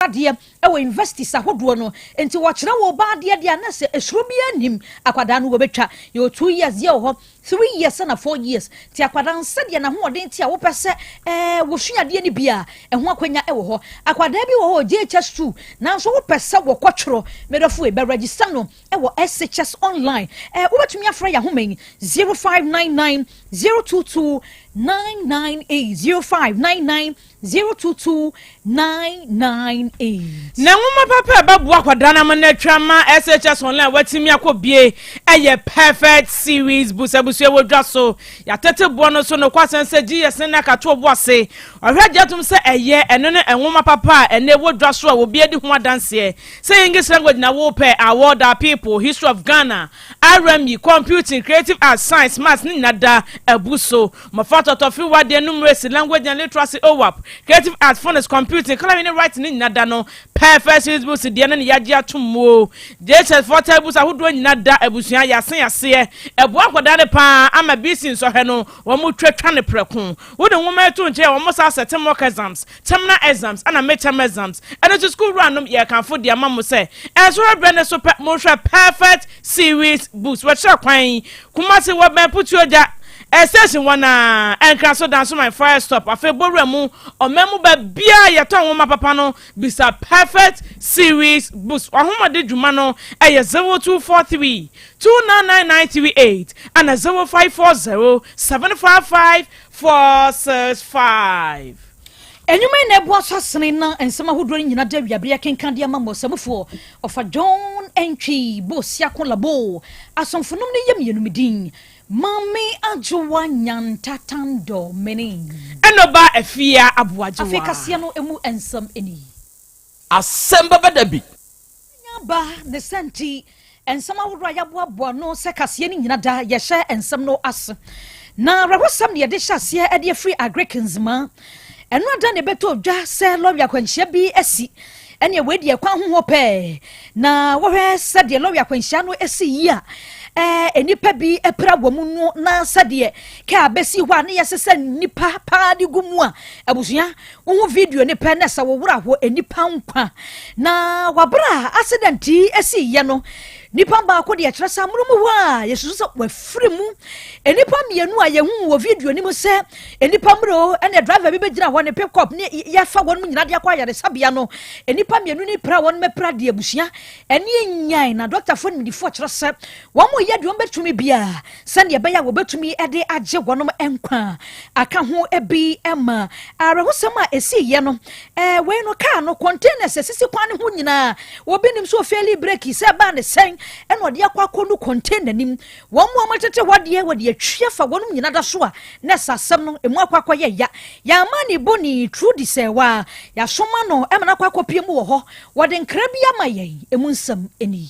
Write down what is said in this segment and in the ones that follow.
Adeɛ wɔ universities ahodoɔ no nti wɔkyerɛ wo ba adeɛ deɛ a na sɛ esuro biara nnim akwadaa no wɔbɛtwa. Yɛwɔ 2 years deɛ wɔ hɔ, 3 years ɛna 4 years, nti akwadaa no sɛdeɛ n'ahoɔden te a wopɛ sɛ wɔsua adeɛ no bi a ɛho akwanya wɔ hɔ. Akwadaa bi wɔ hɔ JHS 2 nanso wopɛ sɛ wɔkɔtwerɛ, medɔfo, bɛ register no ɛwɔ SHS Online. Wobɛtumi afrɛ yɛ ahoma yi, 0599 022 998, 0599 022 998. Na nwoma papa a ɛbɛboa akwadaa no ama no atwa ma SHS Online watumi akɔ bie ɛyɛ Perfect Series Books. Abusua, wɔ dwa so yɛatete boɔ no so no kwasɛn sɛ GES ne nakato ɔbo ase ɔhwɛ gye atom sɛ ɛyɛ ɛno ne nwoma papa a ɛnɛ wɔ dwa so a obi adi ho adanseɛ sɛ English language na wopɛ, Award Our People, History of Ghana, RME, computing, creative arts, science, maths ne nyina da abu so. Mmɔfra tɔtɔfi wadeɛ, numeracy, language and literacy, OWAP, creative arts, phonics, computing, colouring ne writing ne nyina da no. Perfect Series Books deɛ no ne yɛagye atom mu o. JHS foɔ books ahodoɔ nyina da abusua yɛase yaseɛ ɛboa akwadaa no paa ama BECE nsɔhwɛ no wɔn mo twatwa ne prɛko. Wode nwoma eto nkyɛn a wɔn sa asɛte mock exams, terminal exams ɛna midterm exams. Ɛno nso school wura nom yɛkamfo deɛ ama mo sɛ ɛnso brɛ ne so pɛ mohwɛ Perfect Series Books. Wɔkyerɛ kwan Kumasi, wɔbɛn Putuogya station wɔn a ɛnkra so dan so my fire stop. Afei bowura mu ɔman mu baabiara yɛtɔn nwoma papa no, bisa Perfect Series Books. Wahomade dwuma no ɛyɛ 0243 299938 ɛna 0540 755 465. Enwuma yi na ɛboa so asene na nsɛm ahodoɔ no nyina da wiabere akenka de ama mmɔsɛmufoɔ ɔfa John Entwi Bosiako Labo asomfonom no yɛ mmienu. Me din Maame Adwowa Nyantatandɔ mene. Ɛna ɔba Afia Aboagyewa. Afei kaseɛ no emu nsɛm ani. Asɛm bɛbɛ da bi. Ba ne sɛnti nsɛm ahodoɔ a yɛaboaboa no sɛ kaseɛ no nyina da yɛhyɛ nsɛm no ase na awerɛhosɛm ne yɛde hyɛ aseɛ de afiri Agric Nzema. Ɛno ada ne ɛbɛtɔ dwa sɛ lɔre akwanhyia bi asi. Ɛneɛ wei deɛ kwan ho hɔ pɛɛ na wɔhwɛ sɛdeɛ lɔre akwanhyia no asi yi a nnipa bi apira wɔ mu no, na sɛdeɛ kaa bɛsi hɔ a ne yɛsesɛ nnipa paa de gu mu a, abusua, wohu video ne pɛ na sɛ wɔwora hɔ nnipa nkwa. Na wabere a accident yi asi yɛ no, nipa baako deɛ kyerɛ sɛ amono mu hɔ a yɛsusu sɛ wafiri mu. Nnipa mmienu a yɛhu wɔ video no mu sɛ nnipa mmerɛ o, ɛna driver bi bɛgyina hɔ ne pickup ne yɛfa wɔn mu nyinaa de akɔ ayaresabea no. Nnipa mmienu ne pira wɔn mɛpira deɛ, abusua, ɛne nyan na dɔktafoɔ nimdifoɔ kyerɛ sɛ wɔn mo yɛ deɛ wɔn bɛtumi biara sɛdeɛ ɛbɛyɛ a wɔbɛtumi de agye wɔn nkwa aka ho bi. Ma awerɛhosɛm a ɛsi yɛ no, wei no kaa no containers esisi kwan ne ho nyinaa, obi nim so ofail brake sɛ ɛbaa ne sɛn ɛna ɔde akɔ akɔ no container nim. Wɔn mu a wɔtete hɔ deɛ wɔde atwia fa wɔn nyinaa da so a na ɛsɛ asɛm no emu akɔ akɔyɛ ya. Yɛama ne bɔ ne turu di sɛ waa yɛasoma no ɛma no akɔ akɔpie mu wɔ hɔ. Wɔde nkra bi ama yɛn, emu nsɛm ani.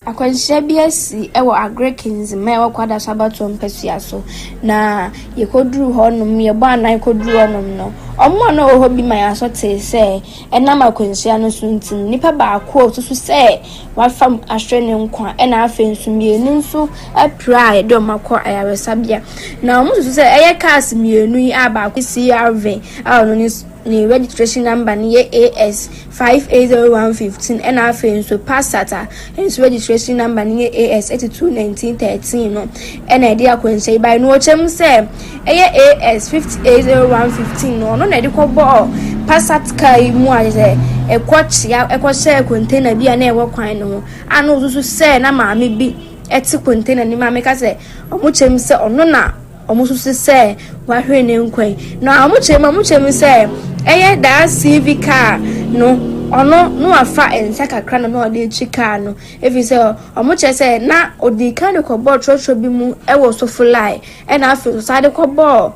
Akwanhyia bi asi wɔ Agric Nzema a ɛwɔ Kwadaso abatoɔ mpasua so, na yɛkɔduruu hɔnom, yɛbɔ anan kɔduruu hɔnom no, ɔmo a na wɔwɔ hɔ bi ma yɛaso tee sɛ ɛnam akwanhyia no so nti no, nipa baako a osusu sɛ wafa ahwere ne nkwa, ɛna afei nso mmienu nso apira a yɛde ɔmo akɔ ayaresabea. Na ɔmo susu sɛ ɛyɛ cars mmienu yi a baako CRV a ɔno ne registration number no yɛ AS 580115, ɛna afei nso Passat a nso registration number no yɛ AS 821913 no ɛna ɛde akwanhyia yi bae. No wɔkyerɛ mu sɛ ɛyɛ AS 580115 no, ɔno na ɛde kɔbɔɔ Passat car yi mu a sɛ ɛkɔ kyea ɛkɔhyɛ container bi a na ɛwɔ kwan no ho a na osusu sɛ na maame bi ɛte container no mu a meka sɛ ɔmo kyerɛ mu sɛ ɔno na ɔmo nso sɛ wahwere ne nkwan. Na ɔmo kyerɛ mu sɛ ɛyɛ daa CV car no, ɔno no wafa nsa kakra na ɔde akyi car no, efi sɛ ɔmo kyerɛ sɛ na ɔdi kan de kɔbɔɔ trɔtrɔ bi mu ɛwɔ Sofoline, ɛna afei nso saa de kɔbɔɔ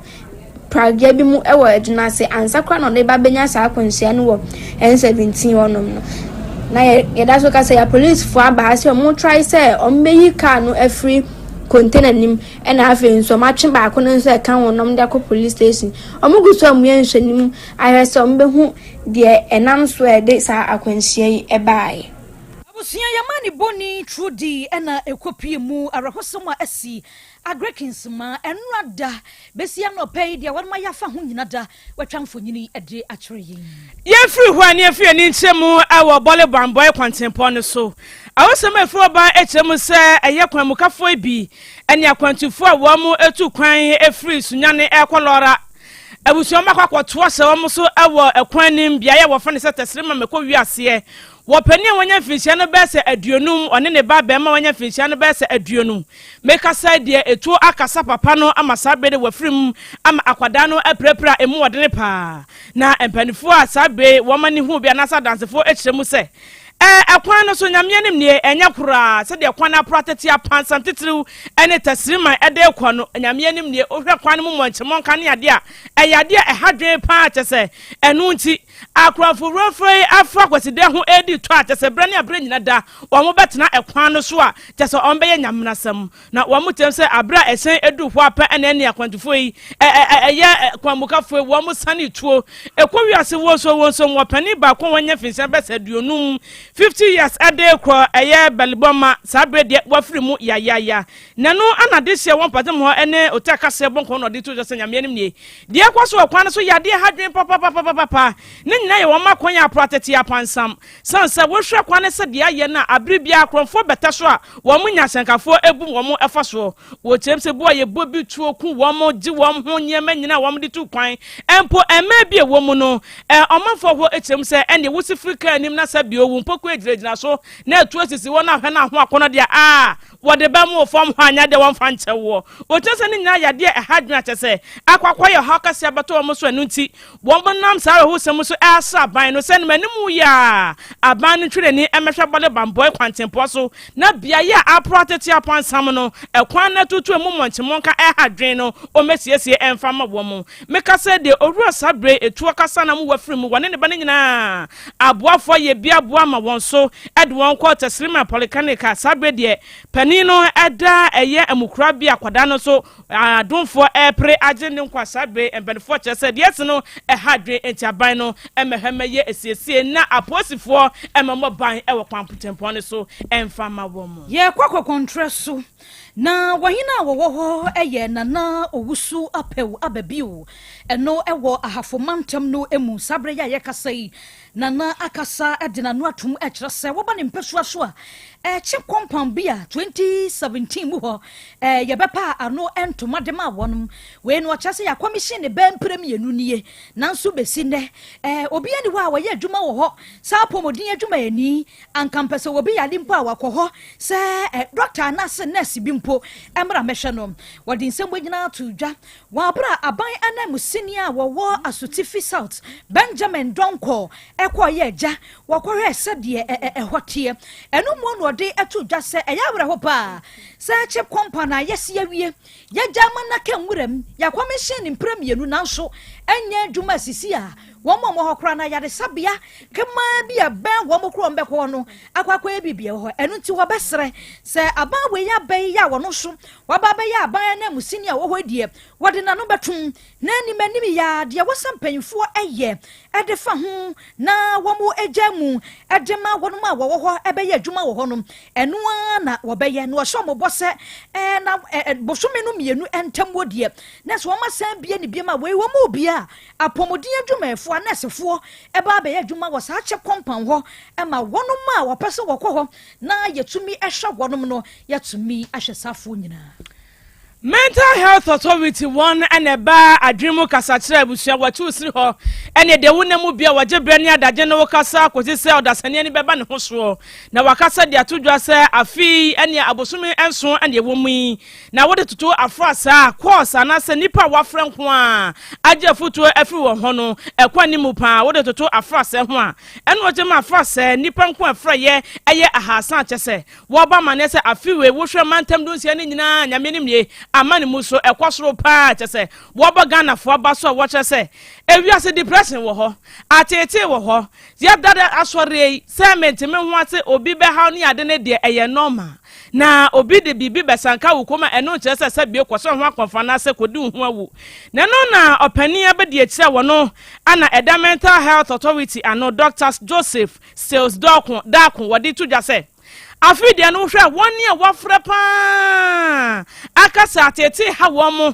pragea bi mu ɛwɔ adwuma ase ansa koraa na ɔde ba benya saa akwanhyia no wɔ N17 hɔnom no. Na yɛda so kasa yɛ apolisifoɔ aba ha sɛ ɔmo try sɛ ɔmo bɛyi car no afiri container nim, ɛna afei nso ɔmo atwe baako no nso ɛka wɔn na ɔmo de akɔ police station. Ɔmo gu so a ɔmo yɛ nhwɛnim ahwɛ sɛ ɔmo bɛhu deɛ ɛnam so a ɛde saa akwanhyia yi ɛbaeɛ. Abusua, yɛma ne bɔne Trudy ɛna ɛkɔpie mu awerɛhosɛm a asi. Agric Nzema, ɛnora da bɛsi anɔpa yi deɛ wɔnom ayɛ afa ho nyina da wɔatwa mfonyini de akyerɛ yɛn. Yɛmfiri hɔ a ne yɛmfiri ani nkyerɛ mu wɔ Bɔle Bambɔe kwantempɔn no so. Awosɛm a ɛfiri hɔ ba kyerɛ mu sɛ ɛyɛ kwanmukafoɔ bi ne akwantufoɔ a wɔn tu kwan firi Sunyani rekɔ Lɔra abusua wɔn akɔ akɔtoa hyɛ wɔn so wɔ kwan anim beaeɛ a wɔfrɛ no sɛ Tɛsirima Mɛkɔ Wiaseɛ. Wɔ panin a wanya mfinhyia no bɛyɛ sɛ aduonum, ɔne ne ba barima a wanya mfinhyia no bɛyɛ sɛ aduonu. Mekasa yi deɛ etuo akasa papa no ama saa bere de wafiri mu ama akwadaa no apirapira a emu ɔdene paa. Na mpanimfoɔ a saa bere wɔn ani hu bi anaasɛ adansefoɔ kyerɛ mu sɛ ɛɛ ɛkwan no so Nyame anim nie ɛnyɛ koraa sɛdeɛ kwan no aporo atete apansam titiriw ne tasiriman ɛde rekɔ no Nyame anim nie wohwɛ kwan no mu mmɔnkyemmɔnka ne adeɛ a ɛyɛ adeɛ a ɛha dwene paa kyɛ sɛ ɛno nti Akorɔmfo werɛfo yi afa Kwasida ho redi tɔ a kyerɛ sɛ berɛ ne aberɛ nyina da wɔn bɛtena ɛkwan no so a kyerɛ sɛ wɔn bɛyɛ nyamenasɛm. Na wɔn kyerɛm sɛ aberɛ a ɛhyɛn aduru hɔ ara pɛ na ɛne akwantufoɔ yi ɛyɛ kwanmukafoɔ yi wɔn sane tuo ɛkɔ wiase wonso wonso wɔ panin baako a wanya mfinhyia bɛsɛ 50, 50 years ɛde rekɔ ɛyɛ Bɛlibɔma saa berɛ deɛ wafiri mu yayaya. Na ɛno ana adehyeɛ wɔ mpɔtam hɔ ne ɔtaa kaseɛ bɔ nkɔn na ɔde to dwa sɛ Nyame anim nie. Deɛ ɛkɔ so wɔ kwan no so yɛ adeɛ ɛha dwene papapapapapa. Ne nyinaa yɛ wɔn akwan a aporo atete apansam. Sane sɛ wohwɛ kwan no sɛ deɛ ayɛ no a, abere biara akorɔmfoɔ bɛtɛ so a wɔn nya ahyɛnkafoɔ bu wɔn fa soɔ. Wɔkyerɛm sɛ bu a yɛbɔ bi tuo ku wɔn, gye wɔn ho nneɛma nyinaa a wɔn de tu kwan. Mpo mmaa bi a ɛwɔ mu no, ɔmanfoɔ hɔ kyerɛm sɛ ɛnneɛ wosi firi kaa anim na sɛ bio wo mpokua gyinagyina so na atuo sisi hɔ na ahwɛ no aho akɔnnɔ deɛ a, Wɔde bɛma wo fam hɔ anyɛ deɛ wɔmfa nkyɛ woɔ. Wɔkyerɛ sɛ ne nyinaa yɛ adeɛ a ɛha adwene a kyerɛ sɛ akɔ akɔyɛ ɔhaw kɛseɛ abɛtɔ wɔn so ɛno nti wɔnam saa awerɛhosɛm yi so resrɛ aban no sɛ anim yi ara aban no ntwe n'ani mmɛhwɛ bɔne bammɔe kwantempɔn so na beaeɛ a aporo atete apansam no ɛkwan no atutu emu mmɔnkyemmɔnka ɛha adwene no wɔmmɛsiesie ɛmfa mma wɔn. Meka sɛ deɛ Owura Sabre Etuo kasa na mo wafiri mu wɔne ne ba no nyinaa Aboafoɔ yɛ bi aboa ama wɔn so de wɔn kɔ Tesliman Polyclinic a saa berɛ deɛ panin no da ɛyɛ amukorabea akwadaa no nso adomfoɔ repere agye ne nkwa saa berɛ mpanimfoɔ kyerɛ sɛ deɛ asi no ɛha adwene enti aban no mmɛhwɛ mmɛyɛ asiesie na apolisifoɔ mmɛmmɔ ban wɔ kwantempɔn no so mfa mma wɔn. Yɛkɔ kɔkɔntrɛ so na wɔhene a wɔwɔ hɔ yɛ Nana Owusu Apew aba bio. Ɛno wɔ Ahafo mantam no mu. Saa berɛ yi a yɛrekasa yi, Nana akasa de n'ano atom kyerɛ sɛ wɔba ne mpasua so a, ɛkye compound bi a 2017 mu hɔ yɛbɛpaa ano ntoma de maa wɔn. Wei no ɔkyerɛ sɛ yɛakɔmihyin ne bɛɛ mprɛ mmienu nie, nanso bɛsi nnɛ obiara nni hɔ a wɔyɛ adwuma wɔ hɔ saa apɔmuden adwumayɛni. Anka mpɛ sɛ obi yare mpo a wakɔ hɔ sɛ dɔkta anaasɛ nɛɛse bi mpo mmra mmɛhwɛ no. Wɔde nsɛm wei nyinaa too dwa Wɔ bere a aban ananmusini a wɔwɔ Asutifi South, Benjamin Donkor kɔeɛ agya, wɔkɔhwɛɛ sɛdeɛ ɛhɔ teɛ. Ɛno mu na ɔde too dwa sɛ ɛyɛ awerɛho paa sɛ chip compound a yɛasi awie, yɛagya ama no aka nwuram, yɛakɔmehyen no mprɛ mmienu nanso ɛnyɛ adwuma asisi a wɔn a wɔwɔ hɔ koraa no ayaresabea kemaa bi a ɛbɛn wɔn koraa wɔbɛkɔ hɔ no akɔ akɔyɛ biribi wɔ hɔ. Ɛno nti wɔbɛsrɛ sɛ aban wei aba yi a wɔn nso Waba abɛyɛ aban ananmusini a ɔwɔ hɔ yi deɛ, wɔde n'ano bɛtom, na anim anim yi ara, deɛ ɛwɔ sɛ mpanimfoɔ yɛ de fa ho na wɔgyaa mu de ma wɔn a wɔwɔ hɔ bɛyɛ adwuma wɔ hɔ no, ɛno ara na wɔbɛyɛ. Na wɔhyɛ wɔn bɔ sɛ, ɛɛ, na ɛɛ, bosome no mmienu ntam wɔ deɛ, na sɛ wɔasan bie ne biam a, wei wɔn mu bie a, apɔmuden adwumayɛfoɔ, anɛɛsefoɔ, ɛba abɛyɛ adwuma wɔ saa kyɛ kɔmpan hɔ ma wɔn a wɔpɛ sɛ wɔkɔ hɔ na yɛtumi hwɛ wɔn no. Yɛatumi ahwɛ saafoɔ nyinaa. Mental Health Authority wɔn na ɛba adwene mu kasa kyerɛ abusua wɔkye siri hɔ ɛne deɛ wonam mu bia wɔgye berɛ ne adagye ne wo kasa kɔsi sɛ ɔdasani ani bɛba ne ho soɔ na wakasa de ato dwa sɛ afe yi ɛne abosome nson ɛne ɛwɔ mu yi na wode toto afra saa course anaasɛ nipa a wafrɛ nko a agye afotuo afiri wɔn hɔ no ɛkɔ anim paa wode toto afra sɛ ho a ɛna ɔgye ma afra sɛ nipa nko a ɛfrɛ yɛ ɛyɛ 300 kyɛ sɛ Wɔbɔ amanneɛ sɛ afe wei wohwɛ mantam dunsia no nyinaa Nyame anim nie ama ne mu so ɛkɔ soro paa kyɛ sɛ wɔbɔ Ghanafoɔ aba so a wɔkyerɛ sɛ ewiase depression wɔ hɔ ateetee wɔ hɔ yɛdada asɔreɛ yi sɛ mente me ho ase obi bɛhaw ne ade ne deɛ ɛyɛ normal na obi de biribi bɛsanka wo kɔm a ɛno nkyerɛ sɛ sɛ bio kɔsɛ ho akɔmfa anaasɛ kɔdi wo ho awu na ɛno na ɔpanin abɛdi akyire a wɔno ana ɛda Mental Health Authority ano Dr. Joseph Sales Darko Darko wɔde to dwa sɛ. Afei deɛ no, wohwɛ a, wɔn a wɔafrɛ paa aka sɛ ateetee ha wɔn mo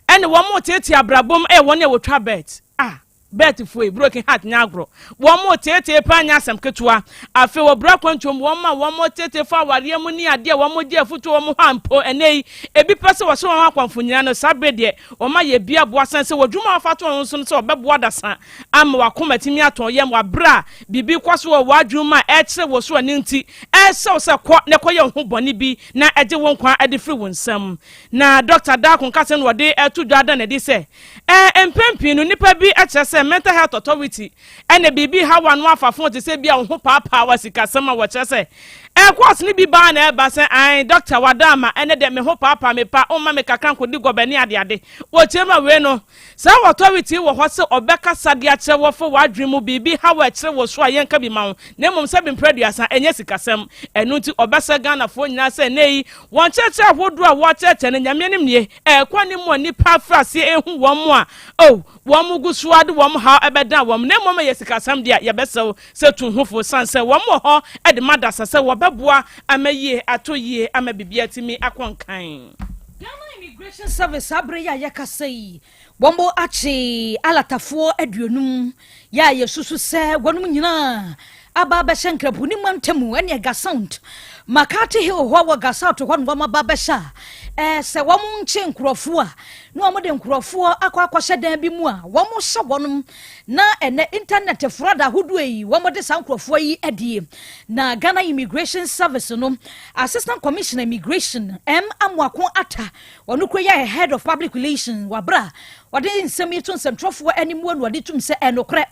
ɛne wɔn mo teetee abrabom ɛyɛ wɔn a wɔtwa bet a bet foyi broken heart nyɛ agorɔ. Wɔn mo teetee paa nyɛ asɛm ketewa. Afei wɔ bra kwantuom, wɔn a wɔn mo teetee fa awareɛ mu ne adeɛ a wɔn mo gye afutuo wɔn hɔ a mpo ɛnɛ yi ebi pɛ sɛ wɔhyɛ wɔn akɔnfo nyinaa no, saa bere deɛ wɔn ayɛ bi aboa sɛn sɛ wɔdwuma a wɔfa to wɔn so no sɛ wɔbɛboa dasa ama wakoma tumi atɔn yam wabere a biribi kɔ so wɔ w'adwene mu a ɛkyerɛ wɔ so. Ɛno nti ɛsɛw sɛ kɔ na ɛkɔyɛ wo ho bɔne bi na ɛgye wo nkwa ɛde firi wo nsam. Na Dr. Darko nkasa no wɔde ɛto dwa da n'adi sɛ mpɛn pii no, nipa bi kyerɛ sɛ Mental Health Authority ɛna biribi ha wa no afafo te sɛ bi a wo ho paapaa wa sikasɛm a wɔkyerɛ sɛ ɛkɔɔso no bi baa na ɛba sɛ ae, doctor wada ama ɛnɛ dɛ me ho paapaa me pa, ɔmma me kakra nkɔdi gɔbɛ ne adeade. Wɔkyerɛ mu a, wei no saa authority wɔ hɔ sɛ ɔbɛkasa de akyerɛ wɔfo w'adwene mu biribi ha wɔ ɛkyerɛ wɔ so a yɛnka bi ma wo, na mmom sɛ bempere 30 ɛnyɛ sikasɛm. Ɛno nti ɔbɛsɛ Ghanafoɔ nyinaa sɛ ɛnɛ yi wɔn kyerɛkyerɛ ahodoɔ a wɔakyerɛkyerɛ no Nyame anim nie, ɛkɔ ne mu a nnipa afiri aseɛ ehu wɔn mu a oh wɔn mu gu so ade wɔn haw ɛbɛdan wɔn, na mmom ɛyɛ sikasɛm deɛ yɛbɛsɛw sɛ tu ho fo san sɛ wɔn wɔ hɔ ɛde ma dasa sɛ wɔbɛboa ama yie ato yie ama biribi atumi akɔ nkan. Ghana Immigration Service, abere yi a yɛkasa yi, wɔn mo akye alatafoɔ 50 yɛ a yɛsusu sɛ wɔnom nyinaa aba abɛhyɛ Nkrapuni mantamu ɛne Ga South, McCarthy Hill hɔ wɔ Ga South hɔ no wɔn aba abɛhyɛ a sɛ wɔn nkye nkurɔfoɔ a na wɔn de nkurɔfoɔ akɔ akɔhyɛ dan bi mu a wɔn hyɛ wɔnom, na ɛnɛ internet fraud ahodoɔ yi wɔn de saa nkurɔfoɔ yi adie. Na Ghana Immigration Service no Assistant Commissioner Immigration M Amoako Ata, wɔn kuro yɛ Head of Public Relations, wabra wɔde nsɛm yi to nsɛmtwerɛfoɔ anim wɔ no wɔde tum sɛ ɛnokorɛ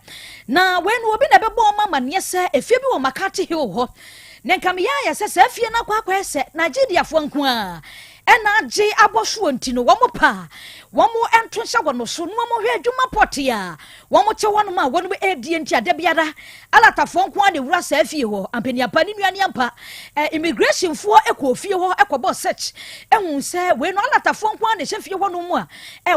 na wei no obi na ɛbɛbɔ ɔma amanneɛ sɛ efie bi wɔ McCarthy Hill hɔ, na nka meyɛ ayɛ sɛ saa fie no akɔ akɔyɛ sɛ Nigeriafoɔ nko a ɛna agye abɔ soɔ, nti no wɔn pa wɔn nto nhyɛ wɔn so na wɔn hwɛ adwuma pɔte a wɔn te wɔn a wɔn redie. Nti ada biara alatafoɔ nko ara na ewura saa fie hɔ. Ampaniampa ne nua ne immigrationfoɔ kɔ fie hɔ kɔbɔ search ehu sɛ wei no alatafoɔ nko ara na ɛhyɛ fie hɔ no mu a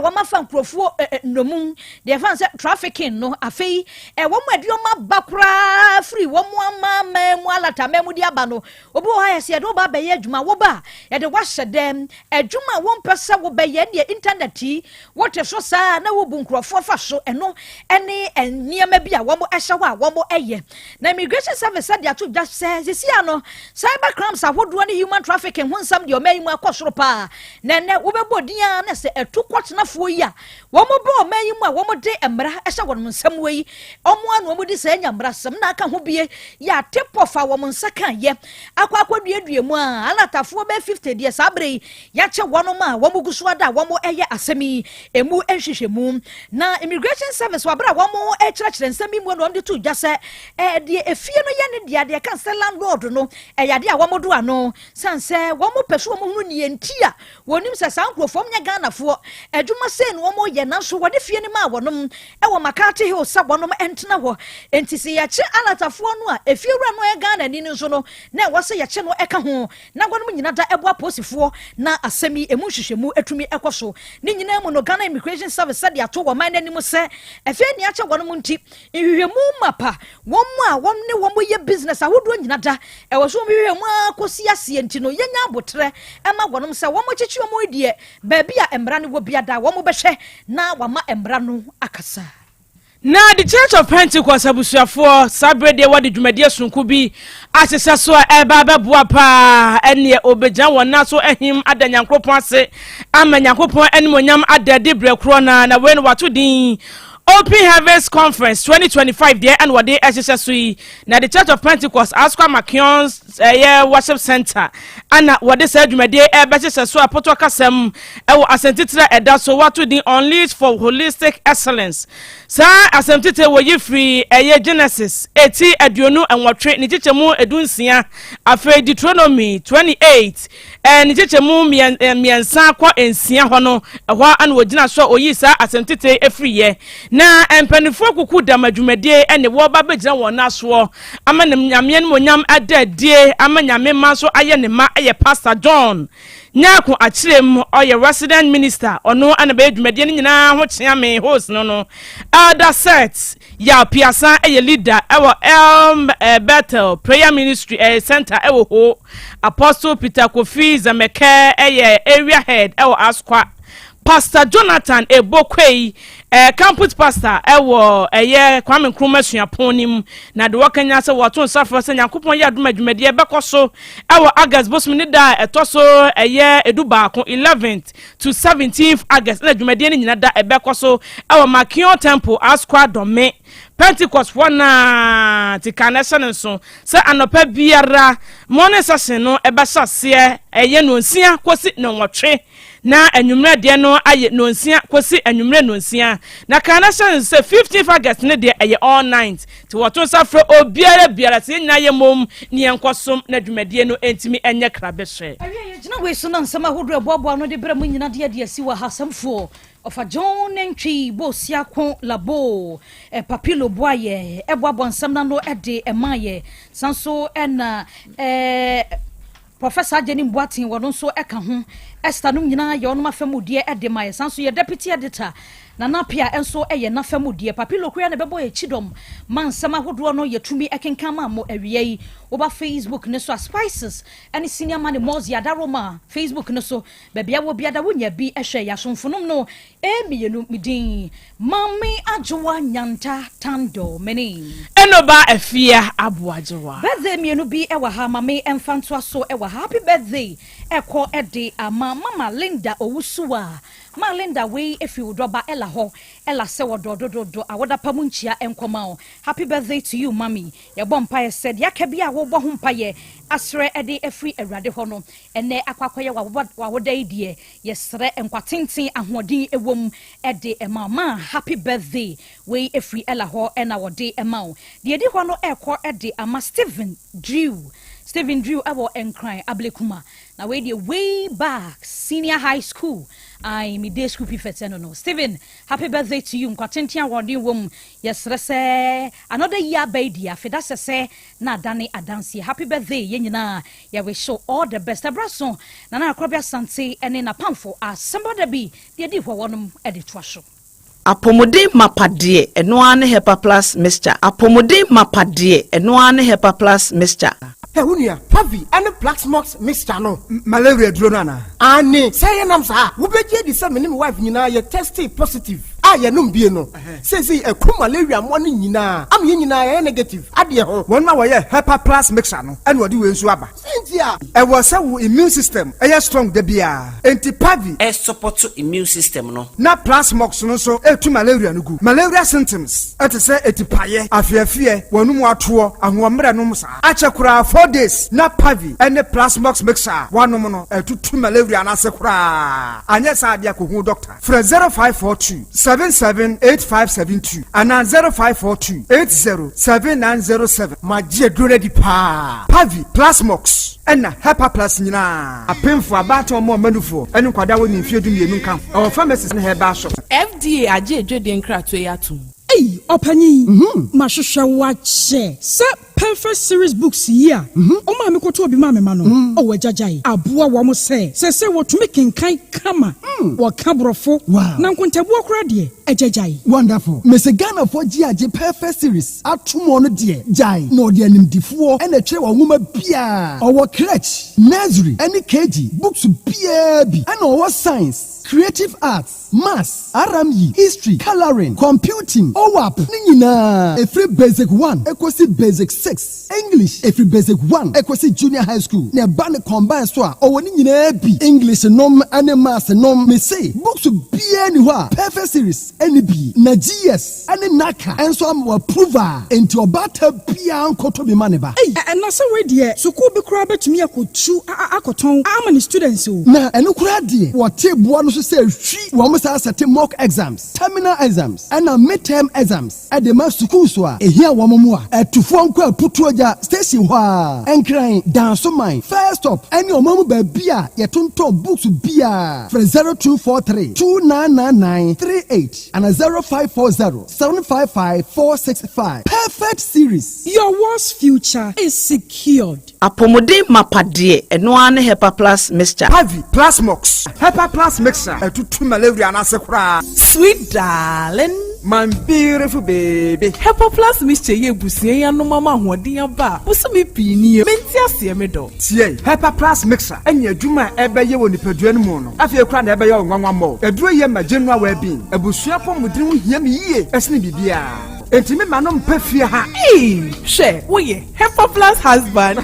wɔn afa nkurɔfoɔ nnɔmum deɛ ɛfa sɛ trafficking no. Afei wɔn a ɛde wɔn aba koraa firi wɔn amaamaa mu alatamaa mu de aba no, obi wɔ hɔ a yɛsɛ yɛde wo ba abɛyɛ adwuma, wo ba yɛde wahyɛ dɛm adwuma a wɔmpɛ sɛ wobɛyɛ neɛ internet yi wote so saa na wobu nkurɔfoɔ fa so. Ɛno ɛne nneɛma bi a wɔn ɛhyɛ hɔ a wɔn ɛyɛ. Na Immigration Service de ato dwa sɛ sisi ano cyber crimes ahodoɔ ne human trafficking ho nsɛm deɛ ɔman yi mu akɔ soro paa, na ɛnɛ wobɛbɔ din a na sɛ ɛtu kɔtenafoɔ yi a wɔn bɔ ɔman yi mu a wɔn de mmara ɛhyɛ wɔn nsam wɔ yi wɔn ano wɔn de saa nya mmara sɛm na aka ho bie yɛ ate pɔfa wɔn nsa kan yɛ akɔ akɔduadua mu a alatafoɔ bɛɛ 50 deɛ saa bere yi yɛakyɛ wɔn a wɔn gu so ada a wɔn ɛyɛ asɛm yi emu nhwehwɛmu. Na Immigration Service wɔ abere a wɔn ɛkyerɛkyerɛ nsɛm yi mu na wɔn de to dwa sɛ deɛ efie no yɛ ne deɛ adeɛ kan sɛ landlord no ɛyɛ adeɛ a wɔn do ano san sɛ wɔn pɛ so wɔn hunu nie nti a wɔnim sɛ saa nkurɔfoɔ nyɛ Ghanafoɔ, adwuma sei na wɔn yɛ, nanso wɔde fie no maa wɔnom ɛwɔ McCarthy Hill sɛ wɔnom ntena hɔ. Nti sɛ yɛkye alatafoɔ no a, efie wura no yɛ Ghana ni no nso no na ɛwɔ sɛ yɛkye no ɛka ho na wɔnom nyina da ɛboa apolisifoɔ na asɛm yi emu nhwehwɛmu atumi ɛkɔ so. Ne nyinaa mu no, Ghana Immigration Service sɛde ato wɔn man n'anim sɛ afei nea akyɛ wɔnom nti nhwehwɛmu mapa wɔn a wɔn ne wɔn yɛ business ahodoɔ nyina da ɛwɔ so wɔn hwehwɛ mu akɔsi aseɛ. Nti no yɛnya abotrɛ ɛma wɔnom sɛ wɔn kyekye wɔn deɛ baabi a mmara no wɔ biada wɔn bɛhwɛ na wama mmara no akasa. Na The Church of Pentecost abusuafoɔ, saa berɛ deɛ wɔde dwumadie sononko bi ahyehyɛ so a ɛreba abɛboa paa ɛneɛ ɔbɛgyina wɔn nan so ahim ada Nyankoropɔn ase ama Nyankopɔn animonyam ada adi berɛ korɔ na wei no wato din Open Heavens Conference 2025 deɛ ɛna wɔde ɛhyehyɛ so yi. Na The Church of Pentecost Asokwa Makion ɛyɛ worship center ana wɔde saa dwumadie ɛbɛhyehyɛ so a potɔ kasɛm ɛwɔ asɛntitire a ɛda so wato din Unleash for Holistic Excellence. Saa asɛmtitire wɔyi firi ɛyɛ Genesis eti 28 ne kyekyɛmu 16, afei Deuteronomy 28 ne kyekyɛmu 3 kɔ 6 hɔ no. Ɛhɔ ana wɔgyina so a oyi saa asɛmtitire efiri yɛ. Na mpanimfoɔ kuku dam adwumadie ɛne wɔba bɛgyina wɔn nan soɔ ama ne Nyame animonyam ada adie ama Nyame ma nso ayɛ ne ma ɛyɛ Pastor John Nyako Akyerɛm, ɔyɛ resident minister. Ɔno ana bɛyɛ dwumadie no nyinaa ho kyeame host no Elder Set. Yaw Piasa yɛ leader wɔ Elm Bethel Prayer Ministry Center wɔ Ho. Apostle Peter Kofi Zemeke yɛ area head wɔ Asokwa. Pastor Jonathan Ebo Kwei, campus pastor wɔ ɛyɛ Kwame Nkrumah Suapɔn no mu. Na de wɔka nyinaa sɛ wɔto nsa frɛ sɛ Nyankopɔn yɛ adom a dwumadie bɛkɔ so wɔ August bosome ne da a ɛtɔ so ɛyɛ 11, 11th to 17th August na dwumadie no nyina da ɛbɛkɔ so ɛwɔ Makion Temple, Asokwa Dɔme. Pentecost foɔ naa ti ka na ɛhyɛ ne nso sɛ anɔpa biara morning session no ɛbɛhyɛ aseɛ ɛyɛ 6:30 kɔsi 8:30, na anwummerɛ deɛ no ayɛ 6:30 kɔsi anwummerɛ 6:30. Na ka na hyɛ no sɛ 15th August ne deɛ ɛyɛ all night, nti wɔto nsa frɛ obiara biara sɛ yɛn nyinaa yɛ mmom ne yɛnkɔ som na dwumadie no ntumi nyɛ krabɛhwɛ. Awie yɛgyina wei so na nsɛm ahodoɔ ɛboaboa no de berɛ mu nyina de adi asi wɔ ha. Asɛmfoɔ ɔfa John Nantwi Bosiako Labo Papilo boayɛ ɛboaboa nsɛm no ano de ɛmaayɛ san so ɛna Professor Agyenim Boateng wɔno nso ɛka ho. Esther nom nyinaa yɛ ɔnom afɛmudeɛ ɛde ma yɛ. San so yɛ deputy editor Nana Pia nso yɛ n'afɛmudeɛ. Papilo koraa na ɛbɛbɔ yɛ kyidɔm ma nsɛm ahodoɔ no yɛtumi ɛkenkan ma mo. Awia yi woba Facebook ne so a, Spices ɛne Senior Money Mɔzi Adaroma, Facebook ne so baabi a wɔ biada wonya bi ɛhwɛ yɛ asomfonom no ɛmmienu. Medin Mame Adwoa Nyanta Tando mene. Ɛnɔba Afia Aboagyewa. Birthday mmienu bi ɛwɔ ha, mame ɛmfa ntoa so ɛwɔ ha. Happy birthday ɛkɔ ɛde ama Mama Linda Owusu a Ma Linda wei efi wo dɔba ɛla hɔ ɛla sɛ wɔdɔ dododo awoda pa mu nkyia nkɔma o. Happy birthday to you, mami. Yɛbɔ mpaeɛ sɛ deɛ aka bi a wɔbɔ ho mpaeɛ asrɛ ɛde afiri Awurade hɔ no, ɛnɛ akɔ akɔyɛ wawoda yi deɛ, yɛsrɛ nkwa tenten, ahoɔden ɛwɔ mu ɛde ɛma ma. Happy birthday wei efiri ɛla hɔ ɛna wɔde ɛma wo. Deɛ ɛdi hɔ no ɛkɔ ɛde ama Stephen Drew. Stephen Drew ɛwɔ Nkran Ablekuma, na wei deɛ way back senior high school ai me day school prefect ɛno no. Stephen, happy birthday to you. Nkwa tenten, ahoɔden wɔ mu. Yɛsrɛ sɛ another year aba yi deɛ, afei da sɛ na adane adanseɛ. Happy birthday, yɛn nyinaa yɛwish you all the best. Ɛberɛ so Nana Akorɔbea Asante ne napamfo asɛm da bi deɛ di hɔ wɔnom de toa so. Apɔmuden mapa deɛ, ɛno ara ne Hepa Plus Mixture. Apɔmuden mapa deɛ, ɛno ara ne Hepa Plus Mixture. Ɛ wo nua, Pavi ɛne Plasmox mixture no. Malaria duro no anaa? Ane sɛ yɛnam saa, wobɛgye adi sɛ me ne me wife nyinaa yɛ tested positive a yɛnom bie no seesei ɛko malaria mmoa no nyinaa ama yɛn nyinaa yɛyɛ negative adeɛ ho. Wɔn a wɔyɛ Hepa Plus Mixture no ɛna wɔde wei nso aba. Sɛnti a ɛwɔ sɛ wo immune system ɛyɛ strong da biara, enti Pavi ɛsupport immune system no. Na Plasmox no nso ɛtu malaria no gu. Malaria symptoms ɛte sɛ etipaeɛ, afeafeɛ, wɔn mu atoɔ, ahoɔmmerɛ nom saa akyɛ koraa 4 days na Pavi ɛne Plasmox mixture a wanom no ɛtutu malaria no ase koraa. Anyɛ saa adeɛ, akɔhu doctor. Frɛ 0542 778572 anaa 0542 807907. Magye aduro no adi paa. Pavi, Plasmox ɛna Hepa Plus nyinaa, apemfo, abaatan, ɔmo ɔmanufoɔ ɛne nkwadaa wɔ ne mfeɛ 12 nka ho. Ɛwɔ pharmacies ne herbal shop. FDA agye edwadie nkratoɔ yi atom. Ei, ɔpanyin, mahwehwɛ wakyɛ sɛ Perfect Series books yi a ɔma me kɔtɔ obi ma me ma no ɔwɔ agyagyae aboa wɔn sɛ wɔtumi kenkan kama, wɔka borɔfo na nkontabuo koraa deɛ, agyagyae. Wonderful. Mese Ghanafoɔ gye agye Perfect Series atom no deɛ gyae na ɔde animdifoɔ ɛna ɛtwerɛ wɔn nwoma biaa. Ɔwɔ crèche, nursery ɛne KG books biaa bi, ɛna ɔwɔ science, creative arts, maths, RME, history, colouring, computing, OWAP ne nyinaa, ɛfiri basic 1 ɛkɔsi basic 6, English ɛfiri basic 1 ɛkɔsi junior high school, na ɛba ne combine so a, ɔwɔ ne nyinaa bi, English nom ɛne maths nom. Mese books biaa ni hɔ a Perfect Series ɛne bi, na GS ɛne NaCCA ɛnso ama wɔ approve a, enti ɔbaata biaa nkɔtɔ bi ma ne ba. Ei, ɛna sɛ wei deɛ, sukuu bi koraa bɛtumi akɔtu akɔtɔn ama ne students o. Na ɛno koraa deɛ, wɔte boa no so sɛ hwi wɔn saa sɛte mock exams, terminal exams ɛna midterm exams ɛde ma sukuu so a ehia wɔn mu a ɛtufoɔ nkɔ Aputuo Gya station hɔ a Nkran Dansoman first stop ɛne ɔman mu baabi a yɛtontɔn books biara. Frɛ 0243 299938 ana 0540 755465. Perfect Series. Your world's future is secured. Apɔmuden mapa deɛ, ɛno ara ne Hepa Plus Mixture. Pavi, Plasmox, Hepa Plus Mixture ɛtutu malaria no ase koraa. Sweet darling. My beautiful baby. Hepa Plus mixture yi abusua yi anom ama ahoɔden aba a bosome pii nie. Mente aseɛ me dɔ. Tie, Hepa Plus mixture ɛne adwuma a ɛbɛyɛ wɔ nipadua no mu no, afei koraa na ɛbɛyɛ wo nwanwa mmɔ. Aduro yi ma general well-being. Abusua apɔmuden ho hia me yie ɛsene biribiara. Enti me ma no mpɛ fie ha. Eii, hwɛ, woyɛ Hepa Plus husband.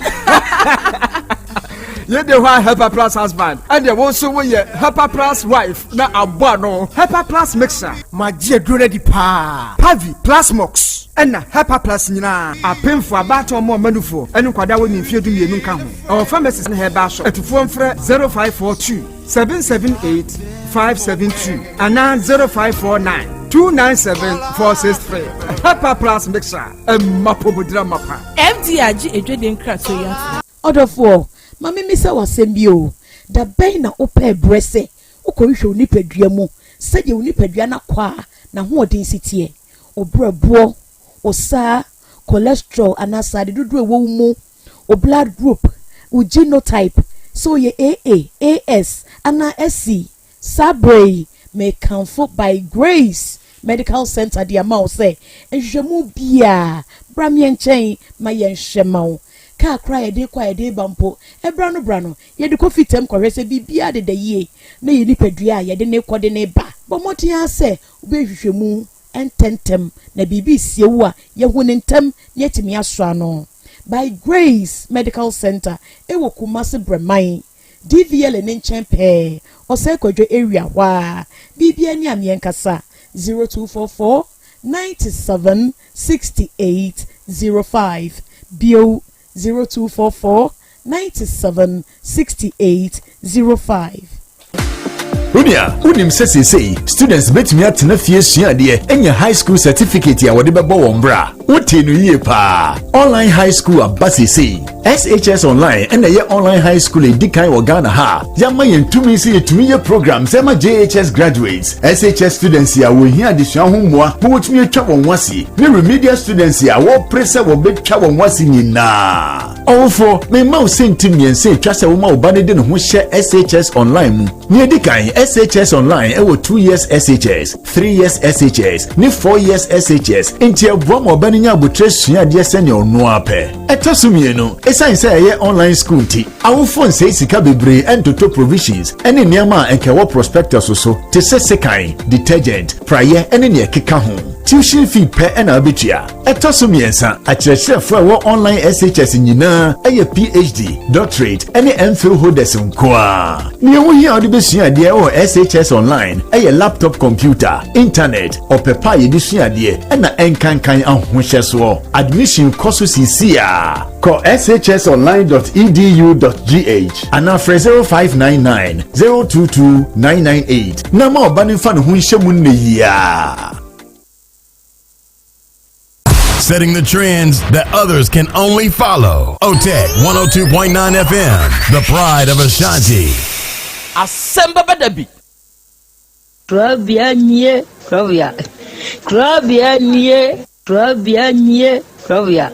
Yɛde hɔ a Hepa Plus husband, ɛdeɛ wo nso woyɛ Hepa Plus wife na abɔ ano. Hepa Plus mixture. Magye aduro no adi paa. Pavi, Plasmox, ɛna Hepa Plus nyinaa. Apemfo, abaatan, ɔmo ɔmanufoɔ, ɛne nkwadaa a wɔnni mfeɛ 12 nka ho. Ɛwɔ pharmacies ne herbal shop. Atufoɔ mfrɛ 0542 778 572 anaa 0549 297 463. Hepa Plus mixture, ɛmma pɔmudira mapa. FDA agye adwadie nkratoɔ yi atom. Ɔdɔfoɔ, ma memmisa wo asɛm bi o, da bɛn na wopɛɛ berɛ sɛ wokɔhwehwɛ wo nipadua mu sɛdeɛ wo nipadua no akɔ a n'ahoɔden si teɛ? Wo berɛboɔ, wo saa, cholesterol anaa sradeɛ dodoɔ a ɛwɔ wo mu, wo blood group, wo genotype, sɛ woyɛ AA, AS anaa SC. Saa berɛ yi, mekamfo By Grace Medical Center de ama wo sɛ nhwehwɛmu biara, bra me nkyɛn ma yɛnhwɛ ma wo. Kaa koraa a yɛde kɔ a yɛde ba mpo, ɛbra no bra no, yɛde kɔ fitam kɔhwɛ sɛ biribiara deda yie na yɛn nipadua a yɛde no rekɔ de no reba. Bɔ mmɔden ara sɛ wobɛyɛ nhwehwɛmu ntɛmntɛm na biribi resie wo a, yɛahu no ntɛm na yɛatumi asɔ ano. By Grace Medical Center wɔ Kumasi Brɛman, DVLA no nkyɛn pɛɛ, Ɔsɛe Kwadwo area hɔ ara. Biribiara ni a meɛnkasa, 0244 97 68 05, bio 0244 97 68 05. Onua, wonim sɛ seesei students bɛtumi atena fie sua adeɛ anya high school certificate a wɔde bɛbɔ wɔn bra? Wotee no yie paa. Online high school aba seesei. SHS Online ɛna ɛyɛ online high school a ɛdi kan wɔ Ghana ha. Yɛama yɛn tumi sɛ yɛtumi yɛ programs ɛma JHS graduates, SHS students a wɔhia adesua ho mmoa ma wɔtumi atwa wɔn ho ase, ne remedial students a wɔpere sɛ wɔbɛtwa wɔn ho ase nyinaa. Ɔwofoɔ, mema wo sɛnti mmiɛnsa atwa sɛ woma wo ba no de ne ho hyɛ SHS Online mu. Nea ɛdi kan, SHS Online ɛwɔ 2 years SHS, 3 years SHS ne 4 years SHS, nti ɛboa ma ɔba no nya abotire sua adeɛ sɛnea ɔno apɛ. Ɛtɔ so mmienu, ɛsiane sɛ ɛyɛ online school nti, awofoɔ nsɛe sika bebree ɛntoto provisions ɛne nneɛma a ɛnka ɛwɔ prospectus so te sɛ sekan, detergent, praeɛ ɛne nea ɛkeka ho. Tuition fee pɛ ɛna wobɛtua. Ɛtɔ so mmiɛnsa, akyerɛkyerɛfoɔ a ɛwɔ online SHS nyinaa ɛyɛ PhD, doctorate ɛne MPhil holders nko a. Nea ɛho hia a wode bɛsua adeɛ wɔ SHS Online ɛyɛ laptop computer, internet, ɔpɛ pa a yɛde sua adeɛ ɛna ɛnkankan ahohyɛsoɔ. Admission kɔ so sisi a kɔ shsonline.edu.gh anaa frɛ 0599 022 998 na ma ɔba no mfa ne ho nhyɛ mu nnɛ yia. Setting the trends that others can only follow. OTEC 102.9 FM, the pride of Ashanti. Asɛm bɛbɛ da bi. Kurabea nie, kurabea. Kurabea nie, kurabea nie, kurabea.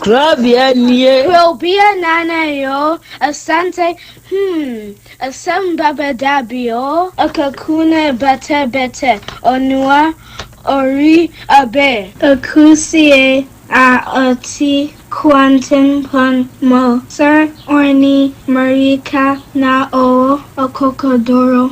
Kurabea nie. Kurobea nana yo, Asante, asɛm baba dabi o, Akakuna bete bete, Onua, ori abe. Akusie a ɔte kwantempɔn mu, Sir Orni Marika na ɔwɔ akokoduro.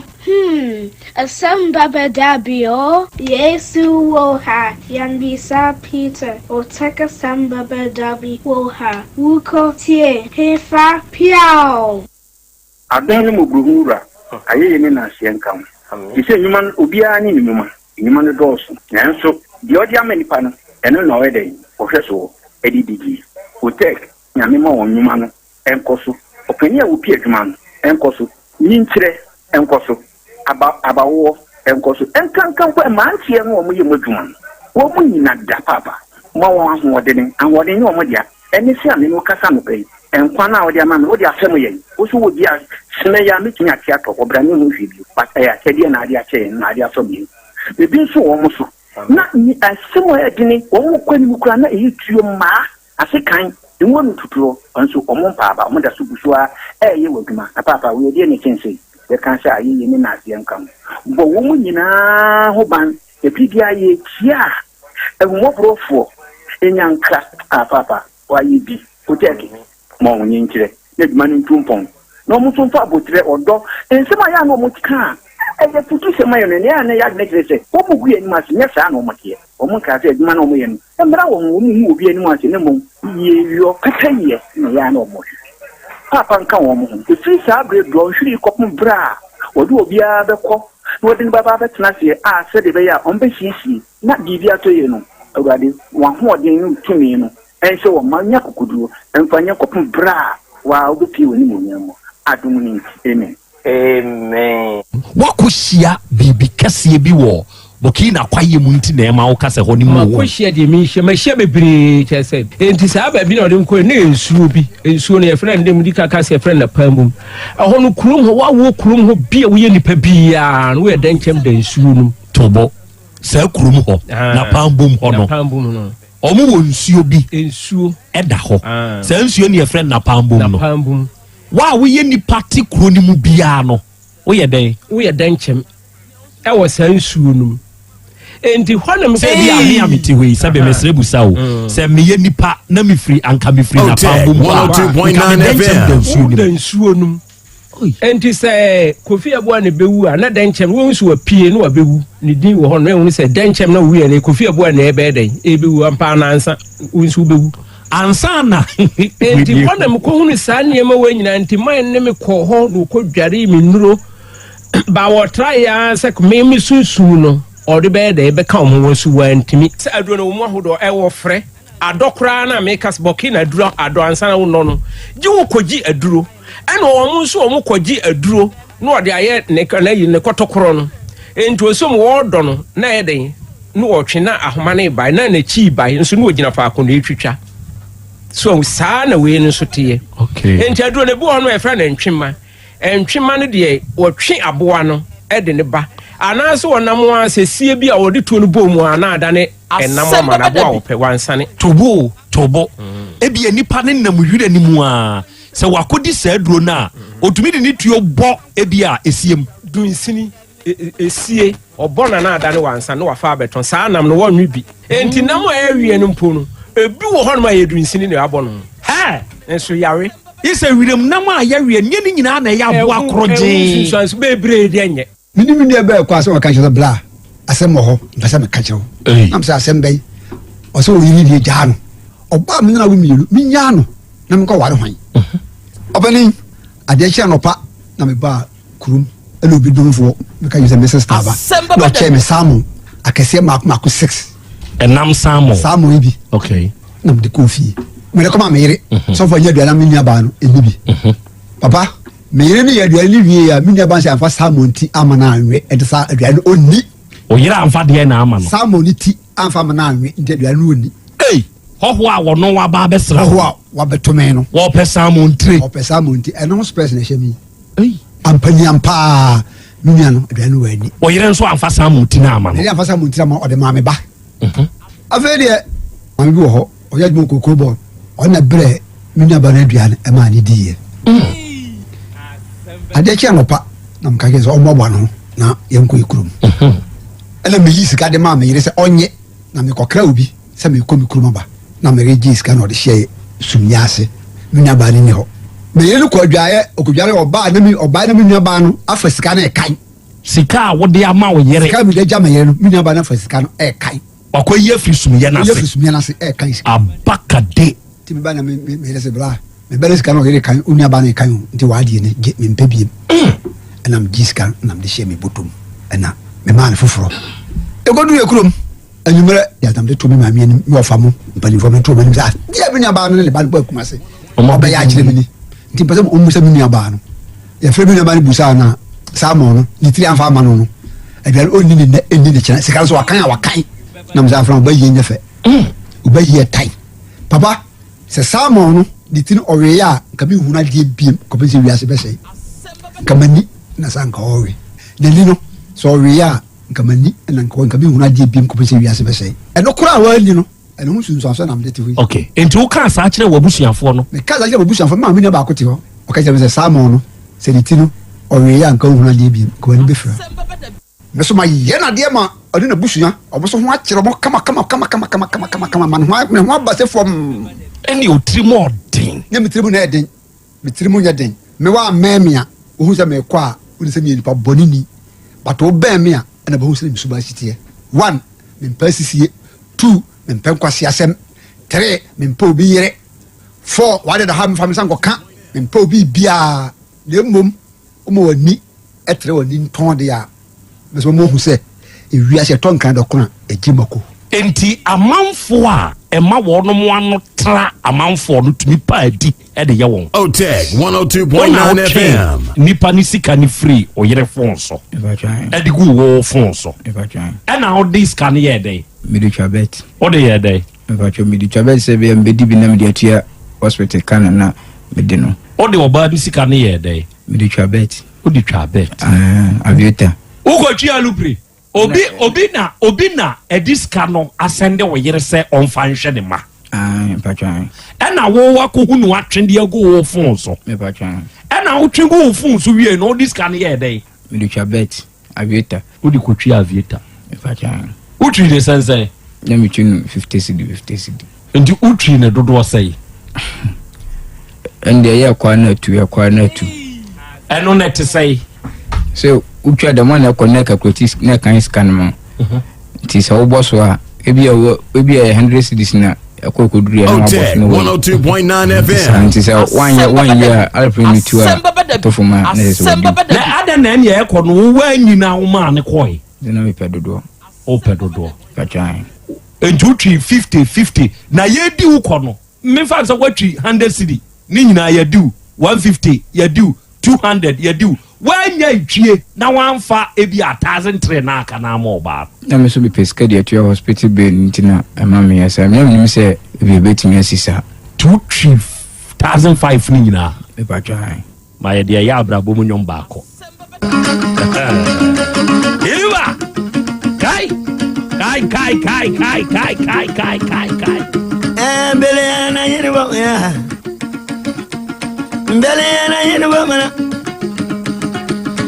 Asɛm baba dabi o. Yesu wɔ ha, yɛnbisa Peter, Oteka asɛm baba dabi wɔ ha. Wukɔ tie, hefa piao. Adom ne mmɔborɔhunu wura, ayɛyie ne nnaaseɛ nka wo. Te sɛ nnwuma no, obiara ne ne nnwuma. Nnwuma no dɔɔso, nanso deɛ ɔde ama nipa no, ɛno na ɔyɛ dɛn? Ɔhwɛ soɔ de didie. Otec, Nyame ma wɔn nnwuma no nkɔ so. Ɔpanin a ɔpi adwuma no nkɔ so. Nyinkyerɛ nkɔ so. Aba abawoɔ nkɔ so. Nkanka mpo mmeranteɛ no a wɔyɛ mu adwuma no, wɔn nyina da paapa. Ma wɔn ahoɔdene. Ahoɔden nyɛ wɔn dea. Ɛne sɛ a me ne wo kasa anɔpa yi, nkwa no a wode ama me, wode afɛm yɛn. Wo so wɔ bi a, sene yɛ a mɛtumi ate atɔ hɔ, bra menhu hwee bio. But ɛyɛ akyɛdeɛ na ade akyɛ yɛn, na ade asɔ yɛn. Ebi nso wɔ wɔn so. Na asɛm a ɛyɛ dene, wɔn kɔ anim koraa na ɛyɛ tuo mmaa, ase kan, ngo no tutuo, nso wɔn mpa aba, wɔn da so gu so ara ɛreyɛ wɔ adwuma. Na paapa, wei ɛdeɛ na ɛkyɛn sei? Yɛka sɛ ayɛyie ne naaseɛ nka ho. Bɔ wɔn nyinaa ho ban. Na bere biara yɛretie a, ahummɔborɔfoɔ nya nkra a Paapa wayɛ bi. Otɛɛke, ma wɔn nkyerɛ na adwuma no ntu mpɔn, na wɔn nso mfa aboterɛ, ɔdɔ, nsɛm a ɛyɛ a na wɔka a ɛyɛ afutusɛm ayɛ no, nea ɛyɛ a na ɛyɛ adwene kyerɛ sɛ wɔgu yɛn anim ase, nyɛ saa na wɔteɛ. Wɔnkaa sɛ adwuma no a wɔyɛ no mmra wɔn ho, wɔnhu obi anim ase, na mmom yieyɔ, pɛpɛyɛ na ɛyɛ a na wɔhwehwɛ. Paapa nka wɔn ho. Ɛfiri saa berɛ dɔnhwere yi kɔpem berɛ a wɔde obiara bɛkɔ na wɔde no bɛba abɛtena aseɛ a sɛdeɛ ɛbɛyɛ a wɔbɛsiesie na biribi atɔ yie no, Awurade, w'ahoɔden ne wo tumi no nhyɛ wɔn ma nya akokoduo mfa nyɛ kɔpem berɛ a wo ara wobɛpue w'animuonyam mu. Adom no nti, amen. Amen. Woakɔhyia biribi kɛseɛ bi wɔ Burkina kwaeɛ mu nti na ɛma woka sɛ hɔ no mu wɔ. Makɔhyia deɛ menhyia, mahyia bebree kyerɛ sɛ. Enti saa baabi na ɔde me kɔɛ, na ɛyɛ nsuo bi, nsuo no yɛfrɛ no, medi kan ka sɛ yɛfrɛ no Napamum. Ɛhɔ no kurom hɔ, woawoɔ kurom hɔ bi a woyɛ nipa biara no, woyɛ dɛnkyɛm da nsuo no mu. Tobo, saa kurom hɔ, Napambum hɔ no. Napambum no. Wɔn wɔ nsuo bi. Nsuo. Ɛda hɔ. Saa nsuo no yɛfrɛ no Napambum no. Napambum. Wo a woyɛ nipa te kuro no mu biara no, woyɛ dɛn? Woyɛ dɛnkyɛm wɔ saa nsuo no mu. Enti hɔ nom sɛ ebi a me a mete hɔ yi, sɛ bɛmɛsrɛ busa o, mm. sɛ meyɛ nipa na mefiri anka mefiri napambo mu a, nka me dɛnkyɛm da nsuo no mu. Da nsuo no mu. Enti sɛ Kofi Aboa na ɛbɛwu a, na dɛnkyɛm, wɔn nso wapue na wabɛwu. Ne din wɔ hɔ no, ɛhunu sɛ dɛnkyɛm na owuiɛ no, Kofi Aboa na ɛbɛyɛ dɛn? Ɛbɛwu ampa anansa, wo nso wobɛwu. Ansa na. Enti hɔ na mekɔhunu saa nneɛma wei nyinaa nti man ne me kɔɔ hɔ na wɔkɔdwaree me nnuro. Ba wɔtraeɛ ara sɛ me me sunsum no ɔde bɛyɛ dɛn bɛka wɔn ho wɔn so wɔantumi. Sɛ aduro no wɔ mu ahodoɔ ɛwɔ frɛ adɔ koraa na meka sɛ bɔke na aduro adɔ ansa na wonɔ no gye wo kɔgye aduro ɛna wɔn nso wɔn kɔgye aduro na ɔde ayɛ ne n'ayi ne kɔtɔkorɔ no nti osom wɔɔdɔ no na ɛyɛ dɛn na ɔtwe na ahoma no bae na n'akyi bae nso na ɔgyina faako na ɛtwitwa so saa na wei no nso teɛ nti aduro no ebi wɔ hɔ no yɛfrɛ no ntwema ntwema no deɛ wɔtwe aboa no de ne ba anaasɛ ɔnam a sɛ sie bi a wɔde tuo no bɔ mu a na adane ɛnam ama no aboa wɔpɛ wansane tobo tobo mm. ebi nipa ne nam wira ne mu a sɛ wakɔdi saa aduro no a ɔtumi de ne tuo bɔ ebi a esie mu dunsini esie, ɔbɔ na na adane wansa na wafa abɛtɔn. Saa nam no wɔnwe bi. Enti nam a ɛreweɛ no mpo no, ebi wɔ hɔnom a ɛyɛ dunsini na ɛabɔ no. Hɛ! Nso yare. Ye sɛ wiram nam a yɛweɛ, nyɛ ne nyinaa na ɛyɛ aboa korɔgyee. Ɛho nsunsuanso bebree deɛ nyɛ. Me ne me nua bɛɛ kɔ asɛm ɔka kyerɛ sɛ bla asɛm wɔ hɔ mpɛ sɛ meka kyerɛ wo nam sɛ asɛm bɛyi ɔsɛ ɔyere deɛ gyaa no ɔbaa me nana wo mmienu menyaa no na menkɔ ware hwan ɔbɛne adeɛ kyerɛ nɔpa na mebaa kurom ɛna obi domfoɔ meka yi sɛ me sister aba na ɔkyɛɛ me salmon akɛseɛ mako mako six ɛnam salmon salmon yi bi okay na mede kɔɔ fie mede kɔma me yere mhm. sɔfo anyɛ aduane me nua baa no ɛni bi mhm. papa me yere no yɛ aduane no wie a me nua baa sɛ amfa salmon ti ama no anwe ɛde saa aduane no ɔnni ɔyere amfa deɛ na ama no salmon no ti amfa ama no anwe nti aduane no ɔnni ei hɔhoɔ a wɔno waba abɛsra hɔhoɔ a wabɛtome no wɔpɛ salmon tire wɔpɛ salmon ti ɛno ho spɛs na ɛhyɛ mi Ei! Ampaniampaa, me nua no, aduane no wanni. Ɔyere nso amfa salmon ti no amma no. Ɔyere amfa salmon ti no amma, ɔde maa me ba. Mhm. Afei deɛ, maame bi wɔ hɔ, ɔyɛ adwuma kokoo bɔɔl. Ɔno na brɛ me nua ba no aduane ɛmaa ne diiɛ. Mm. Adeɛ kye anɔpa na meka kyerɛ sɛ ɔmmoaboa ne ho na yɛnkɔ yɛ kurom. Mhm. Ɛna meyi sika de maa me yere sɛ ɔnyɛ na mekɔkra obi. sɛ merekɔ me kurom aba na meregye sika na ɔde hyɛɛ sumyɛ ase. Me nuabaa no nni hɔ. Me yere no kɔ adwaeɛ, ɔkɔdware ɔbaa na me ɔbaa na me nuabaa no afa sika no ɛkan. Sika a wode ama wo yere. Sika a mede agya me yere no, me nuabaa no afa sika no ɛkan. Wakɔyi afiri sumyɛ no ase. Ɔyi afiri sumyɛ no ase ɛkan sika. Abakade. Nti me ba na me me yere sɛ bra, me ba no sika no ɔyere kan, wo nuabaa no ɛkan o, nti w'adeɛ no gye, mempɛ biem. Ɛna megye sika no na mede hyɛɛ me bɔtɔ mu ɛna memaa no foforɔ. Ɛkɔduru yɛ kurom. Anwummerɛ, yɛ na mede too me maame anim, me wɔfa mo mpanimfoɔ mede too wɔn anim sɛ adeɛ a me nuabaa no ne ne ba no bɔ akuma ase ɔbɛyɛ akyerɛ me ni nti mpɛ sɛ ɔmmu sɛ me nuabaa no. Yɛfrɛ me nuabaa no busaa no a Samuel no ne tiri amfa ama no no aduane ɔnni ne nnɛ ɛnni ne kyena sika no so wakan a wakan na mesɛ afra ɔba yie nyɛ fɛ ɔba yie ɛtan papa sɛ Samuel no ne tiri ɔweeɛ a nka menhunu adeɛ biem kɔpem sɛ wiase bɛsɛe nka m'ani na sɛ anka ɔwe n'ani no sɛ ɔweeɛ a Nka m'ani na nka nka menhunu adeɛ biom kɔpem sɛ wiase bɛsɛe. Ɛno koraa a wɔanni no, ɛno ho nsunsuansoɔ na mede te hɔ yi. Ok, enti wokaa saa kyerɛɛ w'abusuafoɔ no? Mekaa saa kyerɛɛ m'abusuafoɔ no. Me maame nua baako te hɔ, ɔka kyerɛɛ me sɛ Salmon no, sɛ ne ti no, ɔweeɛ a nka ɔnhunu adeɛ biom, nka w'ani bɛfira. Me nso mayɛ no adeɛ ma. ɔne n'abusua, ɔmo nso ho akyerɛ ɔmo kama kama kama kama kama kama kama kama ma ne ho ne ho aba sɛ fam. Ɛne otiri mu ɔden. Nyɛ me tiri mu na ɛden, me tiri mu nyɛ den. Me wa mmɛn me a, wohu sɛ mekɔ a, wone sɛ meyɛ nipa bɔne ni. But wobɛn me a, ɛna bɛhu sɛ me suban si teɛ. One, mempɛ asisie. Two, mempɛ nkwaseasɛm. Three, mempɛ obi yere. Four, wade da ha mfa me nsa nkɔka. Mempɛ obi biara. Na mmom, woma w'ani trɛ w'ani ntɔn deɛ a, mɛsɛ wɔn ahu sɛ ewiase ɛtɔ nkran dɔkono a ɛgye mako. Enti amanfoɔ a ɛma wɔnom ano tra amanfoɔ no tumi pa adi de yɛ wɔn. Otec Wo na 102.9 wotwe FM. nipa ne sika no firi wo yere fon so de guu wo fon so. Ɛna wode sika no yɛɛ dɛn? Mede twa bet. Wode yɛɛ dɛn? Mpakyɛw mede twa bet sɛ ebia mebedi bi na mede atua hospital ka no na mede no. Wode ɔbaa no sika no yɛɛ dɛn? Mede twa bet. Wode twaa bet. Ah, aviator. Wokɔtwi alupre. Obi obi na obi na ɛde sika no asɛnde wo yere sɛ ɔmfa nhwɛ ne ma. Ah, mpakyɛw. Ɛna wo wakɔhu no atwe de agu wo fon so. Mpakyɛw. Ɛna wotwe gu wo fon so wie no wode sika no yɛɛ dɛn? Mede twa bet. Aviator. Wode kɔtwi aviator. Mepakyɛ. Wotwi ne sɛnsɛn? Na metwi no 50 cedi 50 cedi. Nti wotwi ne dodoɔ sɛn? Ɛnde ɛyɛ ɛkɔ na atu ɛkɔ na atu. Ɛno na ɛte sɛn? Sɛ wotwa dɛm a na ɛkɔ na ɛkakulati na ɛkan sika no ma. Mhm. Nti sɛ wobɔ so a ebi a ebi a 100 cedis na ɛkɔ ɛkɔduru yɛ na wabɔ so na wɔyi saa nti sɛ wanyɛ wanyɛ a alapere ne tu a tɔ fam a na ɛsɛ sɛ wɔdi. Na adɛn na ɛnea ɛkɔ no wowɔ anyina wo maa ne kɔe. Nti na mepɛ dodoɔ. Wopɛ dodoɔ. Patwan. Nti wotwi 50 50 na yɛdi wo kɔ no mefa sɛ woatwi 100 cedi ne nyinaa yɛdi wo 150 yɛdi wo 200 yɛdi wo Woannya ntwie na woamfa ebia 1003 no aka no ama ɔbaa no. Na me nso mepɛ sika de atua hospital bill nti na ɛma meyɛ saa. Na menim sɛ ebia ebetumi asi saa. Nti wotwi 1005 no nyinaa? Mepatwa ae. Ma yɛde ɛyɛ abrabɔ mu nnwom baako. Iriba! Kai! Kai, kai, kai, kai, kai, kai, kai, kai, kai. Eh, bele na yini ba ya. Bele na yini ba mana.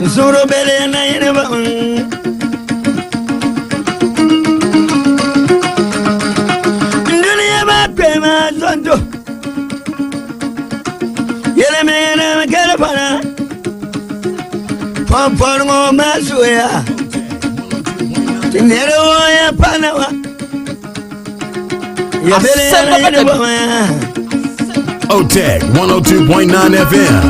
Zuru bele na yini ba. Dunia ba prema zonto. Yele me na kere pana. Pon ngo masuya. Tinere wo ya panawa. Asɛm bɛba da bi. OTEC 102.9 FM.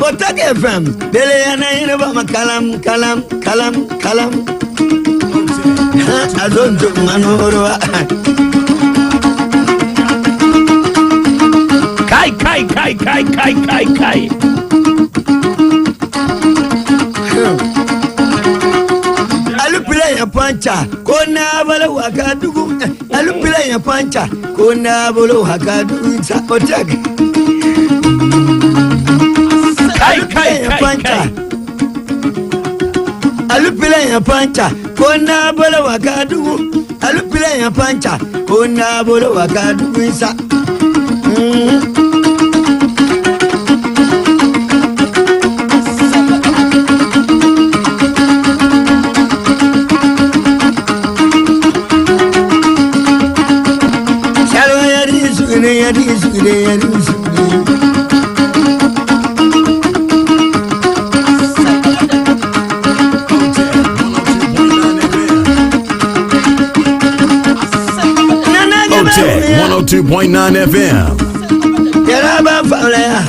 Otec FM, kalam kalam kalam kalam. Azonto manurwa. Kai kai kai kai kai kai kai. Alupile ya pancha ko na bala wakadugu alupile ya pancha ko na bala wakadugu sa Otec. Kai kai kai kai. Alupile ya pancha ko na bala wakadugu alupile ya pancha ko na bala wakadugu sa. Salo yari sugine yari sugine yari sugine. OTEC 102.9 FM. Yaraba faulaya.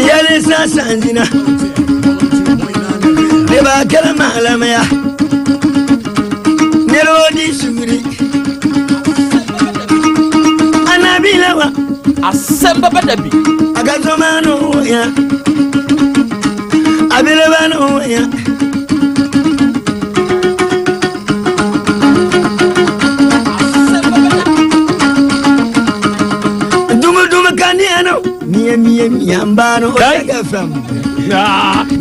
Yali sasanzina. Ne ba kɛlɛ maalamaya. Ne di suguri. Anabila wa. Asɛm bɛba da bi. A ka soma no ya. Abileba no ya. Dumu dumu kaniyano. Miya miya miya. Kai.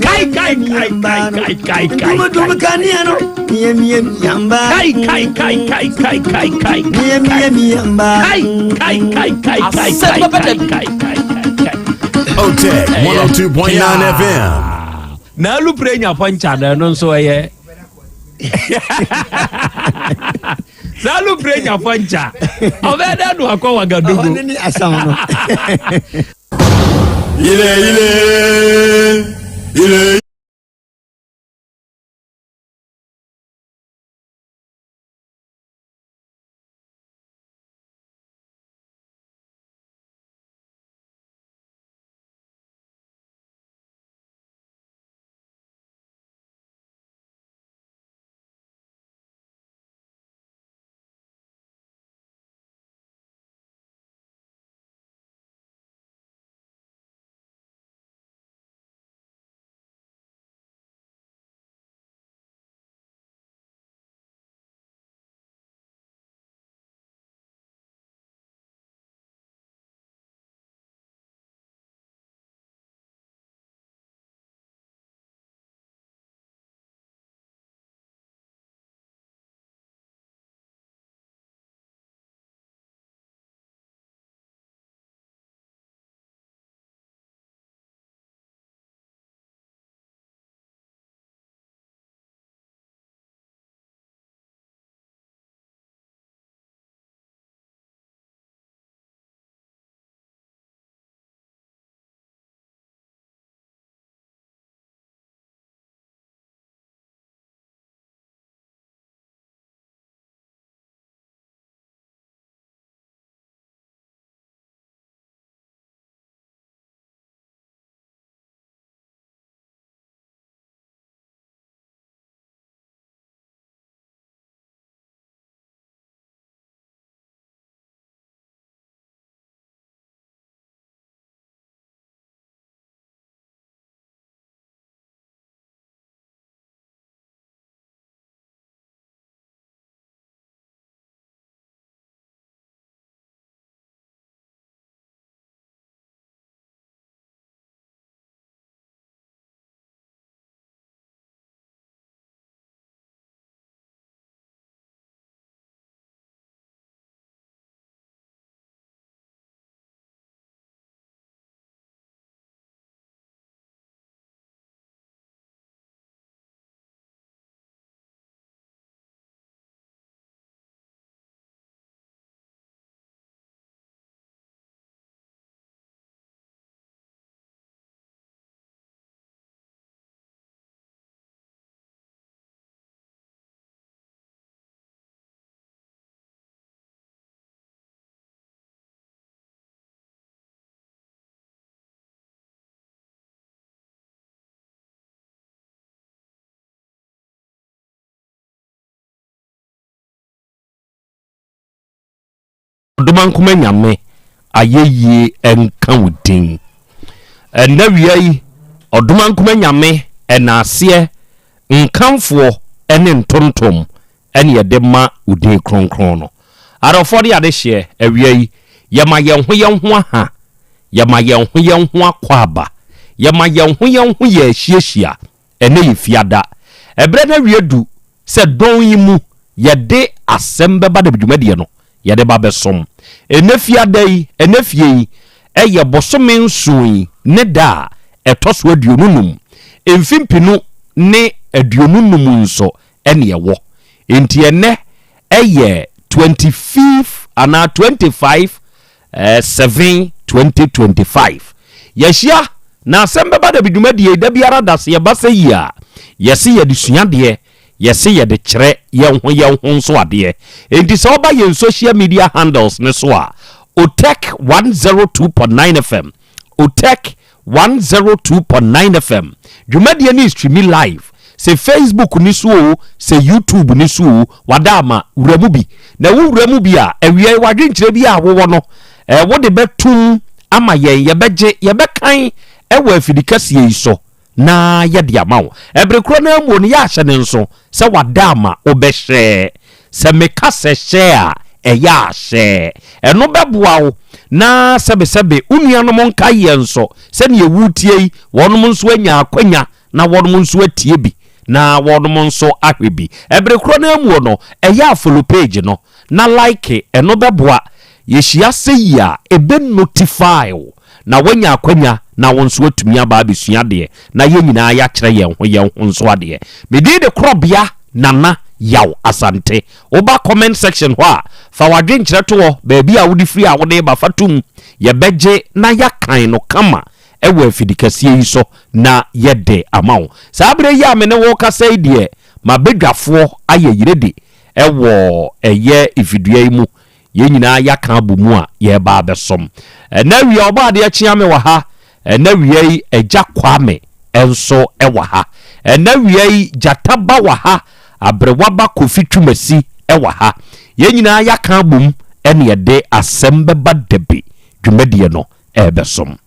Kai kai kai kai kai kai kai. Kai kai kai kai kai kai kai. Kai kai kai kai kai kai kai kai kai kai. Otec 102.9 FM. Na alupre nya pɔnkya na ɛno nso ɛyɛ. Saa alupre nya pɔnkya. Ɔbɛyɛ dɛ no akɔ Wagadugu. Ɔne ne asam no. Ile ile ile. Ɔdomankoma Nyame ayɛyie nka wo din. Ɛnnɛ wia yi, Ɔdomankoma Nyame ɛnaaseɛ, nkamfoɔ ne ntontom ɛne yɛde ma wo din kronkron no. Adɔfoɔ ne adehyeɛ, awia yi, yɛma yɛn ho yɛn ho aha, yɛma yɛn ho yɛn ho akwaaba, yɛma yɛn ho yɛn ho yɛ ahyiahyia, Ɛnnɛ yɛ Fiada. Ɛberɛ no awie du sɛ dɔn yi mu yɛde asɛm bɛba na dwumadie no yɛde ba bɛsom. Ɛnnɛ Fiada yi, ɛnnɛ fie yi, ɛyɛ bosome nson yi ne da a ɛtɔ so 25, mfe 2025 nso ɛne ɛwɔ. Enti ɛnnɛ ɛyɛ 25 anaa 25 7 2025. Yɛahyia na asɛm bɛba da bi dwumadie yi da biara da sɛ yɛba sɛ yi a yɛse yɛde sua adeɛ yɛse yɛde kyerɛ yɛn ho yɛn ho nso adeɛ. Enti sɛ woba yɛn social media handles no so a Otec 102.9 FM Otec 102.9 FM dwumadie no streami live sɛ Facebook ni so oo sɛ YouTube ni so oo wada ama wura mu bi na wo wura mu bi a awia yi wadwenkyerɛ bi a wowɔ no eh, wode bɛtum ama yɛn yɛbɛgye yɛbɛkan ɛwɔ afidi kɛseɛ yi so na yɛde ama wo. Ɛbere korɔ no ara mu no, yɛahyɛ no nso sɛ wada ama wobɛhyɛ. Sɛ meka sɛ hyɛ a, ɛyɛ a hyɛ. Ɛno bɛboa wo. Na sɛbesɛbe wo nuanom nkaeɛ nso, sɛdeɛ woretie yi, wɔnom nso anya akwanya na wɔnom nso atie bi na wɔnom nso ahwɛ bi. Ɛbere korɔ no ara muo no, ɛyɛ a follow page no na like, ɛno bɛboa. Yɛhyia sɛyi a, ɛbɛ notify wo na woanya akwanya na wo nso atumi aba abɛsua adeɛ na yɛn nyinaa yɛakyerɛ yɛn ho yɛn ho nso adeɛ. Me din de Korɔbea Nana Yaw Asante. Woba comment section hɔ a, fa w'adwenkyerɛ to hɔ, baabi a wode firi a wode reba fa tom. Yɛbɛgye na yɛakan no kama wɔ afidikɛseɛ yi so na yɛde ama wo. Saa berɛ yi a me ne wo rekasa yi deɛ, m'abadwafoɔ ayɛ yerede wɔ ɛyɛ mfidua yi mu. Yɛn nyinaa yɛaka abɔ mu a yɛreba abɛsom. Ɛnnɛ awia Ɔbɔadeɛ Kyeame wɔ ha. Ɛnnɛ awia yi Agya Kwame nso wɔ ha. Ɛnnɛ awia yi Gyata Ba wɔ ha. Aberewa Ba Kofi Twumasi wɔ ha. Yɛn nyinaa yɛaka abom ɛne yɛde asɛm bɛba dabi dwumadie no ɛrebɛsom.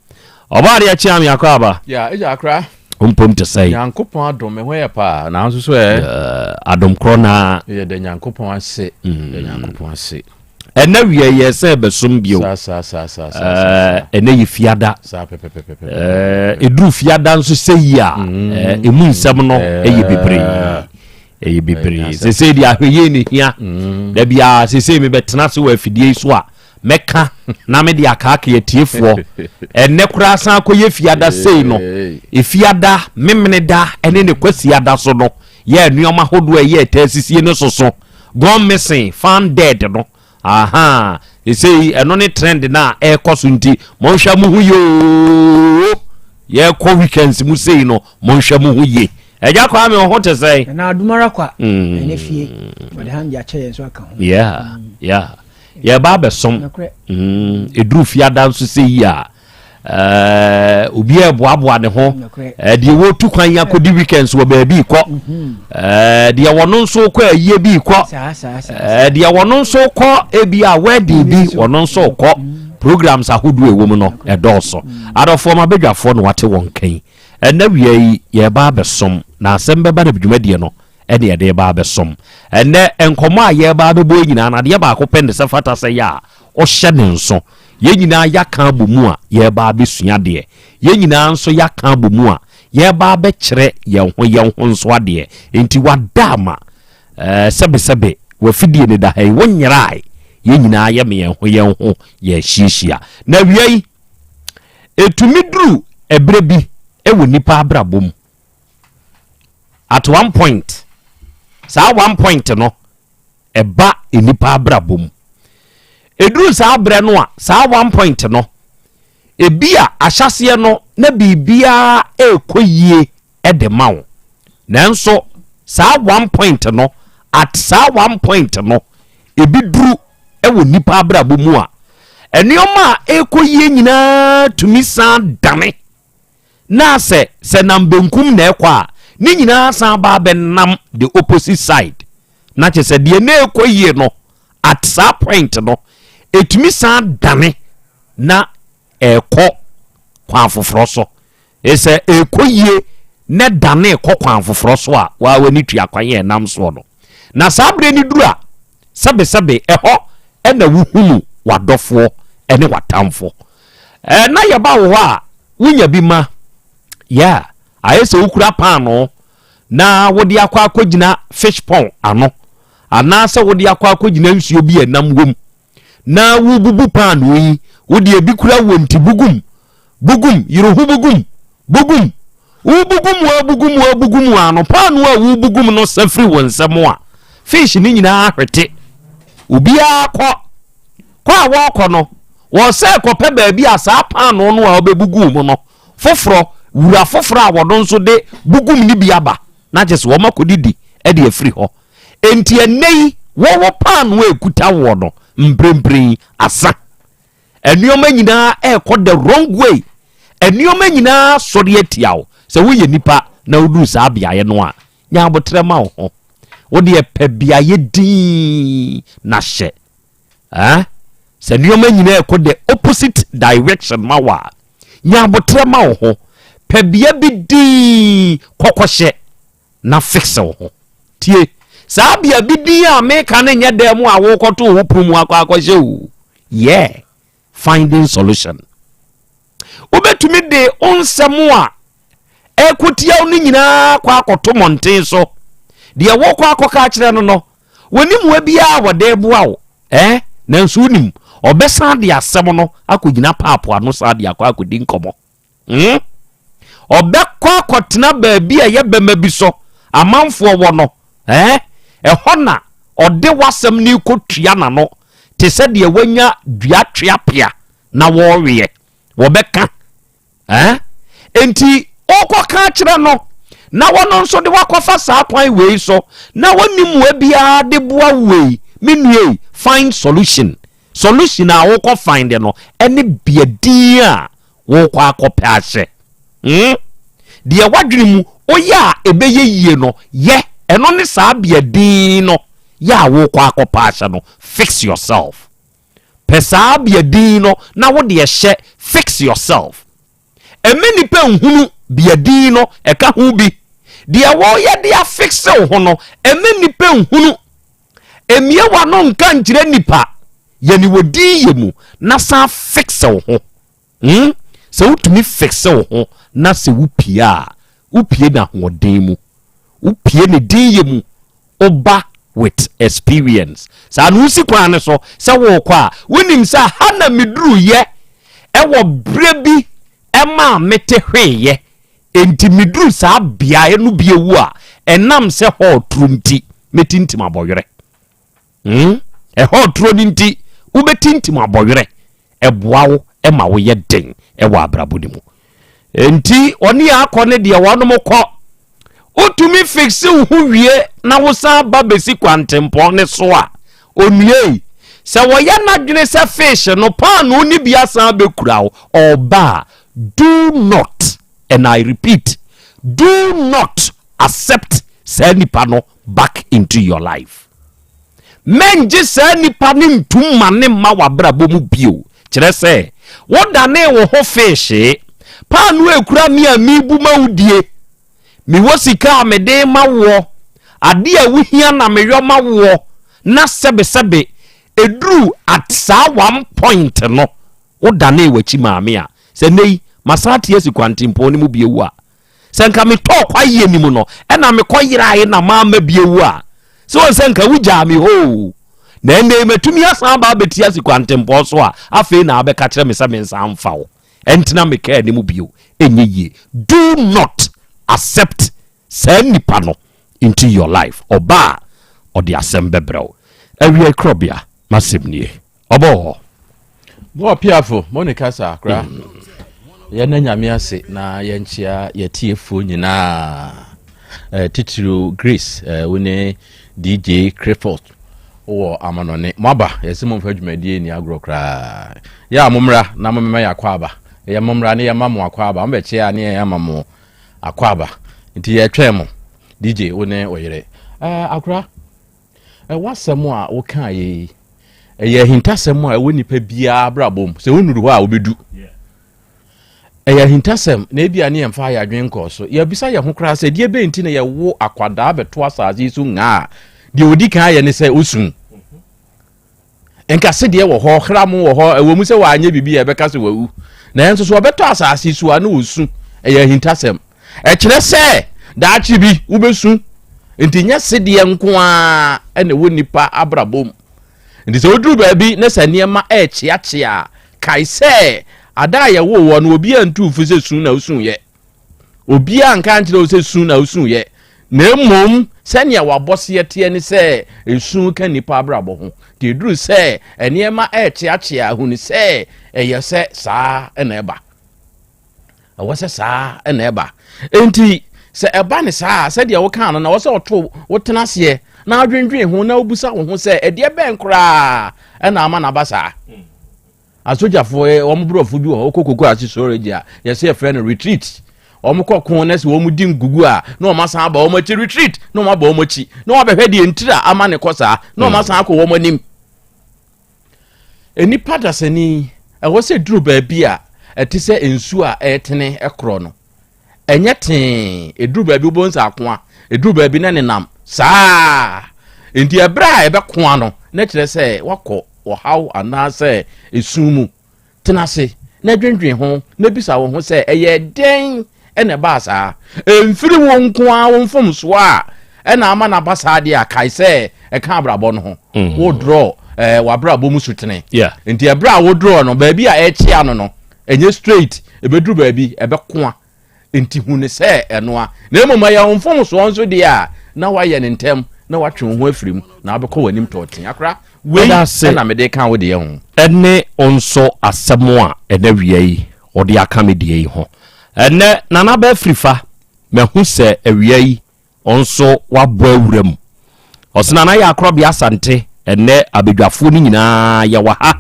Ɔbɔadeɛ Kyeame akɔ aba. Ya, Agya Akra. Wo mpom te sɛn? Nyankopɔn adom, me ho yɛ paa. Nanso so ɛ? Adom korɔ na. Yɛda Nyankopɔn ase. Yɛda Nyankopɔn ase. Ɛnɛ wia yɛ sɛ ɛbɛsom bio. Saa saa saa saa saa. Ɛɛ ɛnɛ yɛ fiada. Saa pɛpɛpɛpɛ. Ɛɛ eduru fiada nso sɛ yi a, ɛɛ emu nsɛm no ɛyɛ bebree. Ɛyɛ bebree. Sese deɛ ahwɛyie ne hia. Dabi a sese mebɛtena ase wɔ afidie yi so a. mɛka na mede akaakae atiefoɔ. Ɛnnɛ koraa san akɔyɛ fiada sei no, efiada, memeneda ne ne kwasiada so no, yɛ nneɛma ahodoɔ a ɛyɛ ɛtaa sisie no soso. Gone missing, found dead no. Aha, esei ɛno ne trend no a ɛrekɔ so nti, monhwɛ mo ho yie oo. Yɛrekɔ weekends mu sei no, monhwɛ mo ho yie. Agya Kwame, wo ho te sɛn? Nana Adumara kwa, ɛnɛ fie, wɔde hangye akyɛ yɛn so aka ho. Yeah, yeah. Yɛreba abɛsom. Ɛduru fiada nso sɛ yi a, eh, obi ɛreboaboa ne ho. Eh, deɛ wɔtu kwan akɔdi weekends wɔ baabi kɔ. Mhm. Eh, deɛ wɔno nso kɔ ayie bi kɔ. Deɛ wɔno nso kɔ ebi a wedding bi wɔno nso kɔ. Mhm. Programs ahodoɔ ɛwɔ mu no ɛdɔɔso. Mhm. Adɔfoɔ ma badwafoɔ na wate wɔn kan. Ɛnna wia yi yɛreba abɛsom na asɛm bɛba na dwumadie no ɛne yɛde reba abɛsom. Ɛnnɛ, nkɔmmɔ a yɛreba abɛbɔ yi nyinaa no, adeɛ baako pɛ ne sɛ fata sɛ yɛ a ɔhyɛ ne nso. Yɛn nyinaa yɛaka abɔ mu a yɛreba abɛsua adeɛ. Yɛn nyinaa nso yɛaka abɔ mu a yɛreba abɛkyerɛ yɛn ho yɛn ho nso adeɛ. Enti wada ama ɛɛ sɛbesɛbe w'afidie no da ha yi, wonyerae. Yɛn nyinaa yɛme yɛn ho yɛn ho yɛahyiahyia. Na awia yi, ɛtumi duru ɛberɛ bi wɔ nnipa abrabɔ mu. At one point, saa one point no, ɛba nnipa abrabɔ mu. Ɛduru saa berɛ no a, saa one point no, ebi a ahyɛseɛ no na biribiara ɛrekɔ yie de ma wo. Nanso saa one point no, at saa one point no, ebi duru wɔ nnipa abrabɔ mu a, nneɛma a ɛrekɔ yie nyinaa tumi san dane. Na sɛ sɛ nam benkum na ɛkɔ a, ne nyinaa san ba abɛnam the opposite side. Na kyerɛ sɛ deɛ na ɛkɔ yie no, at saa point no, ɛtumi san dane na ɛkɔ kwan foforɔ so. Sɛ ɛkɔ yie na ɛdane kɔ kwan foforɔ so a, waa w'ani tua kwan a ɛnam soɔ no. Na saa berɛ no duru a, sɛbesɛbe ɛhɔ na wohunu w'adɔfoɔ ne w'atamfo. Eh, na yɛba wo hɔ a, wonya bi ma. Yeah, ayɛ sɛ wokura paanoo na wode akɔ akɔgyina fish pond ano anaasɛ wode akɔ akɔgyina nsuo bi a ɛnam wom na wobubu paanoo yi, wode ebi kura wɔ nti bugum, bugum, yere ho bugum, bugum. Wobugum a bugum a bugum a no paanoo a wobugum no sa firi wo nsam a, fish no nyinaa ahwete. Obiara kɔ. Kɔ a wɔrekɔ no, wɔsɛ kɔpɛ baabi a saa paanoo no a wɔbɛbugu mu no foforɔ, wura foforɔ a wɔno nso de bugum no bi aba, na kyerɛ sɛ wɔn akɔdidi de afiri hɔ. Enti ɛnnɛ yi, wɔwɔ paanoo a ɛkuta woɔ no, mprempren asa. Nneɛma nyinaa ɛrekɔ the wrong way. Nneɛma nyinaa sɔre atia wo. Sɛ woyɛ nipa na woduru saa beaeɛ no a, nya aboterɛ ma wo ho. Wo deɛ pɛ beaeɛ dinn na hyɛ. Eh? Sɛ nneɛma nyinaa ɛkɔ the opposite direction ma wo a, nya aboterɛ ma wo ho. Pɛ bea bi dinn kɔkɔhyɛ na fix wo ho. Tie, saa bea bi din a meka no nyɛ dan mu a wokɔto wo pono mu akɔ akɔhyɛ o. Yeah. finding solution. Wobɛtumi de wo nsɛm a ɛrekɔtia wo no nyinaa kɔ akɔto mmɔnten so. Deɛ wokɔ akɔka akyerɛ no no, wɔni mmoa biara a wɔde boa wo eh? Nanso wonim, ɔbɛsan de asɛm no akɔgyina paapo ano san de akɔ akɔdi nkɔmmɔ. Hmm? Ɔbɛkɔ akɔtena baabi a ɛyɛ bɛma bi so, amanfoɔ wɔ no, eh? Ɛhɔ na ɔde w'asɛm no rekɔtua n'ano te sɛ deɛ wanya dua tweapea na wɔreweɛ. Wɔbɛka. Eh? Enti wokɔka akyerɛ no na wɔno nso de wakɔfa saa kwan wei so na wɔnni mmoa biara de boa wei, me nua yi, find solution. Solution a wokɔ find no ɛne bea din a wokɔ akɔpɛ ahyɛ. Hmm? Deɛ w'adwene mu woyɛ a ɛbɛyɛ yie no, yɛ. Ɛno ne saa bea din no yɛ a wokɔ akɔpɛ ahyɛ no. Fix yourself. Pɛ saa bea din no na wo deɛ hyɛ. Fix yourself. Ɛmɛ nipa nhunu bea din no ɛka ho bi. Deɛ wɔyɛ de afixe wo ho no, ɛmɛ nipa nhunu. Mmue w'ano nka nkyerɛ nnipa. Yɛ ne wɔ din yɛ mu na san fixe wo ho. Hmm? Sɛ wotumi fixe wo ho na sɛ wopie a, wopie no ahoɔden mu. Wopie ne din yɛ mu. Woba with experience. Saa no wosi kwan no so sɛ worekɔ a, wonim sɛ ha na meduruyɛ ɛwɔ berɛ bi ɛmaa mete hweeyɛ. Enti meduru saa beaeɛ no bio a, ɛnam sɛ hɔ turo nti, mɛtintim abɔwerɛ. Hmm? Ɛhɔ turo no nti, wobɛtintim abɔwerɛ. Ɛboa wo ma woyɛ den wɔ abrabɔ no mu. Enti ɔne yɛ akɔ ne deɛ wɔnom kɔ. Wotumi fikse wo ho wie na wosan ba bɛsi kwantempɔn ne so a, onuei, sɛ wɔyɛ n'adwene sɛ fish no paanoo ne bi asan bɛkura wo, ɔba a, do not, and I repeat, do not accept saa nipa no back into your life. Mɛngye saa nipa no ntum ma ne mma w'abrabɔ mu bio. Kyerɛ sɛ, wodanee wo ho feehyee. Paanoo ekura me a mebu ma wo die. Mewɔ sika a mede ma woɔ. Adeɛ a wohia na meyɔ ma woɔ. Na sɛbesɛbe, ɛduru at saa one point no, wodanee w'akyi maa me a, sɛ nnɛ yi, masan ate asi kwantempɔn no mu bio a, sɛ nka metɔɔ kwaeɛ no mu no, ɛna mekɔyeraeɛ na mamma bio a, sɛ wɔn sɛ nka wogyaa me hɔ o. Na ɛnnɛ yi, matumi asan aba abɛti asi kwantempɔn so a, afei na abɛka kyerɛ me sɛ mensan mfa wo ɛntena me kaa no mu bio. Ɛnyɛ yie. Do not accept saa nipa no into your life. Ɔba a, ɔde asɛm bɛbrɛ wo. Awiei korɔbea, m'asɛm nie. Ɔbɔ hɔ. Mo ɔpiafo, mo ne kasa akora. Yɛn nyame ase na yɛnkyea yɛtiefoɔ nyinaa. Eh, titiriw Grace, eh, wo ne DJ Crayford wɔ amanɔne. Mo aba, yɛsɛ mo mfa dwumadie ni agorɔ koraa. Yɛ a mommra na momema yɛ akɔ aba. Yɛ mommra ne yɛma mo akɔ aba. Mobɛkyea ne yɛn ama mo akɔ aba. Nti yɛtwɛn mo. DJ, wo ne ɔyere. Eh, akora. W'asɛm a wokaeɛ yi, ɛyɛ ahintasɛm a ɛwɔ nipa biara abrabɔ mu. Sɛ wonnuru hɔ a wobɛdu. Ɛyɛ ahintasɛm na ebia ne yɛmfa yɛn adwene nkɔɔ so. Yɛbisa yɛn ho koraa sɛ deɛ bɛn nti na yɛwo akwadaa bɛto asase yi so ngaa a deɛ ɔdi kan ayɛ ne sɛ ɔsu. Nkasedeɛ wɔ hɔ, hram wɔ hɔ, ɛwɔ mu sɛ wanyɛ biribi a ɛbɛka sɛ wawu, nanso so ɔbɛtɔ asase so a na ɔsu. Ɛyɛ ahintasɛm. Ɛkyerɛ sɛ daakye bi wobɛsu. Nti nyɛ sedeɛ nko ara na ɛwɔ nipa abrabɔ mu. Nti sɛ woduru baabi na sɛ nneɛma ɛrekyeakyea a, kae sɛ ada a yɛwoo wɔ no obiara ntuu fo sɛ su na wosuiɛ. Obiara nka nkyerɛ wo sɛ su na wosuiɛ, na mmom sɛnea w'abɔseɛ teɛ ne sɛ esu ka nnipa abrabɔ ho. Nti ɛduru sɛ nneɛma ɛrekyeakyea a, hunu sɛ ɛyɛ sɛ saa na ɛba. Ɛwɔ sɛ saa na ɛba. Enti sɛ ɛba ne saa a, sɛdeɛ wokaa no na ɛwɔ sɛ ɔto wotena aseɛ na adwendwen ho na wobisa wo ho sɛ ɛdeɛ bɛn koraa ɛna ama no aba saa. Asogyafoɔ eh, wɔn borɔfo bi wɔ hɔ wokɔ koko ase sɔrɔgye a yɛsɛ yɛfrɛ no retreat wɔn kɔ ko na sɛ wɔn di nkugu a na wɔn asan aba wɔn akyi retreat na wɔn aba wɔn akyi na wɔn abɛhwɛ deɛ ntira ama ne kɔ saa na wɔn asan akɔ wɔn anim nnipa dasani ɛwɔ sɛ duru baabi a ɛte sɛ nsuo a ɛretene ɛkorɔ no ɛnyɛ tee ɛduru baabi wobɛhu sɛ akoa ɛduru baabi na nenam saa nti ɛberɛ a ɛbɛkoa no na kyerɛ sɛ wakɔ ɔhaw anaasɛ ɛsu mu. Tena ase na dwendwen ho na bisa wo ho sɛ, 'Ɛyɛɛ dɛn na ɛbaa saa? Ɛmfiri wo nko ara wo mfomsoɔ a ɛna ama no aba saa deɛ a, kae sɛ ɛka abrabɔ no ho. Mm. Wodraw eh, w'abrabɔ mu sutene. Yeah. Nti ɛberɛ a wodraw no, baabi a ɛkyea no no, ɛnyɛ straight, ɛbɛduru baabi, ɛbɛkoa. Nti hu no sɛ ɛnoa. Na mmom ɛyɛ wo mfomsoɔ nso deɛ a, na woayɛ no ntɛm na woatwe wo ho afiri mu na wobɛkɔ w'anim tɔɔten. Akora, wei na mede ka wo deɛ ho. Ɛne wo nso asɛm a ɛnɛ awia yi wɔde aka me deɛ yi ho. Ɛnɛ Nana Bafirifa, mahu sɛ awia yi wo nso woabɔ awura mu. Ɔse Nana yɛ Akorɔbea Asante, ɛnɛ abadwafoɔ no nyinaa yɛwɔ ha,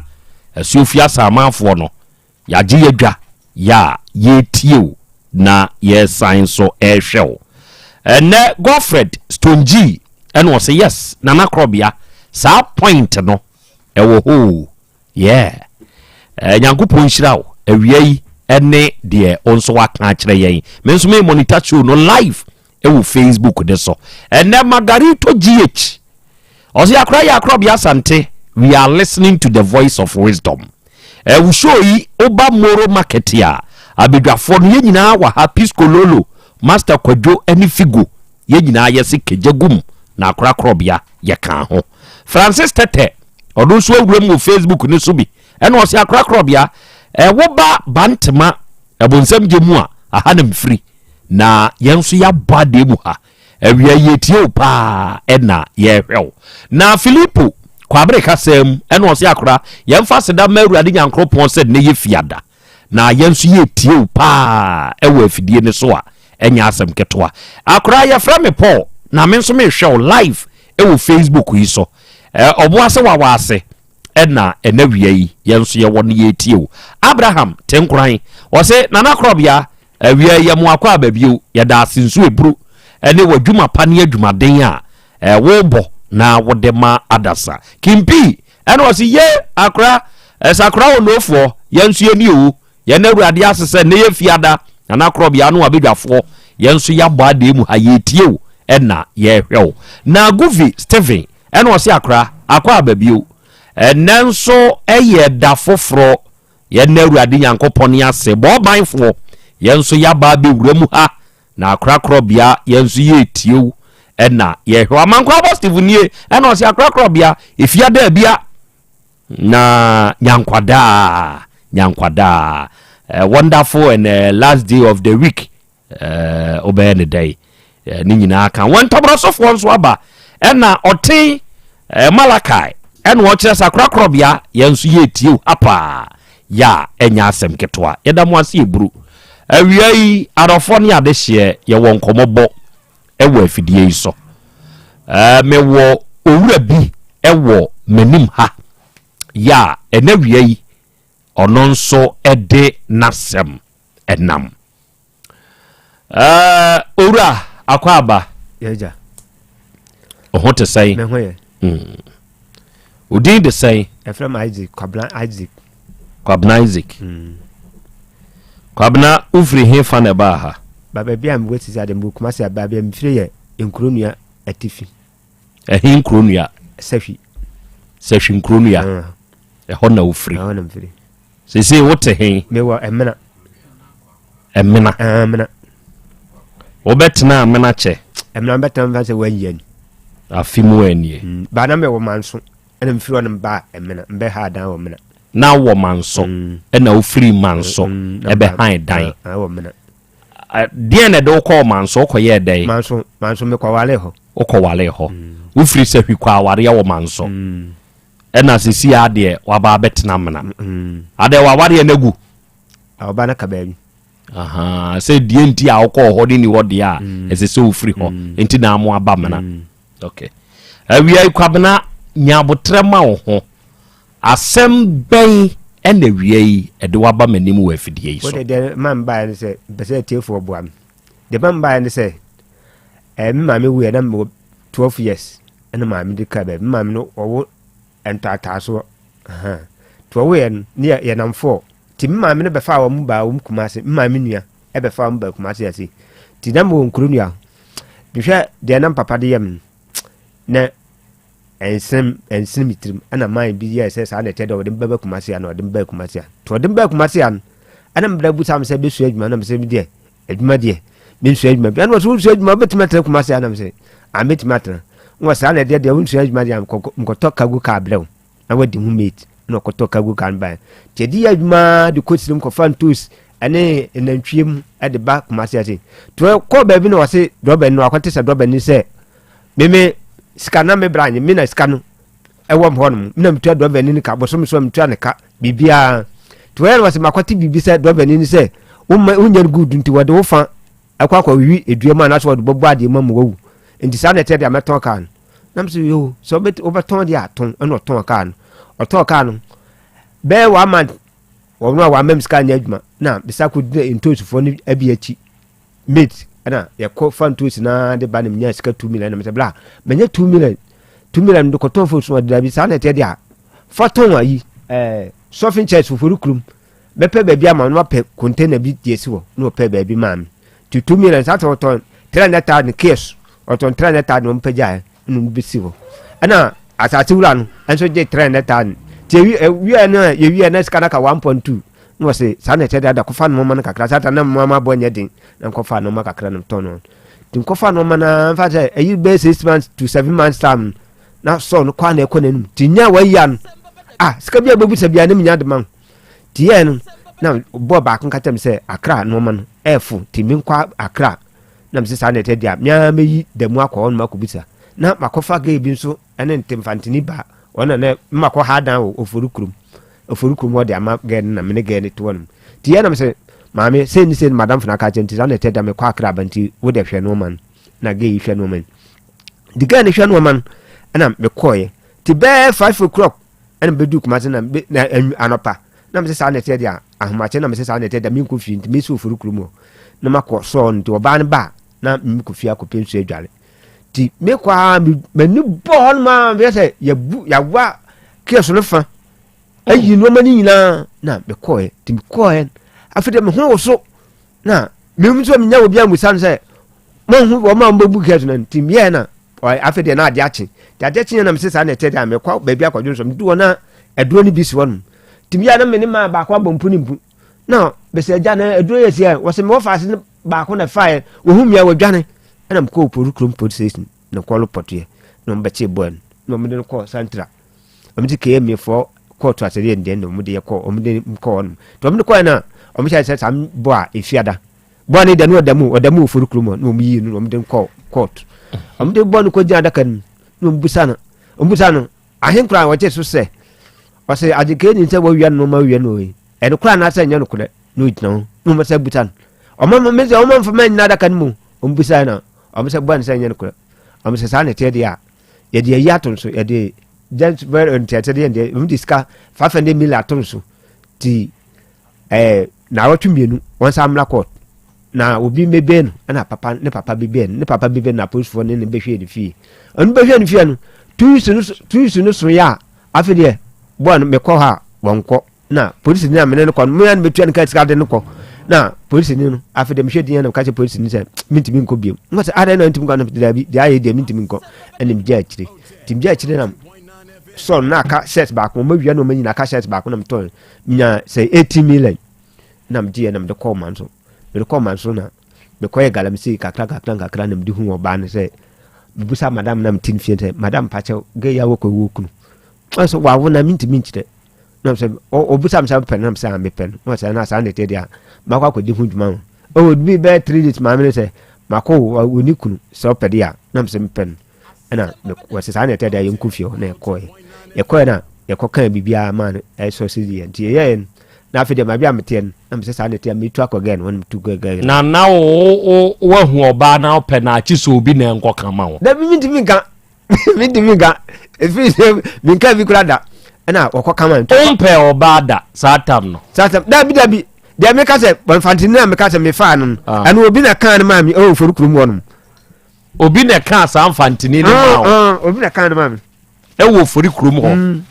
Asuofie Asamanfoɔ no, Yɛagye yɛdwa yɛ a yɛretie wo na yɛresan nso rehwɛ wo. Ɛnɛ Godfred Stone G ɛna ɔsɛ yes Nana Korɔbea saa point no ɛwɔ hɔ o yeah. Eh, Nyankopɔn nhyira wo awia yi ɛne deɛ wo nso waka akyerɛ yɛn. Me nso me monitor show no live ɛwɔ Facebook ne so. Ɛnɛ Margarito GH ɔsɛ yɛakora yɛ akorɔbea Asante we are listening to the voice of wisdom. Eh, wo show yi woba Moro market a abadwafoɔ no yɛn nyinaa wɔ ha Pisco Lolo, Master Kwadwo ne Figo yɛn nyinaa yɛse kagya gum na akora korɔbea yɛka ho. Francis Tɛtɛ ɔno nso awura mu wɔ Facebook no so bi ɛna ɔse akora korɔbea eh, woba Bantema ɛbonsam gye mu a aha na mfiri na yɛn nso yɛabɔ adeɛ mu ha Awia yi yɛtie wo paa ɛna yɛhwɛ wo. Na Filipo kwabere kasaa mu ɛna ɔse akora yɛmfa aseda ma Awurade Nyankoropɔn sɛ nnɛ yɛ fiada na yɛn nso yɛtie wo paa ɛwɔ afidie no so a ɛnyɛ asɛm ketewa. Akora yɛfrɛ me Paul na me nso mehwɛ wo live ɛwɔ Facebook yi so. Ɔboa sɛ wawa ase ɛna ɛna wia yi yɛn nso yɛwɔ no yɛtie wo. Abraham Tenkoran ɔse Nana Korɔbea Awia yi yɛ mo akwaaba bio. Yɛda ase nso eburu ne w'adwuma pa ne adwumaden a wobɔ na wode ma adasa. Kimpii ɛna ɔse ye akora sakora onofoɔ yɛn nso yɛni o. Yɛn Awurade ase sɛ nnɛ yɛ fiada Nana Korɔbea ano abadwafoɔ yɛn nso yɛabɔ adeɛ mu ha yɛretie wo ɛna yɛrehwɛ wo. Na Guvi Stephen ɛna ɔse akora akwaaba bio. Ɛnnɛ nso ɛyɛ da foforɔ Yɛnna Awurade Nyankopɔn ase, bɔɔbanfoɔ, yɛn nso yɛaba abɛwura mu ha, na akorakorɔbea yɛn nso yɛretie wo, ɛna yɛhwɛ wo. Amankwaa bɔ Stephen nie, ɛna ɔse akorakorɔbea, efia daabia, na nyankwadaa, nyankwadaa, uh, wonderful and uh, last day of the week. Eh, wobɛyɛ ne dɛn? Eh, ne nyinaa ka wɔn ntɔbrɔsofoɔ nso aba ɛna ɔte eh, Malakai ɛna ɔkyerɛ sɛ akorakorɔbea yɛn nso yɛretie ha paa yɛ a ɛnyɛ asɛm ketewa yɛda mo ase eburu awia yi adɔfoɔ ne adehyeɛ yɛwɔ nkɔmmɔbɔ ɛwɔ afidie yi so eh, mewɔ owura bi ɛwɔ m'anim ha yɛ a ɛna awia yi ɔno nso ɛde n'asɛm ɛnam Eh, owura akɔ aba. Yɛgya. Ɔho te sɛn? Me ho yɛ. Mm. Odin de sɛn? Ɛfrɛ m Isaac, Kwabena Isaac. Kwabena Isaac. Mm. Kwabena, wofiri he fa na ɛbaa ha? Ba baabi a mewɔ sisi ade mewɔ Kumasi a baabi a mefiri yɛ Nkuronua Atifi. Ɛhe Nkuronua? Sahwi. Sahwi Nkuronua. Mm. Ɛhɔ na wofiri. Ɛhɔ na mefiri. Seesei wote he? Mewɔ Ɛmena. Ɛmena. Ɛmena. Wobɛtena Amena kyɛ? Ɛmena bɛtena mfa sɛ wɔayia ni. Afe mu anie. Mm, baa na mewɔ Manso ɛna mfiri hɔ no mbaa Ɛmena mbɛha dan wɔ Mena. Na wɔ Manso mm. ɛna wofiri Manso mm, ɛbɛhan dan. Wɔ Mena. Deɛn na ɛde wokɔɔ Manso wokɔyɛɛ dɛn? Manso Manso mekɔwaree hɔ. Wokɔwaree hɔ. Wofiri Sahwi kɔ awareɛ wɔ Manso. Ɛna sisi a deɛ waba abɛtena Mena. Adɛn wawareɛ no agu? Ɔba no ka baabi. Sɛ deɛ nti a wokɔɔ hɔ ne ni hɔ deɛ a mm. ɛsɛ sɛ wofiri hɔ mm. nti na mo aba mena mm. okay. Awia yi Kwabena nya abotrɛ ma wo ho asɛm bɛn ɛna awia yi ɛde waba m'anim wɔ afidie yi so. Wode deɛ ma mbaeɛ no sɛ mpɛ sɛ atiefoɔ boa me deɛ ma mbaeɛ no sɛ ɛɛ me maame wuiɛ na mewɔ 12 years ɛna maame de kaa baabi me maame no ɔwo ntaataasoɔ ahaa nti wɔwoeɛ no ne yɛ yɛnam fɔɔ nti me maame no bɛfaa wɔn baa wɔn Kumase me maame nua ɛbɛfaa wɔn baa Kumase ase nti na mewɔ nkuro nua mehwɛ deɛ na papa de yɛ me no na ɛnsene ɛnsene me tirim. Ɛna man bi yɛɛ sɛ saa na ɛkyɛ dɛ ɔde me bɛba Kumasi a na ɔde me baa Kumasi a. Nti ɔde me baa Kumasi a no, ɛna me bra busa me sɛ bɛsua adwuma na me sɛ me deɛ adwuma deɛ mensua adwuma bi. Ɛna ɔsɛ wonsua adwuma wobɛtumi atena Kumasi a na me sɛ a mɛtumi atena. Na wɔ saa na ɛdeɛ deɛ wonsua adwuma deɛ nkɔtɔ cargo car brɛ wo na wadi ho mate. Na ɔkɔtɔ cargo car no baeɛ. Nti ɛde yɛ adwuma de kɔ sirim kɔfa ntos ɛne nantwie mu ɛde ba Kumasi ase. Nti ɔkɔɔ baabi na ɔse drɔbani no akɔte sɛ drɔbani sɛ meme sika na me bra nye me na sika no ɛwɔ hɔ nom me na metua drɔbani no ka bosom so a metua ne ka biribiara nti wɔyɛ no wɔsɛ makɔte biribi sɛ drɔbani no sɛ woma wonya no good nti wɔde wo fa ɛkɔ akɔwiwi edua mu anaasɛ wɔde bɛbɔ adeɛ mu ama wawu nti saa na ɛteɛ deɛ mɛtɔn kaa no nam sɛ yo sɛ wobɛtɔn deɛ atɔn ɛna ɔtɔn kaa no ɔtɔn kaa no bɛyɛ one month wɔn a wɔamam sika nyɛ adwuma na bisa kɔ ntosufoɔ no abi akyi mate ɛna yɛkɔ fa ntoosi naa de ba na menya sika 2 million na mesɛ bla manya 2 million, 2 million de kɔtɔn fo so ɔde dabi saa na ɛteɛ deɛ a fa tɔn ayi stuffing chairs foforo kurom mɛpɛ baabi ama no wapɛ container bi deɛ si hɔ na ɔpɛ baabi maa me nti 2 million saa sɛ ɔtɔn 300,000 kiosk ɔtɔn 300,000 wɔn pɛ gyae ɛna ɔmo bɛsi hɔ ɛna asase wura no nso gye 300,000 nti ewi ewia no a yɛwia na sika no aka 1.2 na wɔsɛ saa na ɛkyɛ dada kɔfa nneɛma no kakra saa ta na nneɛma abɔ nyɛ den na nkɔfa nneɛma kakra no tɔn no nti nkɔfa nneɛma no nfa sɛ ɛyi bɛyɛ 6 months to 7 months time na sɔɔ no kɔ a na ɛkɔ n'anim nti nya wɔyi ano ah sika bi a bɛbu sɛ bia ne mu nya de ma wo nti yɛɛ no na bɔɔ baako nka kyerɛ me sɛ Akra nneɛma no ɛɛfo nti menkɔ Akra na mesɛ saa na ɛtɛ deɛ a mea mɛyi da mu akɔ hɔ nom akɔbisa na makɔfa gay bi nso ɛne ntemfantini ba ɔna na mmakɔ ha dan wɔ Ofori kurom Ofori kurom hɔ de ama gay no na mene gay no te hɔ nom nti yɛ nam sɛ maame sɛ ni sɛ ni madam fana ka kyerɛ nti saa na ɛtɛ da mekɔ Akra aba nti wo de hwɛ nneɛma no na gay yi hwɛ nneɛma no nti gay no hwɛ nneɛma no ɛna mekɔɔyɛ nti bɛɛ 5 o'clock ɛna bɛdu Kumase na na anɔpa na mesɛ saa na ɛteɛ deɛ ahomakye na mesɛ saa na ɛteɛ deɛ menkɔ fie nti mesi Ofori kurom hɔ na makɔ sɔɔ no nti ɔbaa no ba na mekɔ fie akɔpɛ nsuo adware nti mekɔ a m'ani bɔ hɔ nom a meyɛ sɛ yɛbu yɛawa kiosk no fa ayi nneɛma no nyinaa na mekɔɛ nti mekɔɛ afei deɛ me ho wo so na mehu nso menya obi amusa no sɛ mohu wɔn a wɔbɛbu kiosk no nti meyɛɛ na afei deɛ na adeɛ akye nti adeɛ kye na mesɛ saa na ɛtɛ deɛ a mekɔ baabi akɔdwo nso medu hɔ na aduro no bi si hɔ nom nti meyɛ na me ne maa baako abɔ mpu ne mpu na bɛsɛ agya na aduro yɛ si ɛ wɔsɛ mewɔ faase no baako na ɛfaeɛ wɔhu mmea wɔdwane ɛna mekɔɔ Pori kurom police station na kɔɔ pɔtoɛ na wɔbɛkye bɔɔ no na wɔde no kɔɔ santra wɔn de kma fɔ kɔɔto asɛdeɛ ndeɛ na wɔde yɛ kɔɔ wɔn de kɔɔ no nti wɔn de kɔɔ na wɔn hyɛ sɛ saa bɔ a efiada bɔɔ ne deɛ no ɔda mu ɔda mu wɔ Fori kurom hɔ na wɔn yi no na wɔn de kɔɔ kɔɔto wɔn de bɔɔ no kɔ gyina adaka no mu na wɔn busa no wɔn busa no ahenkura a wɔgye so sɛ ɔsɛ adekee ni sɛ wɔawia no na wɔawia no yi ɛno koraa anaasɛ ɛnyɛ nokorɛ na ɔgyina ho na wɔn sɛ busa no ɔmo mo sɛ ɔmo mfa ma nyina adaka no mu wɔn busa no ɔmo sɛ bɔ no sɛ ɛnyɛ nokorɛ ɔmo sɛ saa na ɛteɛ deɛ a yɛde ayi ato nso yɛde just very ntiɛteɛ deɛ deɛ ɔmo de sika 500 million ato nso ti 2 naawɔtwe wɔn nsa mmra court na obi mebɛn no ɛna papa ne papa bi bɛn no ne papa bi bɛn no apolisifoɔ ne ne bɛhwɛ ne fie ɔno bɛhwɛ ne fie no 2 weeks no 2 weeks no so yɛ a afei deɛ bɔɔl no mekɔ hɔ a wɔnkɔ na polisi ni a mene no kɔ no mmea no bɛtua no ka sika de no kɔ na polisi ni no afei deɛ mehwɛ din na meka kyerɛ polisi ni sɛ mentumi nkɔ biom nkɔ sɛ adɛn na ntumi nkɔ no daabi deɛ ayɛ deɛ mentumi nkɔ ɛna megya akyire nti megya akyire na sɔɔ no na aka shirt baako wɔn awia na wɔn nyina aka shirt baako na metɔn nya sɛ 18 million na megye yɛ na mede kɔɔ man so mede kɔɔ man so na mekɔyɛ galamsey kakra kakra kakra na mede hu ɔbaa no sɛ mebusa madam na mete ne fie sɛ madam pakyɛw gɛ yɛ awɔkɔ wɔ kunu ɔsɛ wawo na mentumi nkyerɛ na sɛ ɔbusa me sɛ mepɛ no na sɛ mepɛ no na sɛ na saa na ɛteɛ deɛ a makɔ akɔdi ho dwuma ho ɔwɔ bi bɛyɛ 3 days maame no sɛ makɔ wɔ ne kunu sɛ ɔpɛ deɛ a na sɛ mepɛ no ɛna wɔsɛ saa na ɛteɛ deɛ a yɛnkɔ fie hɔ na yɛkɔɛ yɛkɔɛ na yɛkɔ kan biribiara maa no ɛsɔ sɛ deɛ nti yɛyɛɛ no na afei deɛ maabi a meteɛ no na mesɛ saa na ɛteɛ metu akɔ gɛɛ no wɔn metu kɔ gɛɛ no. Na wo wahu ɔbaa na wopɛ na akyi sɛ obi na ɛnkɔ ka ma wo. Dabi mentumi nka mentumi nka ɛfiri sɛ menka bi kora da ɛna wɔkɔ kama nti. Wompɛ ɔbaa da saa tam no. Saa tam dabi dabi deɛ meka sɛ mfantini a meka sɛ mefaa no no ɛno obi na kaa no maa me ɛwɔ Ofori kurom hɔ nom. Obi na kaa saa mfantini no maa wo. Obi na kaa no maa me. Ɛwɔ Ofori kurom hɔ.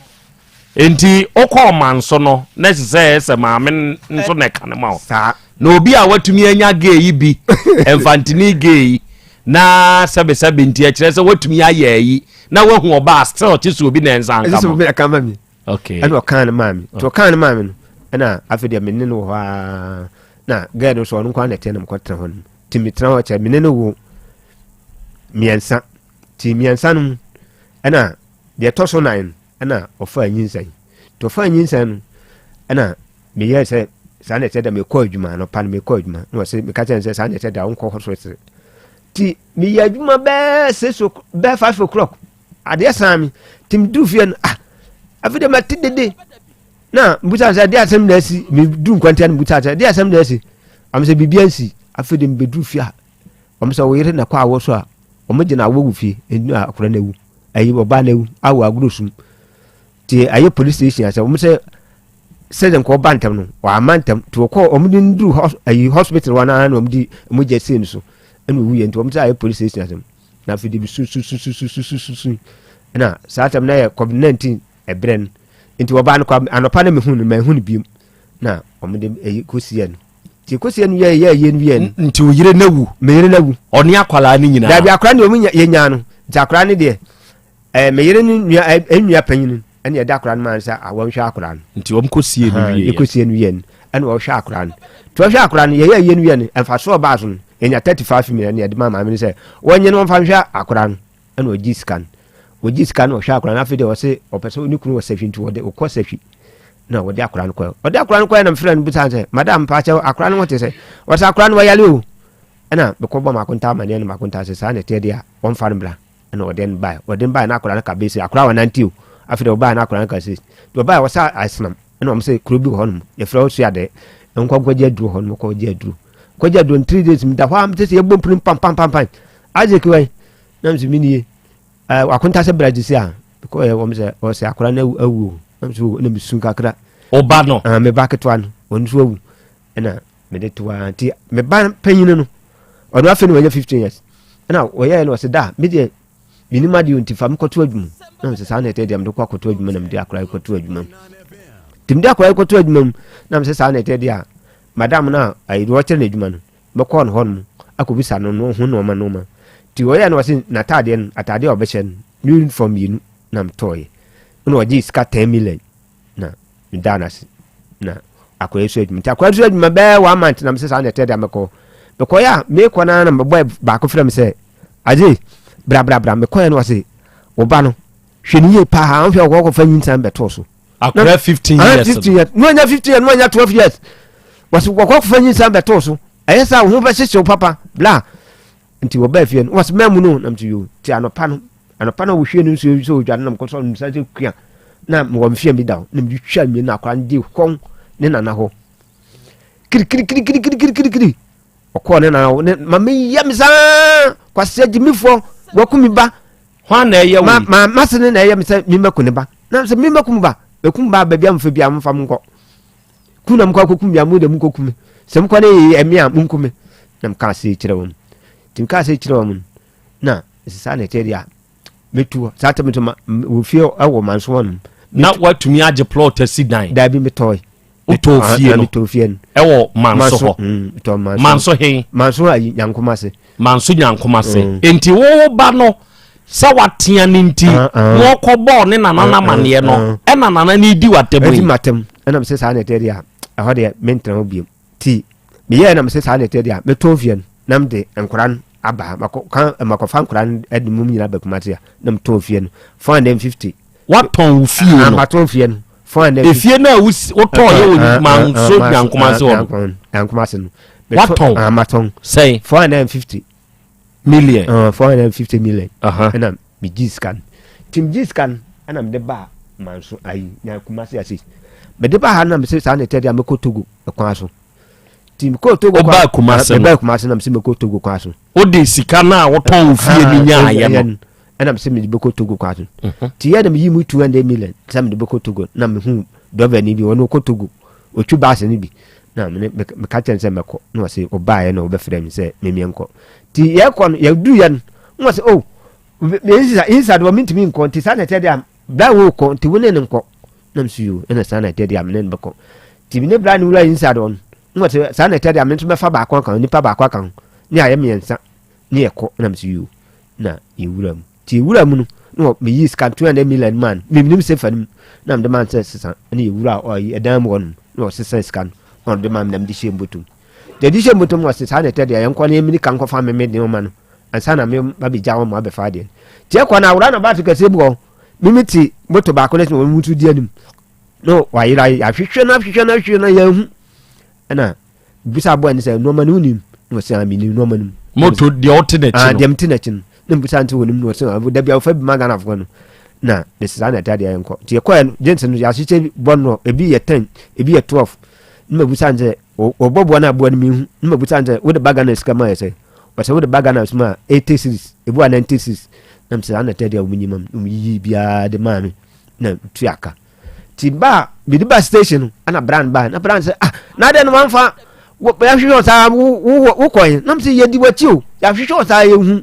Nti wokɔ ɔman so no na ɛsɛ sɛ ɛsɛ maame nso na ɛka no ma wo. Saa. Na obi a watumi anya gay yi bi mfantini gay yi na sɛbesɛbe nti ɛkyerɛ sɛ watumi ayɛ ayi na woahu ɔbaa still kye sɛ obi na ɛnsa nka ma. Obi na ɛka ma mi. Okay. Ɛna ɔkaa no maa mi. Nti ɔkaa no maa mi no ɛna afei deɛ me ne no wɔ hɔ aa na girl no so ɔno nko ara na ɛteɛ na mekɔ tena hɔ no. Nti me tena hɔ kyɛ me ne no wo mmiɛnsa. Nti mmiɛnsa no mu ɛna deɛ ɛtɔ so nan no ɛna ɔfaa nyinsɛn. Nti ɔfaa nyinsɛn no ɛna meyɛɛ sɛ saa na ɛkyɛ da mekɔ adwuma anɔpa no mekɔ adwuma na ɔse meka kyerɛ no sɛ saa na ɛkyɛ da wonkɔ hospital. Nti meyɛ adwuma bɛɛ six o bɛɛ 5 o'clock adeɛ san me nti meduru fie no, ah, afei deɛ mate dede na mbusa sɛ ɛdeɛ asɛm na asi. Meduru nkwantia no mbusa sɛ ɛdeɛ asɛm na asi am sɛ biribi ansi. Afei deɛ mebɛduru fie a wɔn sɛ wo yere na kɔ awɔ so a wɔn gyina awɔ wɔ fie ɛnu a akora no awu ayi ɔbaa no awu awɔ agorɔ sum nti ayɛ police station asɛ wɔn sɛ sɛdeɛ nka ɔba ntɛm no wɔama ntɛm nti wɔkɔ wɔn de nduru hos ayi hospital wɔn ara na wɔn de wɔn gya sie no so ɛna owu yɛ nti wɔn sɛ ayɛ police station asɛm na afei de bi su su su su su su su su su ɛna saa tɛm na yɛ COVID-19 ɛbrɛ no nti wɔbaa no kɔ anɔpa na mehu no mahu no biem na wɔn de ɛyi kɔsi yɛ no nti kɔsi yɛ no yɛ yɛ yɛ no yɛ no. Nti o yere na wu. Me yere na wu. Ɔne akwadaa no nyinaa. Dabi, akwadaa no deɛ wɔn yɛ nyaa no nti akwadaa no deɛ ɛɛ me yere no nua ɛɛ nua panyin ɛna yɛde akwadaa no maa no sɛ wɔnhwɛ akwadaa no. Nti wɔn kɔ sie no wie yɛ. Kɔ sie no wie no ɛna wɔhwɛ akwadaa no nti wɔhwɛ akwadaa no yɛyɛ yie no wie no mfasoɔ ɔbaa so no yɛnya 35 million ɛna yɛde maa maame no sɛ wɔnyɛ no wɔmfa nhwɛ akwadaa no. Ɛna ɔgye sika no wɔgye sika no ɔhwɛ akwadaa no. Afei deɛ ɔse ɔpɛ sɛ ne kunu wɔ sahwi nti wɔde ɔkɔ sahwi na wɔde akwadaa no kɔɛ. Ɔde akwadaa no kɔɛ na mfrɛ no bisa sɛ, "Madam, mpaakyɛw, akwadaa no ho te sɛ?" Wɔsɛ akwadaa no wɔyale o. Ɛna mekɔbɔ makonta amaneɛ no makonta sɛ saa na ɛteɛ deɛ a wɔmfa no bra. Ɛna ɔde no bae. Ɔde no bae na akwadaa no ka bɛsi akwadaa wɔnante o. Afei deɛ ɔbae na akwadaa no ka sɛ deɛ ɔbae wɔsa asenam. Ɛna wɔn sɛ kuro bi wɔ hɔnom yɛfrɛ hɔ suadɛ nkɔ nkɔgye aduro hɔ nom. Kɔgye aduro kɔgye aduro no 3 days da hɔ a mete sɛ yɛbɔ mpirim pampampampan, "Isaac wai?" Na mesɛ menie. Ɛɛ akonta sɛ bra gyesi a kɔyɛ wɔn sɛ ɔsɛ akwadaa no awu o. Na mesɛ o na mesu kakra. Ɔba no? Ah, me ba ketewa no ɔno nso awu. Ɛna mede to a nti me ba panyin no ɔno afei na wanya 15 years. Ɛna ɔyɛɛ no ɔsɛ da me deɛ menim adeɛ o nti fa me kɔto adwuma mu. Na mesɛ saa na ɛtɛ deɛ mede kɔ akɔto adwuma na mede akwadaa yi kɔto adwuma mu nti mede akwadaa yi kɔto adwuma mu na mesɛ saa na ɛtɛ deɛ a madam no a ayi deɛ ɔkyerɛ no adwuma no mɛkɔɔ no hɔ nom akɔbisa no no ho nneɛma nneɛma nti ɔyɛɛ no ɔse n'ataadeɛ no ataadeɛ a ɔbɛhyɛ no uniform mmienu na metɔɔyɛ. Ɛna ɔgye sika 10 million na medaa no ase na akɔyɛ so adwuma. Nti akɔyɛ so adwuma bɛyɛ one month na mesɛ saa na ɛtɛ deɛ mɛkɔ. Mekɔyɛ a mekɔ no na mebɔ baako frɛ me sɛ, "Agye bra bra bra." Mekɔyɛ no ɔse wo ba no hwɛ ne yie paa wohwɛ wɔkɔkɔfa nyinsan bɛtoo so. Akora 15 years? 15 years na ɔnya 15 years na ɔnya 12 years. Wɔsi wɔkɔkɔfa nyinsan bɛtoo so ɛyɛ sɛ wo ho bɛhyehye wo papa bla. Nti wɔbaa fie no wɔsi mɛmu no nam ti yo ti anɔpa no anɔpa no wɔhwie no nsuo sɛ ɔdwa no nam kɔsɔ no nsa sɛ kua na mewɔ mfeɛ bi da hɔ na mede twa mmienu na akora no gye kɔn ne nana hɔ kirikirikirikirikirikiri. Ɔkɔɔ ne nana hɔ ne ma meyɛ me saa kwasea gyimifoɔ waku mi ba. Hwan na ɛyɛ wo? Ma mase ne na ɛyɛ me sɛ memɛku ne ba na sɛ memɛku mu ba mɛku mu ba baabi a mfa bi a momfa mo nkɔ ku na mokɔ akɔku mi a mo de mokɔku me sɛ mokɔ ne yɛ ɛme a monku me. Na meka ase kyerɛ wɔn nti meka ase kyerɛ wɔn na ɛsɛ saa na ɛkyɛ deɛ a mɛtu hɔ saa tɛm nso ma wɔ fie ɛwɔ manso hɔ nom. Na watumi agye plot asi dan? Daabi, metɔe. Wotɔɔ fie no? Metɔɔ fie no. Ɛwɔ Manso hɔ? Metɔɔ Manso. Manso he? Manso ayi Nyankoma ase. Manso Nyankoma ase. Enti wo ba no sɛ watea no nti na ɔkɔbɔɔ ne nana no amanneɛ no ɛna nana no di w'atam yi? Ɛdi yi m'atam. Ɛna mesɛ saa na ɛteɛ deɛ a ɛhɔ deɛ mentena hɔ biom. Nti meyɛɛ na mesɛ saa na ɛteɛ deɛ a metɔn fie no na mede nkora no aba ha makɔfa nkora no de mum nyinaa ba Kumase a na metɔn fie no 450. Watɔn wo fie no? Matɔn fie no 450. Efie no a wotɔn yɛ wɔ Manso Nyankoma ase hɔ no? Nyankoma ase no. Watɔn? Matɔn. Sɛn? 450 million. 450 million. Ɛna megye sika no nti megye sika no ɛna mede ba Manso ayi na Kumase ase mede ba ha na mesɛ saa na ɛtɛ deɛ a mɛkɔ Togo kwan so nti mekɔ Togo kwan. Wobaa Kumase no? Mebaa Kumase na mesɛ mɛkɔ Togo kwan so. Wode sika no a wotɔn wo fie no nyaayɛ no? Ɛna mesɛ mede bɛkɔ Togo kwan so nti yɛ na meyi mu 200 million sɛ mede bɛkɔ Togo na mehu dɔbani bi ɔno ɔkɔ Togo ɔtwi baase no bi na mene meka kyerɛ no sɛ mɛkɔ na ɔse ɔbaeɛ na ɔbɛfrɛ me sɛ memeɛ nkɔ nti yɛkɔ no yɛduruyɛ no na ɔse oh inside wɔ mentumi nkɔ nti saa na ɛtɛ deɛ a bra wo kɔ nti wo ne no nkɔ na mso yo ɛna saa na ɛtɛ deɛ a mene no bɛkɔ nti mene bra no wura inside hɔ no na ɔse saa na ɛtɛ deɛ a me nso mɛfa baako aka ho nipa baako aka ho ne ayɛ mmiɛnsa ne yɛkɔ na mso yo na yɛwura mu nti yɛwura mu no. Na meyii sika 200 million maa no. Menim sefa no mu na mede maa no sɛ sesa ɛne yɛwura ɔyi ɛdan mu hɔ nom na ɔsesa sika no na ɔde maa me na mede hyɛɛ mbɔtɔ mu. Deɛ ɛde hyɛɛ mbɔtɔ mu ɔse saa na ɛtɛ deɛ yɛnkɔ na yɛmmini ka nkɔfa me me nneɛma no ansa na me ba bɛgya wɔn ma abɛfa adeɛ no. Nti ɛkɔ no awora na baate kɛseɛ bi wɔ hɔ. Mimi te moto baako no akyi na wɔn nso di anim. Na wayera yɛahwehwɛ no ahwehwɛ no ahwehwɛ no yɛnhu. Ɛna bisa aboa no sɛ nneɛma no wonim na ɔsɛ ah menim nneɛma no mu. Moto deɛ ɔte n'akyi no. Ah deɛ mete n'akyi no. Na mbisa nti wɔnim na ɔsɛ ah dabi a wɔfa bi ma Ghanafoɔ no. Na mesi saa na ɛte adeɛ yɛnkɔ. Nti yɛkɔɛ no jeans no yɛahyehyɛ bɔ no ebi yɛ 10 ebi yɛ 12. Na mabisa no sɛ wɔbɔ boa no aboa no mehu. Na mabisa no sɛ wode ba Ghana sika ma yɛ sɛ ɔsɛ wode ba Ghana sika ma 80 cedis ebi wɔ 90 cedis. Na mesɛ saa na ɛte adeɛ a wɔnyi ma me. Na wɔyiyi biara de maa me na tua ka. Ti ba mede ba station no ɛna brand ba na brand sɛ ah na adɛn no wamfa yɛahwehwɛ ɔsaa wokɔe na mesɛ yɛdi wakyi o yɛahwehwɛ ɔsaa yɛhu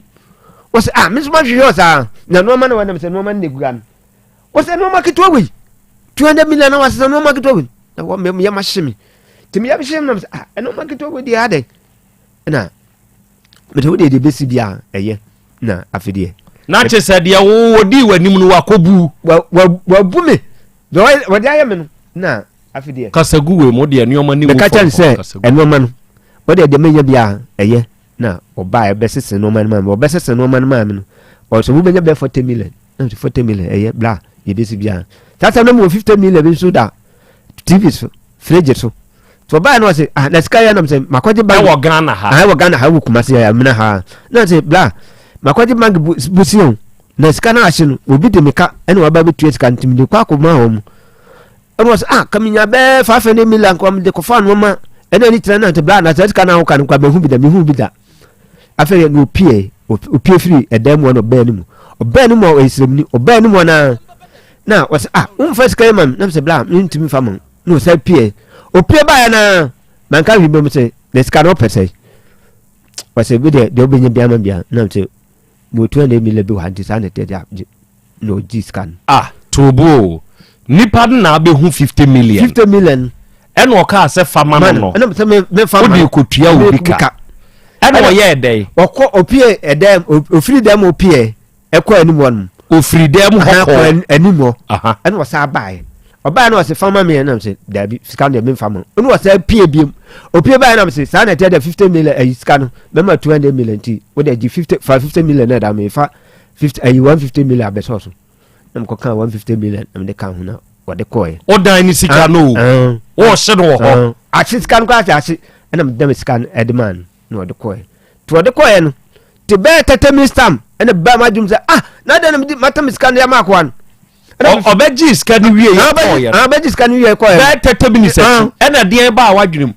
wɔsɛ ah me nso mahwehwɛ ɔsaa na nnoɔma no wɔnam sɛ nnoɔma no na ɛgura no wɔsɛ nnoɔma ketewa wei 200 million na wasesa nnoɔma ketewa wei na wɔyɛ mahye me nti meyɛ hye me nam sɛ ah nnoɔma ketewa wei deɛ adɛn na mede wo deɛ deɛ bɛsi bia ɛyɛ na afe deɛ na kyɛ sɛ deɛ wɔdii w'anim no wakɔbu wabu me deɛ wɔde ayɛ me no na afe deɛ kasa gu wei mu deɛ nneɛma ne mu meka kyɛn sɛ nneɛma no wɔde deɛ menya bia ɛyɛ na ɔbaa ɛbɛsese nneɛma no maa me ɔbɛsese nneɛma no maa me no ɔsɛ wobɛnya bɛyɛ 40 million na mese 40 million ɛyɛ bla yɛbɛsi bia saa sɛ no mewɔ 50 million bi nso da tv so fridge so nti ɔbaa no ɔse ah na sika yɛ nam sɛ makɔgye bank ɛwɔ Ghana ha ah ɛwɔ Ghana ha ɛwɔ Kumasi ha amina ha na sɛ bla makɔgye bank busi o na sika no ahye no obi de me ka ɛna waba bɛtua sika nti mede kɔ akɔma wɔn mu ɛna ɔsɛ ah kaminya bɛɛ 500 million kɔ mede kɔfa nneɛma ɛna ani tena na nti bla na sɛ sika no ahoka no kɔ mehu bi da mehu bi da afei na opie opie firi ɛdan mu na ɔbɛn no mu ɔbɛn no mu a ɔyɛ sremni ɔbɛn no mu anaa na ɔsɛ ah womfa sika yi ma me na sɛ bla mentumi fa ma na ɔsan pie opie baeɛ na manka hwee bom sɛ na sika no ɔpɛ sɛ ɔsɛ bi deɛ deɛ wobɛnya bia ma bia na sɛ mewɔ 200 million bi wɔ ha nti saa na ɛteɛ deɛ na ɔgye sika no ah tobo o nipa no na abɛhu 50 million 50 million ɛna ɔkaa sɛ fa ma no no ɛna sɛ mefa ma wode kɔtua obi ka ɛna ɔyɛɛ dɛn ɔkɔ opie ɛdɛm ofiri dɛm opie ɛkɔ anim hɔ nom. Ofiri dan mu hɔ kɔɔ anim hɔ. Ɛna ɔsan baeɛ. Ɔbaeɛ na ɔse fa ma me ɛna mse daabi sika no deɛ memfa ma. Ɛna ɔsan pie biom. Opie baeɛ na mse saa na ɛteɛ deɛ 50 million ayi sika no mɛma 200 million nti wode gye 50 fa 50 million na ɛda me fa 50 ayi 150 million abɛsɔ so. Na mekɔka 150 million na mede ka ho na wɔde kɔɛ. Ɔdan ne sika no o. Wɔhyɛ no wɔ hɔ. Ahye sika no koraa sɛ ahye ɛna mede me sika no ɛde maa no na ɔde kɔɛ. Nti ɔde kɔɛ no te bɛyɛ tɛtɛ minutes time ɛna bɛɛ ma dwom sɛ ah na dɛn na mede mata me sika no yɛ ma akoa no ɔbɛgye sika no wie yɛ kɔɔyɛ no ɔbɛgye sika no wie kɔɔyɛ bɛyɛ tɛtɛ minutes akyi ɛna deɛ ɛbaa wadwene mu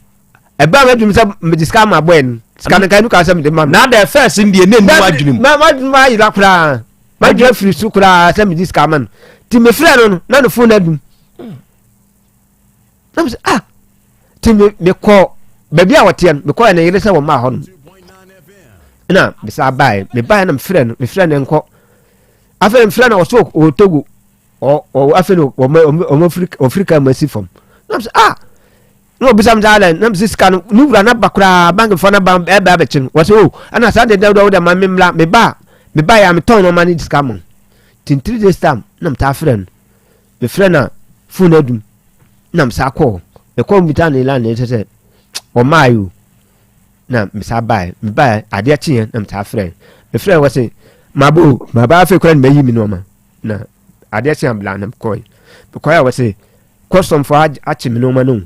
ɛbaa madwene sɛ mede sika ama abɔɛ no sika no nka ɛnu kaa sɛ mede ma no na dɛ fɛs no deɛ ne nni wadwene mu madwene ma ayera koraa madwene afiri so koraa sɛ mede sika ama no nti mefrɛ no no na ne fon adum na mesɛ ah nti mekɔ baabi a wɔteɛ no mekɔɛ ne yere sɛ wɔmaa hɔ no na mesa baeɛ mebaeɛ na mefrɛ no mefrɛ no nkɔ afei mefrɛ no ɔso wɔ togo afei no ɔfiri ka mu asi fam na mesɛ ah na ɔbisa me sɛ adɛn na mesɛ sika no ne wura no aba koraa bankfoɔ no aba ɛbɛ abɛkye no wɔsɛ o oh, ɛna saa deɛ dɛ wode ma me mmra meba meba yɛ a metɔn no ɔma ne sika ma nti 3 days time na metaa frɛ no Mefrɛ no a, fon no adum. Na mesan kɔɔ hɔ. Mekɔɔ mebisa ne landlady sɛ sɛ ɔmaae o. Na mesan baeɛ. Mebaeɛ adeɛ kyeeɛ na mesan frɛ no. Mefrɛ no wɔse maba o, maba afei koraa na mayi me nneɛma. Na adeɛ kyeeɛ a bla na mekɔe. Mekɔe a wɔse kɔstɔmfoɔ akye me nneɛma no o.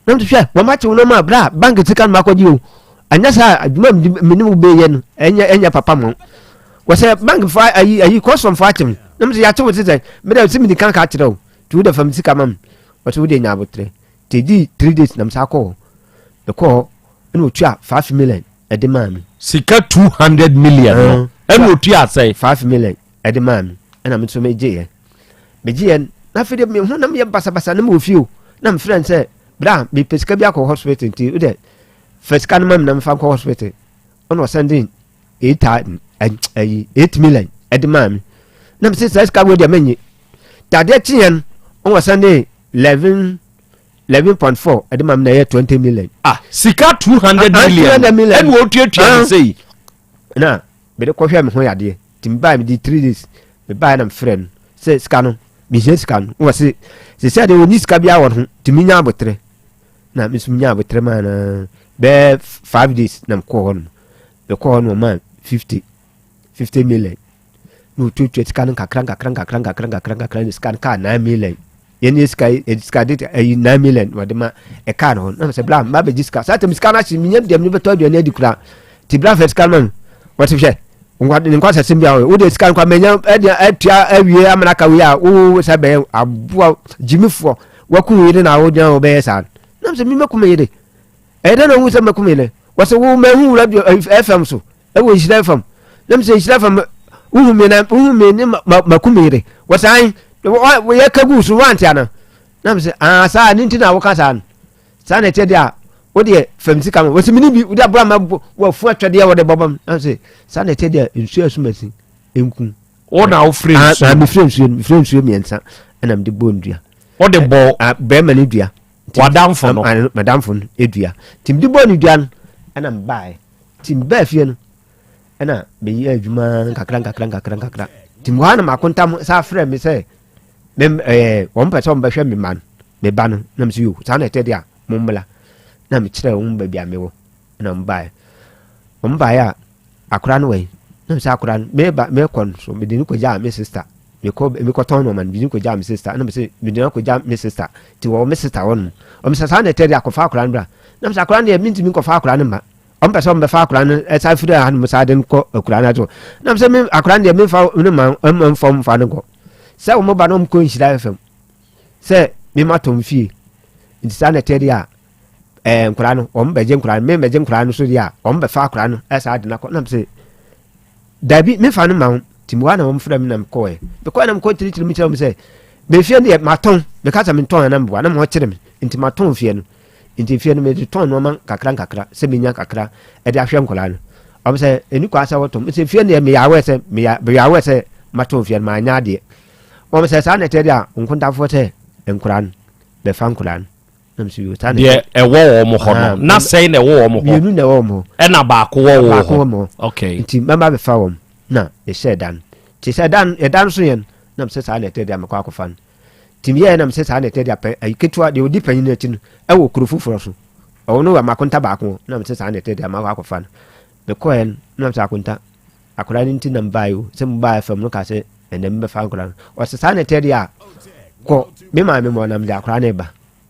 Na mese hwɛ wɔn akye wo nneɛma a bra bank sika no makɔgye o. Anyɛ saa adwuma a me ne wo bɛyɛ no ɛnyɛ ɛnyɛ papa ma wo. Wɔsɛ bank fo ayi ayi kɔstɔmfoɔ akye me. Na mese yɛakye wo sesɛ me dɛ sɛ medi kan ka akyerɛ wo nti wo dɛ fa me sika ma me. Wɔsɛ wo deɛ nya aboterɛ. Nti ɛdii 3 days na mesan kɔɔ hɔ. Mekɔɔ hɔ ɛna ɔtua 5 million ɛde maa me. Sika 200 million no ɛna ɔtua sɛn? 5 million ɛde maa me ɛna me nso megyeeɛ. Megyeeɛ no na afei deɛ me ho nam yɛ basabasa na mewɔ fie o na mefrɛ no sɛ bra mepɛ sika bi akɔ hospital nti wo dɛ fa sika no ma me na mefa nkɔ hospital ɛna ɔsan de 8 million ɛde maa me na mese saa sika wei deɛ menye dadeɛ kyeeɛ no ɛna ɔsan de 11 11.4 ɛde maa me na ɛyɛ 20 million. Ah sika 200 million ɛna ɔtuatua ne sɛ yi. Na mede kɔhwɛ me ho yadeɛ nti mebae mede 3 days. Mebaeɛ na mefrɛ no sɛ sika no mehia sika no. Wɔ se sɛsɛ deɛ ɔnni sika biara wɔ ne ho nti menya aboterɛ. Na me nso menya aboterɛ maa no bɛyɛ 5 days na mekɔɔ hɔ nom. Mekɔɔ hɔ no ɔmaa 50 50 million. Na ɔtuatua sika no nkakra nkakra nkakra nkakra nkakra nkakra na sika no kaa 9 million. Yɛn yɛ sika yi sika de ayi 9 million na ɔde ma ɛkaa no hɔ. Na sɛ bla mba bɛgye sika. Saa tɛm sika no ahye menya deɛ mede bɛtɔ aduane adi koraa. Nti bla fɛ sika no ma no. Wɔte hwɛ ne nkwasasɛm bi a wɔyɛ wode sika nkwa manya ɛde atua awie amana ka wei a wo sɛ bɛyɛ aboa gyimifoɔ waku wo yere na wogyina wobɛyɛ saa nam sɛ memɛku me yere ɛyɛ dɛ na wohu sɛ mɛku me yere wɔsɛ wo mahu radio fm so ɛwɔ nhyira fam nam sɛ nhyira fam wohu me na wohu me ne maku me yere wɔsɛ an yɛka gu so woante ana nam sɛ aa saa ne nti na woka saa no Saa na ɛteɛ deɛ a, wo deɛ fam sika ma. Wɔsi mini bi, wode abura ma wafu atwɛdeɛ wɔde bɔbɔ m. Na sɛ saa na ɛteɛ deɛ a, nsuo a ɛsoma nku. Wo na wofiri ah, nsuo? Ah, mefiri nsuo, mefiri nsuo mmiɛnsa ɛna mede bɔ ndua. Wode bɔ? Ah, bɛrima no dua. Wadamfo no? Ah, madamfo no dua. Nti mede bɔ ne dua no ɛna mebaeɛ. Nti mebaa fie no ɛna meyɛ adwuma nkakra nkakra nkakra nkakra. Nti mewɔ ha na makontam saa frɛ me sɛ me ɛɛ wɔn pɛ sɛ wɔn bɛhwɛ me ma no. Me ba no, na mese yo, saa na ɛtɛ deɛ a, mommla. Na mekyerɛɛ wɔn baabi a mewɔ, na wɔn baeɛ. Wɔn baeɛ a, akora no wɔ yi. Na mesɛ akora no, meba, mekɔ no so, mede no kɔgyaa me sista. Mekɔ, mekɔtɔn nneɛma no, mede no kɔgyaa me sista. Na mese, mede no akɔgya me sista. Nti wɔwɔ me sista hɔ nom. Wɔn sɛ saa na ɛtɛ deɛ a, kɔfa akora no bra. Na mesɛ akora no deɛ, mentumi nkɔfa akora no mma. Wɔn pɛ sɛ wɔn bɛfa akora no ɛsan firi ha nom saa de no kɔ akura no ato. Na mesɛ me akora no deɛ, memfa no ma, mfa mfa no nkɔ. Sɛ wɔn ba no wɔn kɔ nhyira fam. sɛ me ma tɔn fie nti saa na ɛteɛ deɛ a ɛɛ nkwadaa no wɔn bɛgye nkwadaa no me bɛgye nkwadaa no so deɛ a wɔn bɛfa akwadaa no ɛsaa de no akɔ nam sɛ dabi me fa no ma ho nti mu hɔ na wɔn frɛ me na me kɔɛ me kɔɛ na me kɔ tiritiri mi kyerɛ wɔn sɛ me fie no deɛ ma tɔn me ka sɛ me tɔn na me boa na me hɔ kyerɛ me nti ma tɔn fie no nti fie no me de tɔn nneɛma kakra nkakra sɛ me nya kakra ɛde ahwɛ nkwadaa no wɔn sɛ ɛni kwan sɛ wɔtɔn sɛ fie no deɛ me yɛ awɛ sɛ me yɛ awɛ sɛ ma tɔn fie no ma anya adeɛ. Wɔn sɛ saa na ɛteɛ deɛ a, nkontafoɔ sɛ nkoraa no bɛfa nkoraa no. Na mese yoo saa na Deɛ ɛwɔ wɔn hɔ no, na sɛn na ɛwɔ wɔn hɔ? Mmienu na ɛwɔ wɔn hɔ. Ɛna baako wɔ wo hɔ. Baako wɔ me hɔ. Okay. Nti mɛma bɛfa wɔn na yɛhyɛ ɛda no. Nti sɛ ɛda no ɛda no so yɛn na mesɛ saa na ɛteɛ deɛ a mɛkɔ akɔfa no. Nti meyɛɛ na mesɛ saa na ɛteɛ deɛ a pɛ ayi ketewa deɛ ɔdi panyin no akyi no ɛwɔ kuro foforɔ so. Ɔwɔ no wɔ makonta baako hɔ na mesɛ saa na ɛteɛ deɛ a makɔ akɔfa no. Mekɔɛ no na mesɛ akonta Akwadaa no nti na mebaeɛ o, sɛ mobaa fam no ka sɛ ɛnɛ mebɛfa akwadaa no. Ɔsɛ saa na ɛteɛ deɛ a, kɔ me maame mu na mede akwadaa no reba.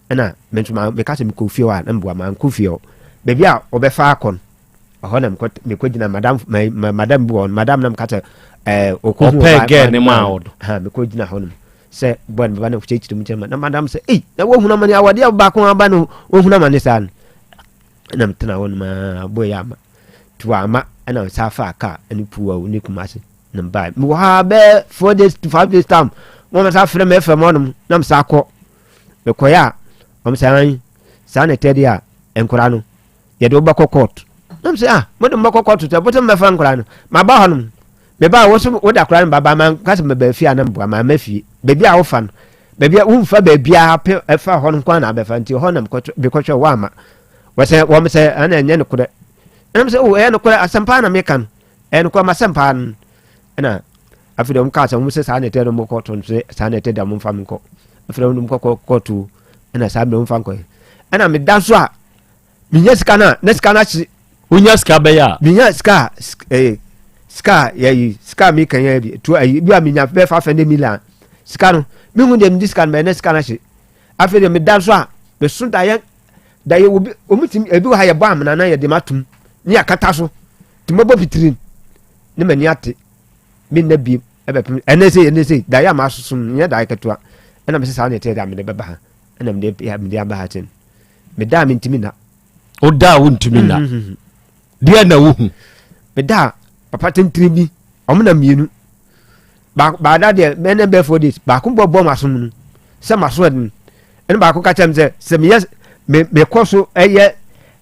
Ɛna me nso meka sɛ mekɔ fie hɔ a na meboa mankɔ fie hɔ. Baabi a wɔbɛfa akɔ no, ɛhɔ na mekɔ gyina madam madam bi wɔ hɔ madam na meka sɛ ɛɛ ɔkɔ hu ɔpɛ gɛɛ ne maa wɔ do. Ha mekɔ gyina hɔ nom sɛ bɔɔ ne baba na kyerɛkyerɛ mu kyerɛ ma na madam sɛ ei na wɔhunu amane awadeɛ baako aba no wɔhunu amane saa no ɛna metena hɔ nom aa bɔɔ yɛ ama nti wamma ɛna nsa faa kaa ɛne puwa ne kumase na mbae mewɔ ha bɛɛ four days to 5 days time wɔn sa frɛ me fm hɔnom na mesa kɔ mekɔyɛ a wɔn sɛ an saa na ɛtɛ deɛ a nkora no yɛde wobɛkɔ court na mesɛ ah mode mobɛkɔ court sɛ bosɛ mobɛfa nkora no maba hɔnom meba a wo so wode akora no baba ma nka sɛ meba fie a na meboa ma fie baabi a wofa no baabi a womfa baabiara pɛ ɛfa hɔ no nko a na abɛfa nti hɔ na mekɔhwɛ woama wɔsɛ wɔn sɛ ɛna ɛnyɛ nokorɛ ɛna sɛ oh ɛyɛ nokorɛ asɛmpa na meka no ɛyɛ nokorɛ ma asɛmpa no ɛna afei deɛ wɔn kaa sɛ wɔn sɛ saa na ɛtɛ no wɔn kɔto no sɛ saa na ɛtɛ deɛ wɔn mfa me nkɔ afei deɛ wɔn kɔ kɔto ɛna saa mmerɛ wɔn mfa nkɔ yɛ ɛna meda so a menya sika no a na sika no ahye wonya sika bɛyɛ a menya sika a ɛɛ sika a yɛyi sika a meka yɛ bi to ayi bi a menya bɛɛ fa fɛn de million sika no mehu deɛ mede sika no bɛyɛ na sika no ahye afei deɛ meda so a meso daeɛ daeɛ obi wɔn ti ebi wɔ ha yɛbɔ amena na yɛde ma tum ne akata so te mɔbɔ fitiri ne m'ani ate me nna biem ɛbɛpem ɛnɛ sɛ ɛnɛ sɛ daeɛ a masoso no nyɛ daeɛ ketewa ɛna mesɛ saa na ɛteɛ deɛ mede bɛba ha ɛna mede mede aba ha kyɛn meda a mentumi nna woda a wontumi nna mm-hmm. deɛ na wohu meda a papa tentene bi ɔmo na mmienu baada deɛ mɛnɛ bɛɛ 4 days baako bɔ bɔ masom no sɛ maso ɛden ɛne baako ka kyerɛ me sɛ sɛ meyɛ me mekɔ so ɛyɛ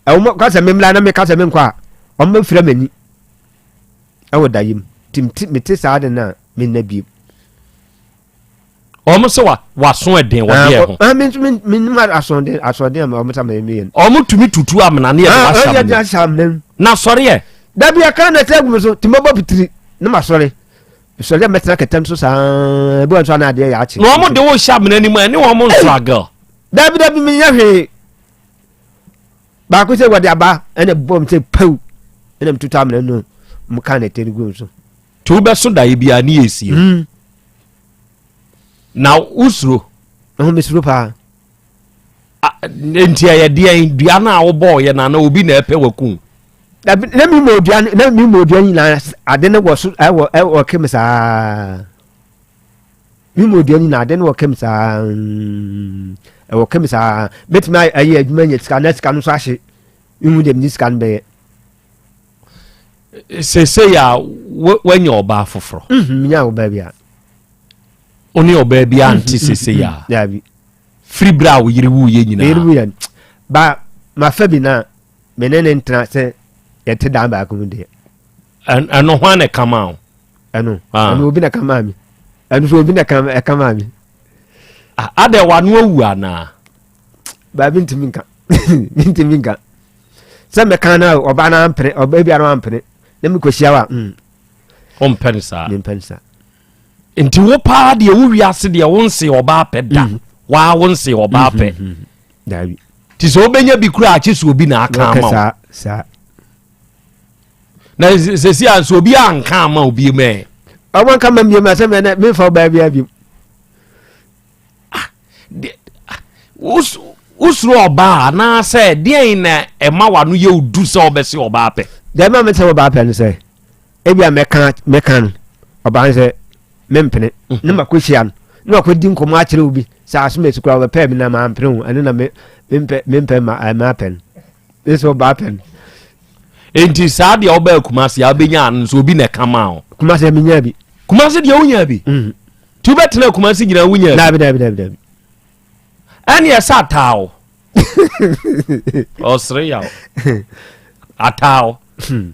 ɛwɔ ka sɛ memmla na meka sɛ menkɔ a ɔmo bɛfira m'ani ɛwɔ da yam nti mete saa de no a menna biem ɔmo sɛ wa waso ɛden wɔ deɛ ho. Ah, mi nso mi mi nim asoɔden asoɔden a ɔmo sɛ mi yɛ no. Ɔmo tumi tutu amena ne yɛ de wahyɛ amena. Yɛ de ahyɛ amena mu. Na sɔre yɛ. Dabi ɛka na ɛsɛ gu mi so tí mo bɔ pitiri ne ma sɔre. Sɔre a mɛtena kɛtɛm so saa ebi wɔ nso ana adeɛ yɛ akye. Na wɔn de wo hyɛ amena no mu ɛne wɔn nstruggle. Dabi dabi menyɛ hwee. Baako sɛ wɔde aba ɛna bɔm sɛ pew ɛna metutu amena no mu ka na ɛtɛ no gu so. Nti wobɛso daeɛ biara ne yɛ sie. Na wosuro. Ɛho mesuro paa. Nti ɛyɛ deɛn dua no a wobɔɔyɛ no ana obi na ɛpɛ waku? Dabi na mi mu odua na mi mu odua nyinaa ade no wɔ so ɛwɔ ɛwɔ kem saa. Mi mu odua nyinaa ade no wɔ kem saa ɛwɔ kem saa betumi ayɛ adwuma nya sika na sika no nso ahye ihu deɛ mi sika no bɛyɛ. Sese ya wanya ɔbaa foforɔ. Nya ɔbaa bi a. Wo ne ɔbaa bi ante sese ya. Dabi. Firi berɛ a wo yere wuiɛ nyinaa. Yere wuiɛ ba mafa bi na me ne ne ntena sɛ yɛte dan baako mu deɛ. Ɛno hwan na ɛka maa wo? Ɛno ah. ɛno obi na ɛka maa mi. Ɛno so obi na ɛka maa mi. Ah, adɛ wano awu anaa? Baabi ntumi nka ntumi nka sɛ mɛka na ɔbaa no ampene ɔbaa bi ano ampene na mekɔhyia wa. Ɔmpɛ no saa. Mempɛ no saa. Nti wo paa deɛ wo wiase deɛ wo nse ɔbaa pɛ da mm. waa wo nse ɔbaa pɛ mm, mm, mm, nti sɛ wobɛnya bi kura akye so obi na aka ama wo na sɛsi a nso obi anka ama wo bi mɛ ɔmo nka ma mbiem asɛm yɛ nɛ memfa ɔbaa bi abiem ah, ah, wosuro ɔbaa anaasɛ deɛn na ɛma wano yɛ odu sɛ ɔbɛse ɔbaa pɛ deɛ ma mesɛ ɔbaa pɛ no sɛ ebia mɛka mɛka no ɔbaa no sɛ mempene mhm. ne makɔhyia no ne wakɔdi nkɔmmɔ akyerɛ obi sɛ asom asi koraa wɔbɛpɛɛ me na mampene ho ɛno na mempɛ mempɛ ma mapɛ no ne sɛ ɔbaa pɛ no enti saa deɛ wobaa kumase a wobɛnya no nso obi na ɛka maa wo kumase menya bi kumase deɛ wonya bi mhm. nti wobɛtena kumase nyinaa wonya bi dabi dabi dabi dabi ɛne ɛsɛ ataa wo ɔsere yaw ataa wo hmm.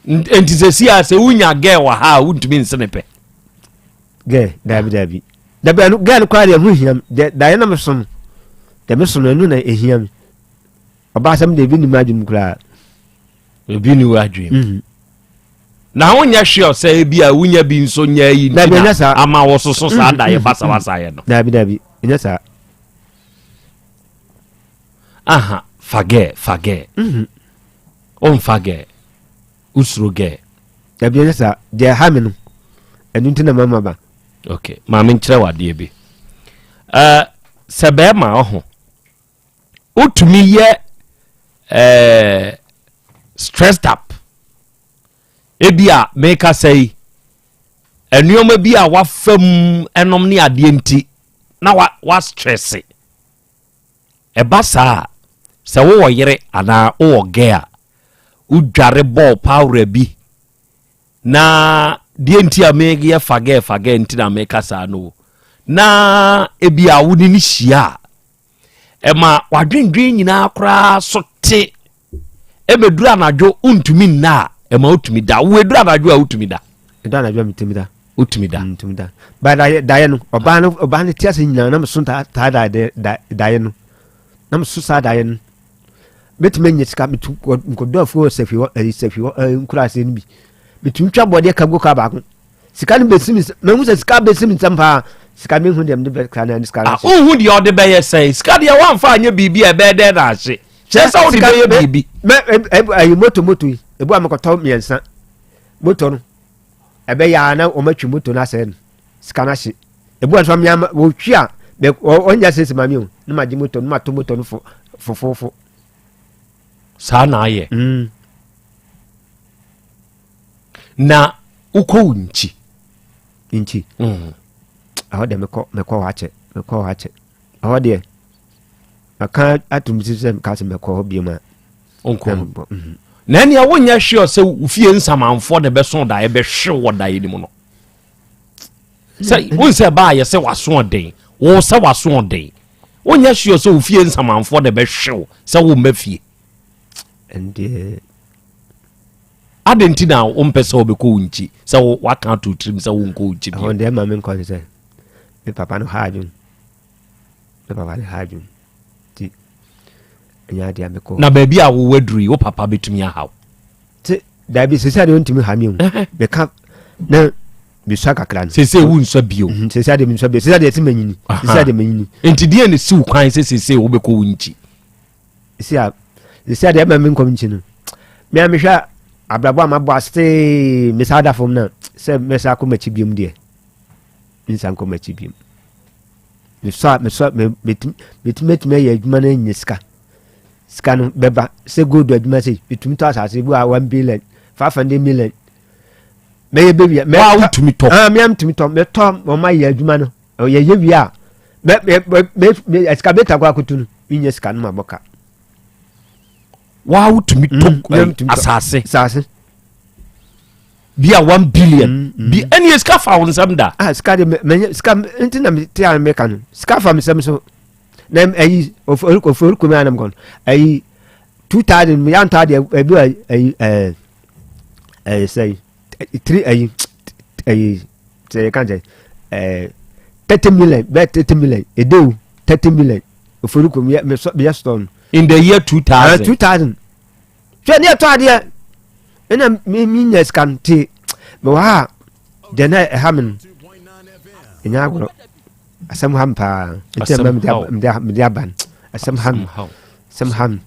Nti sɛ si a sɛ wonya gɛ wɔ ha a wontumi nse ne pɛ. Gɛ daabi daabi dabi ɛno gɛ no koraa deɛ ɛho hia mi deɛ daeɛ na mesom deɛ mesom no ɛno na ɛhia mi ɔbaa asɛm deɛ ebi ni mu adwene mu koraa. Ebi ni w'adwene mu. Mhm. Na wonyɛ sure sɛ ebi a wonya bi nso nyɛ yi nti na ama wososo saa mhm, daeɛ mhm, basabasayɛ no. Daabi daabi ɛnyɛ saa. Aha fa gɛ fa gɛ. Womfa gɛ. Wosuro gɛ. Dabi ɛnyɛ saa. Deɛ ɛha me no, ɛno nti na mama ba. Ok, maame nkyerɛ wo adeɛ bi. Uh, sɛ bɛrima ɔho, wotumi yɛ uh, stressed up. Ebi a meka sɛ yi, nneɛma bi a wafa mu ɛnom ne adeɛ nti na wa wa stresse. Ɛba saa a, sɛ wowɔ yere anaa wowɔ gɛ a, wodware bɔɔ pawra bi na deɛ nti a meyɛ fa gɛ fa gɛ nti na meka saa no na ebi a wo ne no hyia a ɛma wadwendwen nyinaa koraa so te ɛbɛduru anadwo wontumi nna a ɛma wotumi da wo ɛduru anadwo a wotumi da ɛduru anadwo a metumi da wotumi da mm, da ba daeɛ daeɛ no ɔbaa no ɔbaa no te ase nyinaa na meso taa taa daeɛ daeɛ no na meso saa daeɛ no mɛtumi anya sika metu nkɔdɔ afuo wɔ sɛfi hɔ ɛyi sɛfi hɔ ɛyi nkura ase no bi metumi twa bɔdeɛ ka gu kaa baako sika no bɛsi mi mahu sɛ sika bɛsi mi nsɛm paa sika mehu deɛ mede bɛka na sika no ah, wohu deɛ ɔde bɛyɛ sɛn sika deɛ woamfa anyɛ biribi a ɛbɛyɛ dɛn na ahye kyerɛ sɛ wode bɛyɛ biribi ayi moto moto yi ebu a mekɔtɔ mmiɛnsa moto no ɛbɛyɛ a na wɔatwi moto no asɛe no sika no ahye ebu a nso mmea wɔtwi a ɔnya sɛ sima mi o na magye moto no mato moto no fofofo saa na ayɛ mm. Na wokɔ wo nkyi. Nkyi. Mm. Ɛhɔ deɛ mekɔ mekɔ hɔ akyɛ mekɔ hɔ akyɛ ɛhɔ deɛ maka atum si sɛ meka sɛ mɛkɔ hɔ biom a. Nkɔ hɔ. Mhm. Na ɛnea wonyɛ sure sɛ wo fie nsamanfoɔ na ɛbɛso daeɛ bɛhwe wɔ daeɛ no mu no. Sɛ wohu sɛ ɛbaa yɛ sɛ waso ɔden wo sɛ waso ɔden wonyɛ sure sɛ wo fie nsamanfoɔ na ɛbɛhwe wo sɛ womma fie. Ɛndeɛ Adɛn nti na wompɛ sɛ wobɛkɔ wo nkyi sɛ woaka ato tirim sɛ wonkɔ wo nkyi bio? Ɛhɔ deɛ ma menkɔ ne sɛ me papa no ha adwene me papa no ha adwene nti ɛnyɛ adeɛ a mekɔ. Na baabi a wowɔ aduru yi wo papa bɛtumi ahaw? Te Dabi sese adeɛ ntumi ha mi o. Meka na mesua kakra no. Sese wo nsua bio. Mhm, sese adeɛ mesua bio. Sese adeɛ ti manyini. Sese adeɛ manyini. Nti deɛ ne siw kwan sɛ sese wobɛkɔ wo nkyi. Sese a sese adeɛ ɛma me nkɔm nkyi no. Mea mehwɛ abrabɔ a mabɔ ase mesa da fam na sɛ mɛsa akɔ m'akyi biom deɛ. Mensa nkɔ m'akyi biom. Mesɔ a mesɔ metumi metumi ayɛ adwuma no anya sika. Sika no bɛba sɛ gold adwuma sɛ metumi tɔ asase bi a 1 billion 500 million mɛyɛ bɛwia mɛ wotumi tɔ ah mɛ tumi tɔ mɛtɔ wɔn ayɛ adwuma no yɛyɛ wie a mɛ mɛ mɛ excavator kɔ akoto no menyɛ sika no ma bɔ ka waa wotumi tɔ mm, asase asase bi a 1 billion mm, mm. bi ɛne sika fa wo nsɛm da ah sika de mɛ sika nti na te a mɛka no sika fa me nsɛm so na ayi ofori kɔmi anam kɔn ayi 2000 yantɔ adeɛ ebi ayi ɛɛ ɛɛ sɛyi three ayi ayi sɛ yɛ kan sɛ ɛɛ 30 million bɛɛ 30 million edewu 30 million ofori kɔmi yɛ mɛ sɔ yɛ sɔn. in the year 2000. 2000 hwɛ ne ɛtɔ adeɛ ɛna mi mi nya sika no te mewɔ ha a deɛ na ɛha me no ɛnya agorɔ asɛm ha me paa nti ɛma mede aba no asɛm ha me asɛm ha me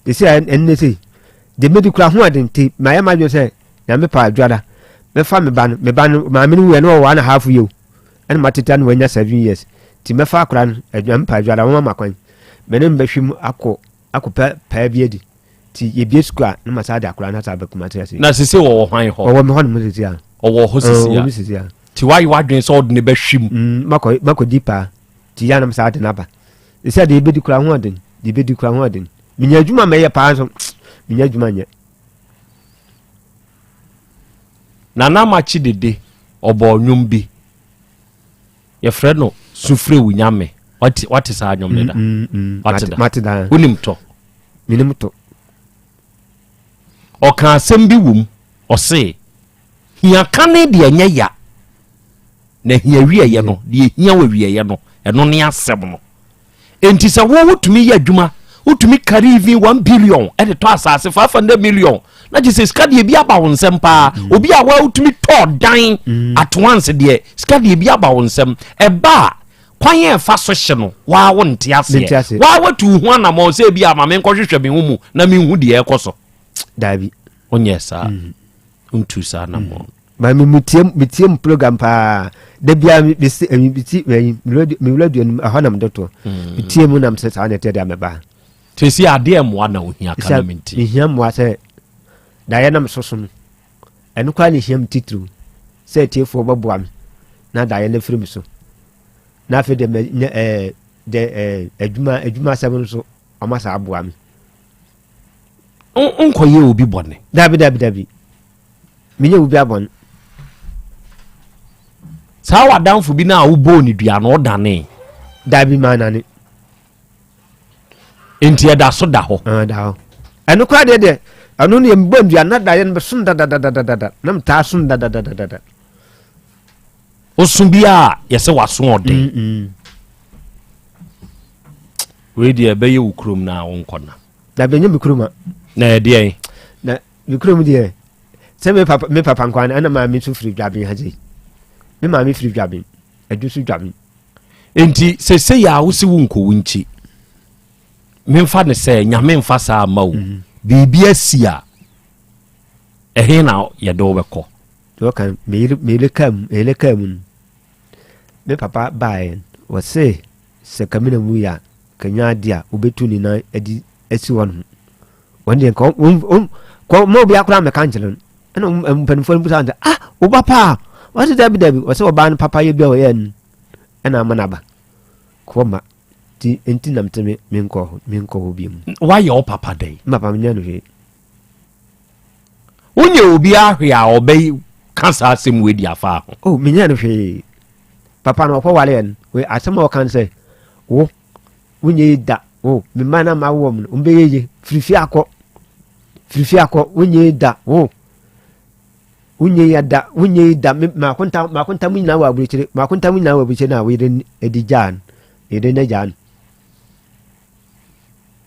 ɛsi a ɛnnɛ sei deɛ mɛdi kora ho ade nti mayɛ m'adwene sɛ nyame pa adwada mɛfa me ba no me ba no maame no wuɛ no wɔ one and a half year ɛna mateta no wanya seven years nti mɛfa akora no nyame pa adwada wɔn ama kwan mene mbɛhwɛ mu akɔ akɔpɛ paa bi adi nti yɛbie sukuu a na masan de akwadaa no asan aba Kumasi ase. Na sese wɔwɔ hwan hɔ? Ɔwɔ me hɔ nom sese a. Ɔwɔ hɔ sese a. Ɔwɔ mi sese a. Ti wayɛ w'adwene sɛ ɔde ne bɛhwe mu. Mm, makɔ makɔ di paa. Ti yɛ anam saa de n'aba. Sese de ebedi kura ho ɔden, de ebedi kura ho ɔden. Menya adwuma mɛyɛ paa nso, menya adwuma nyɛ. Nana Amakye Dede ɔbɔɔ nnwom bi. Yɛfrɛ no Sufrɛ Wo Nyame. Wate wate saa nnwom no da? Mm, mm, mm. Wate da? Mate da. Wonim tɔ? Menim tɔ. Ɔka asɛm bi wom, ɔse, hia kane deɛ ɛnyɛ ya, na hia wieɛ no, deɛ hia wɔ wieɛ no, ɛno ne asɛm no. Enti sɛ wo wotumi yɛ adwuma, wotumi carry even 1 billion ɛde tɔ asase 500 million, na gye sɛ sika deɛ bi aba wo nsɛm paa. Mm. Obi a wotumi tɔ dan mm. at once deɛ, sika deɛ bi aba wo nsɛm. Ɛba a, kwan yɛ ɛfa so hye no, waa wo nte aseɛ. Waa watu wo ho anammɔn sɛ ebi ama menkɔhwehwɛ me ho mu na menhu deɛ ɛkɔ so. Daabi. Wonyɛ saa. Mm. Wontu saa anammɔn. Mm. Ma me metie metie mu program paa da biara me me se ɛyi me ti ɛyi me radio me radio no ɛhɔ na me de to hmm. metie mu nam sɛ saa na ɛteɛ de amɛba. Sisi adeɛ mmoa na ohia ka na me nti. Mehia mmoa sɛ daeɛ na mesoso no ɛno koraa na ehia me titiriw sɛ atiefoɔ bɛboa me na daeɛ no afiri me so na afei deɛ mɛ ɛɛ deɛ ɛɛ adwuma adwuma asɛm nso wɔn asa aboa me. Nkɔyɛ obi bɔne. Dabi dabi dabi. Menyɛ obi abɔne. Saa w'adamfo bi no a wobɔɔ ne dua no ɔdanee? Dabi mannane. Nti ɛda so da hɔ? Ah, da hɔ. Ɛno koraa deɛ deɛ ɛno deɛ mebɔ dua na daeɛ no bɛsom dadadadadada na metaa som dadadadada. Oso bi a yɛsɛ waso ɔden. Mm, mm. Wei deɛ ɛbɛyɛ wo kurom na wonkɔ na. Dabi ɛnyɛ me kurom a. Na ɛdeɛn? Na Me kurom deɛ sɛ me papa me papa nkwa ɛna maame nso firi dwaben ha sei me maame firi dwaben ɛdu so dwaben. Nti sese yɛ a wosi wo nkɔ wo nkyi memfa ne sɛ nyame mfa saa ma wo mhm. biribi asi a ɛhe na yɛde wo bɛkɔ. Wɔka meyere meyere kaa mu meyere kaa mu no me papa baeɛ wɔse sɛ kamina mu yɛ a kanya ade a wobɛtu ne nan adi asi hɔ nom wɔn deɛ nka wɔn kɔ mma obi akora mmɛka nkyerɛ no ɛna mpanimfoɔ no bisa sɛ ah wo ba paa wɔsi dabi dabi wɔsɛ ɔbaa no papa yɛ bi a ɔyɛ no ɛna ama n'aba kɔ ma ti nti nam te me menkɔ hɔ menkɔ hɔ bi mu. wayɛ wo papa dɛn. papa menyɛ no hwee. wonyɛ obi ahwee a ɔbɛyi ka saa asɛm wei di afa ho. o oh, menyɛ no hwee papa no ɔkɔ wale no asɛm a ɔka no sɛ wo Wonyɛ ye da wo me mma na mawo wɔn no wɔbɛyɛ ye firi fie akɔ firi fie akɔ wonyɛ ye da wo wonyɛ ye da wonyɛ ye da me maakonta maakonta mu nyinaa wɔ aburokyire maakonta mu nyinaa wɔ aburokyire na wo yere de gyaa no yere no gyaa no.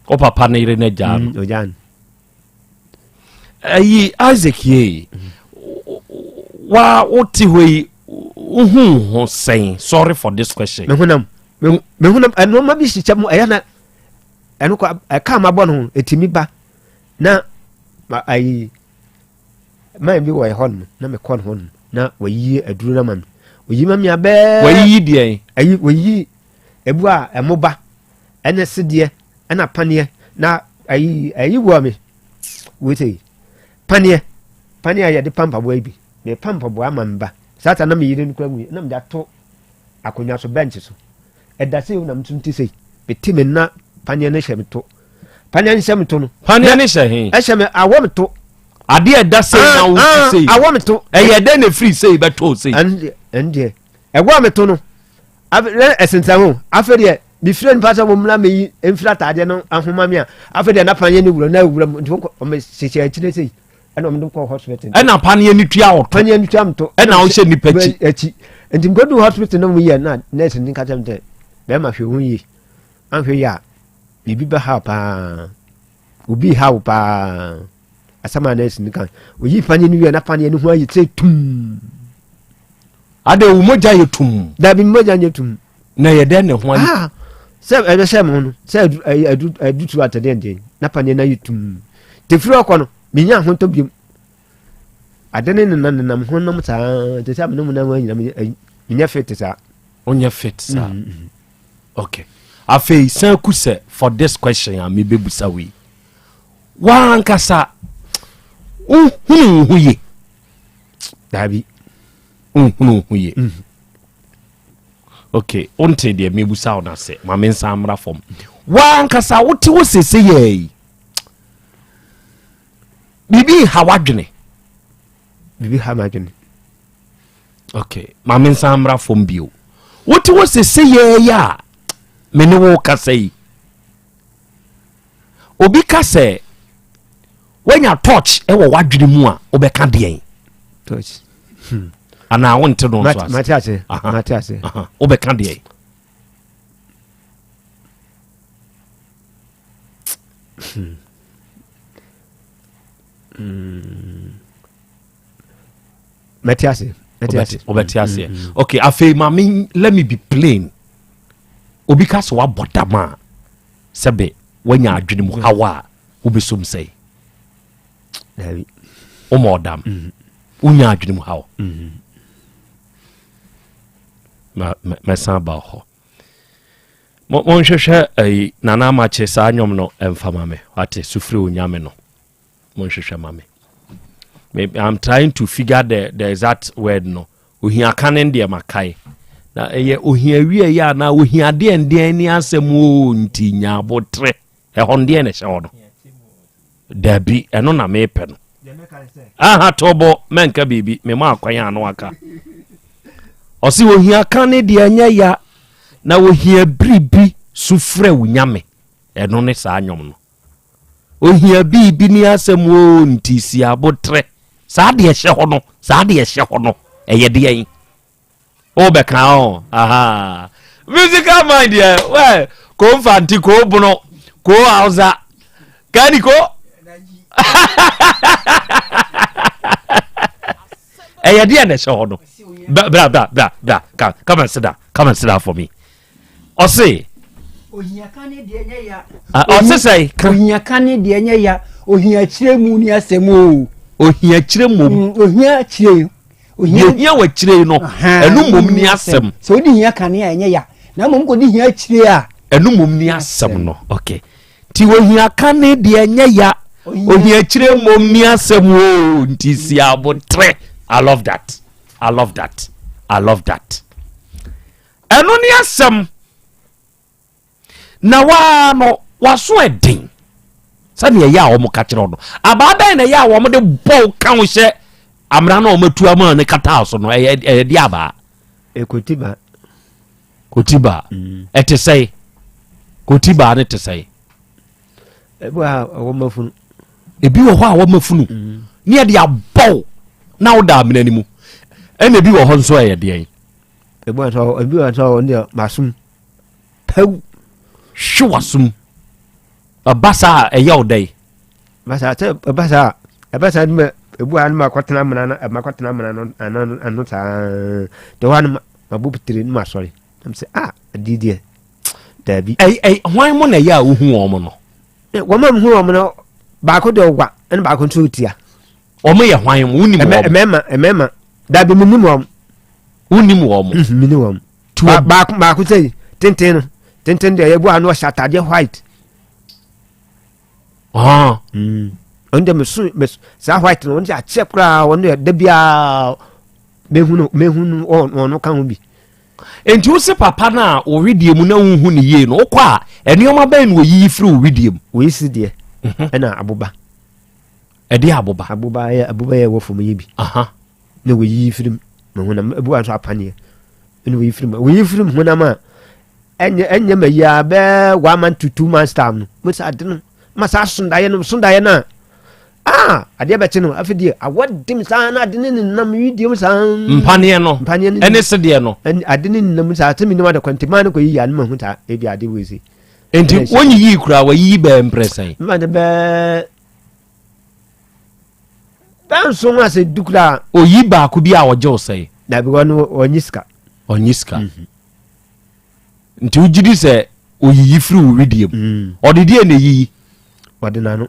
Wo papa ne yere no gyaa no. Mm, ogyaa no. Ayi Isaac yei wa wote hɔ yi wohu ho sɛn sorry for this question. Mehunam mehunam ɛnneɛma bi hyehyɛ mu ɛyɛ na ɛno kɔ ɛka ma bɔ no ho ɛtumi ba na ma ayi man bi wɔ ɛhɔ nom na mekɔ no hɔ nom na wɔyiyi aduro no ama me oyi ma me abɛɛ wɔyiyi deɛn ayi wɔyiyi ebu a ɛmo ba ɛne sedeɛ ɛna paneɛ na ayi ayi wɔ me wei paneɛ paneɛ a yɛde pa mpaboa yi bi mepa mpaboa ama me ba saa ta na me yere no kura mu na mede ato akonnwa so bench so ɛda sei na metum te sei mete me na paneɛ no hyɛ me to paneɛ no hyɛ me to no paneɛ no hyɛ he ɛhyɛ me awɔ me to adeɛ ɛda sei na ah, wo ah, sei awɔ me to ɛyɛ dɛn na efiri sei bɛtɔ sei ɛn deɛ ɛwɔ me to no ɛsensɛn ho afei deɛ mefrɛ nipa sɛ wɔmmra meyi mfiri ataadeɛ no ahoma me a afei deɛ na paneɛ no wura na awura mu nti wɔmehyehyɛ akyire sei ɛna wɔde kɔ hospital ɛna paneɛ no tua ɔto paneɛ no tua mto ɛna wohyɛ nipa akyi akyi nti mekɔdu hospital no mu yɛ na nurse no ka kyerɛ me sɛ bɛrima hwɛ ho yie anhwɛ yie a biribi bɛha paa obi ha wo paa asɛm a nurse no ka oyi paneɛ no wie na paneɛ no ho ayɛ sɛ tum Ade wo mogya yɛ tum. Dabi mogya nyɛ tum. Na yɛ dɛn na ɛho ayɛ? Ah, sɛ ɛbɛhyɛ mo no sɛ adu adu tu atɛdeɛ ndeɛ na paneɛ no ayɛ tum. Te firi ɔkɔ no menya ahotɔ biom. Ade ne nenam nenam ho nom saa te sɛ menom nam anyina menyɛ fit saa. Wonyɛ fit saa. Mm -hmm. Okay. Afei san ku sɛ for this question a mebɛbusa wei. Wankasa wohunu wo ho ye. Dabi. Nhunu ho ye. Mm. Ok, wonte deɛ mebusa wo no ase. Ma me nsa mmra fam. Wankasa wote wo sese yɛ yi. Biribi ha w'adwene. Biribi ha m'adwene. Ok, ma me nsa mmra fam bio. Wote wo sese yɛ yi a me ne wo kasa yi. Obi ka sɛ woanya torch wɔ w'adwene mu a wobɛka deɛn? Torch. Hmm. Anaa wonte no nso ase? Mate ase. Mate ase. Wobɛka deɛn? Hmm. Hmm. Mate ase. Mate ase. Wobɛte aseɛ. Mm, mm. Okay, afei ma me let me be plain. Obi ka sɛ wabɔ dam a sɛbe woanya adwene mu haw a wobɛsom sɛe Dabi. Woma ɔdam. Mm. Wonya adwene mu haw. Mm. Mɛsan ba hɔ. Monhwehwɛ ayi Nana Amakye saa nnwom no ɛmfa ma me. Wate sufiri onyame no. Monhwehwɛ ma me. I'm trying to figure the, the exact word no. Ohia ka ne deɛ makae. Na ɛyɛ ohia wie yɛ anaa ohia deɛ ndeɛn ne asɛm o nti nya abotrɛ. Ɛhɔ ndeɛn na ɛhyɛ hɔ no. Dabi ɛno na mepɛ no. Aha tobo mɛnka biribi mema akwan a ano aka. Ɔse ohia ka ne deɛ ɛnyɛ ya na ohia biribi su frɛ wo nyame. Ɛno ne saa nnwom no. Ohia biribi ne asɛm o nti si abotrɛ. Saa deɛ ɛhyɛ hɔ no, saa deɛ ɛhyɛ hɔ no, ɛyɛ deɛn? Wobɛka o, aha. Musical mind yɛ, wɛ, ko mfanti, ko bono, ko hausa, kani ko. Ɛyɛ deɛ na ɛhyɛ hɔ no. Bra, bra, bra, bra, bra, come and sit down, come and sit down for me. Ɔse. Ohia ka ne deɛ nyɛ ya. Ɔse sɛe. Ka. Ohia ka ne deɛ nyɛ ya. Ohia kyerɛ mu ni asɛm o. Ohia kyerɛ mom. Mm, ohia kyerɛ. Ohia ohia wɔ kyerɛ no. Ɛno mom ni asɛm. Sɛ wodi hia kane a ɛnyɛ ya. Na mmom kɔdi hia kyerɛ a. Ɛno mom ni asɛm no. Okay. Nti ohia ka ne deɛ nyɛ ya. Ohia kyerɛ mom ni asɛm o. Nti si abotrɛ. I love that. I love that. I love that. Ɛno ne asɛm. Na waa no, w'aso ɛden sɛdeɛ ɛyɛ a wɔn ka kyerɛ no. Abaa bɛn na ɛyɛ a wɔn de bɔ wo ka wo hyɛ amena na wɔn atu ama ne kataa so no ɛyɛ ɛyɛ de abaa. Ekotiba. Kotiba. Mm. Ɛte sɛe. Kotiba ne te sɛe. Ebi wɔ hɔ a wɔn afunu. Ebi wɔ hɔ a wɔn afunu. Mm. Ne yɛde abɔ wo na woda amena no mu. Ɛna ebi wɔ hɔ nso ɛyɛ deɛn. Ebi wɔ hɔ ebi wɔ hɔ ɔno deɛ masom pɛw. Hwe w'asom. Ɛba saa a ɛyɛ wo dɛn? Ba saa sɛ ɛba saa a. Ɛba saa no ma ebu ha no ma kɔtena amena no ma kɔtena amena no ano ano saa te hɔ no ma bɔ pitire no ma sɔre na sɛ ah adi deɛ daabi. Ɛy ɛy hwan mo na ɛyɛ a wohu wɔn no. Wɔn a mehu wɔn no baako deɛ ɔwa ɛna baako nso tia. Wɔn yɛ hwan mo wonim wɔn. Mmarima mmarima daabi menim wɔn. Wonim wɔn. Mhm, menim wɔn. Baako baako sɛ tenten no tenten deɛ yɛbu ano ɔhyɛ ataadeɛ white. Ah. Mm. Ɔno deɛ meso mes saa white no ɔno deɛ akyɛ koraa ɔno deɛ da biara mehu no mehu no ɔno ka ho bi. Nti wo se papa no a wo wedeɛ mu na wonhu ne yie no wokɔ a nneɛma bɛn na oyiyi firi wo wedeɛ mu? Oyi si deɛ mhm. ɛna aboba. Ɛde aboba? Aboba yɛ aboba yɛ wɔ fam yɛ bi. Aha. Na oyiyi firi mu honam ebu nso apaneɛ ɛna oyi firi mu oyi firi mu honam a ɛnyɛ ɛnyɛ ma yi a bɛɛ one month to 2 months time no mo sɛ ade no ma saa sondaeɛ no sondaeɛ no a ah adeɛ bɛkye no afei deɛ awɔ dem saa na ade ne nenam widiem saa mpaneɛ no mpaneɛ no ɛne sedeɛ no ade ne nenam saa sɛ menim ade kwanti maa no kɔ yiyi ano mahu saa ebi ade wei si nti wɔnyiyi koraa wɔyiyi bɛɛ mprɛ sɛn mma de bɛɛ bɛɛ nson ase du koraa oyi baako bi a ɔgye wo sɛn dabi wɔn ɔnyi sika ɔnyi sika mhm. Nti wogye di sɛ oyiyi firi wo wedeɛ mu? Mm. Ɔde deɛ na eyiyi? Ɔde n'ano.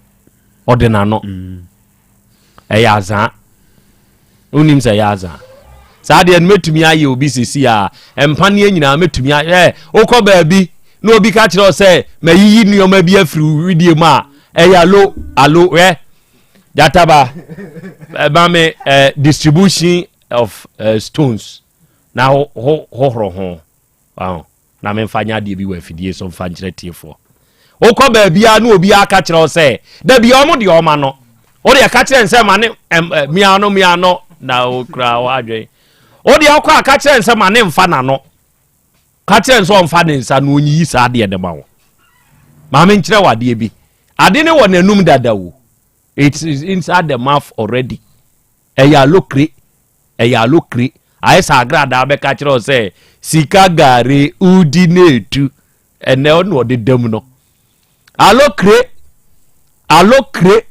Ɔde n'ano. Mm. Ɛyɛ azaa. Wonim sɛ ɛyɛ azaa. Saa deɛ no mɛtumi ayɛ obi sisi a mpaneɛ nyinaa mɛtumi ayɛ ɛ wokɔ baabi na obi ka kyerɛ wo sɛ mayiyi nneɛma bi afiri wo wedeɛ mu a ɛyɛ alo alo hwɛ gyataba ɛma me eh, distribution of uh, stones na ho ho hohoro ho waho na memfa nyɛ adeɛ bi wɔ afidie so mfa nkyerɛ tiefoɔ wokɔ baabiara na obiara ka kyerɛ wo sɛ da bia ɔmo deɛ ɔma no wode ɛka kyerɛ nsɛ ma ne mia no mia no na okura wadwen wode ɔkɔ a ka kyerɛ nsɛ ma ne mfa n'ano ka kyerɛ nsɛ ɔmfa ne nsa na ɔnyiyi saa adeɛ de ma wo maame nkyerɛ wo adeɛ bi ade ne wɔ n'anum dada o it's inside the mouth already ɛyɛ alokire Ɛyɛ alokire. Ayɛ sɛ agradaa bɛka kyerɛ wo sɛ sika gare wodi na etu. Ɛnɛ ɔne ɔde dam no. Alokire. Alokire.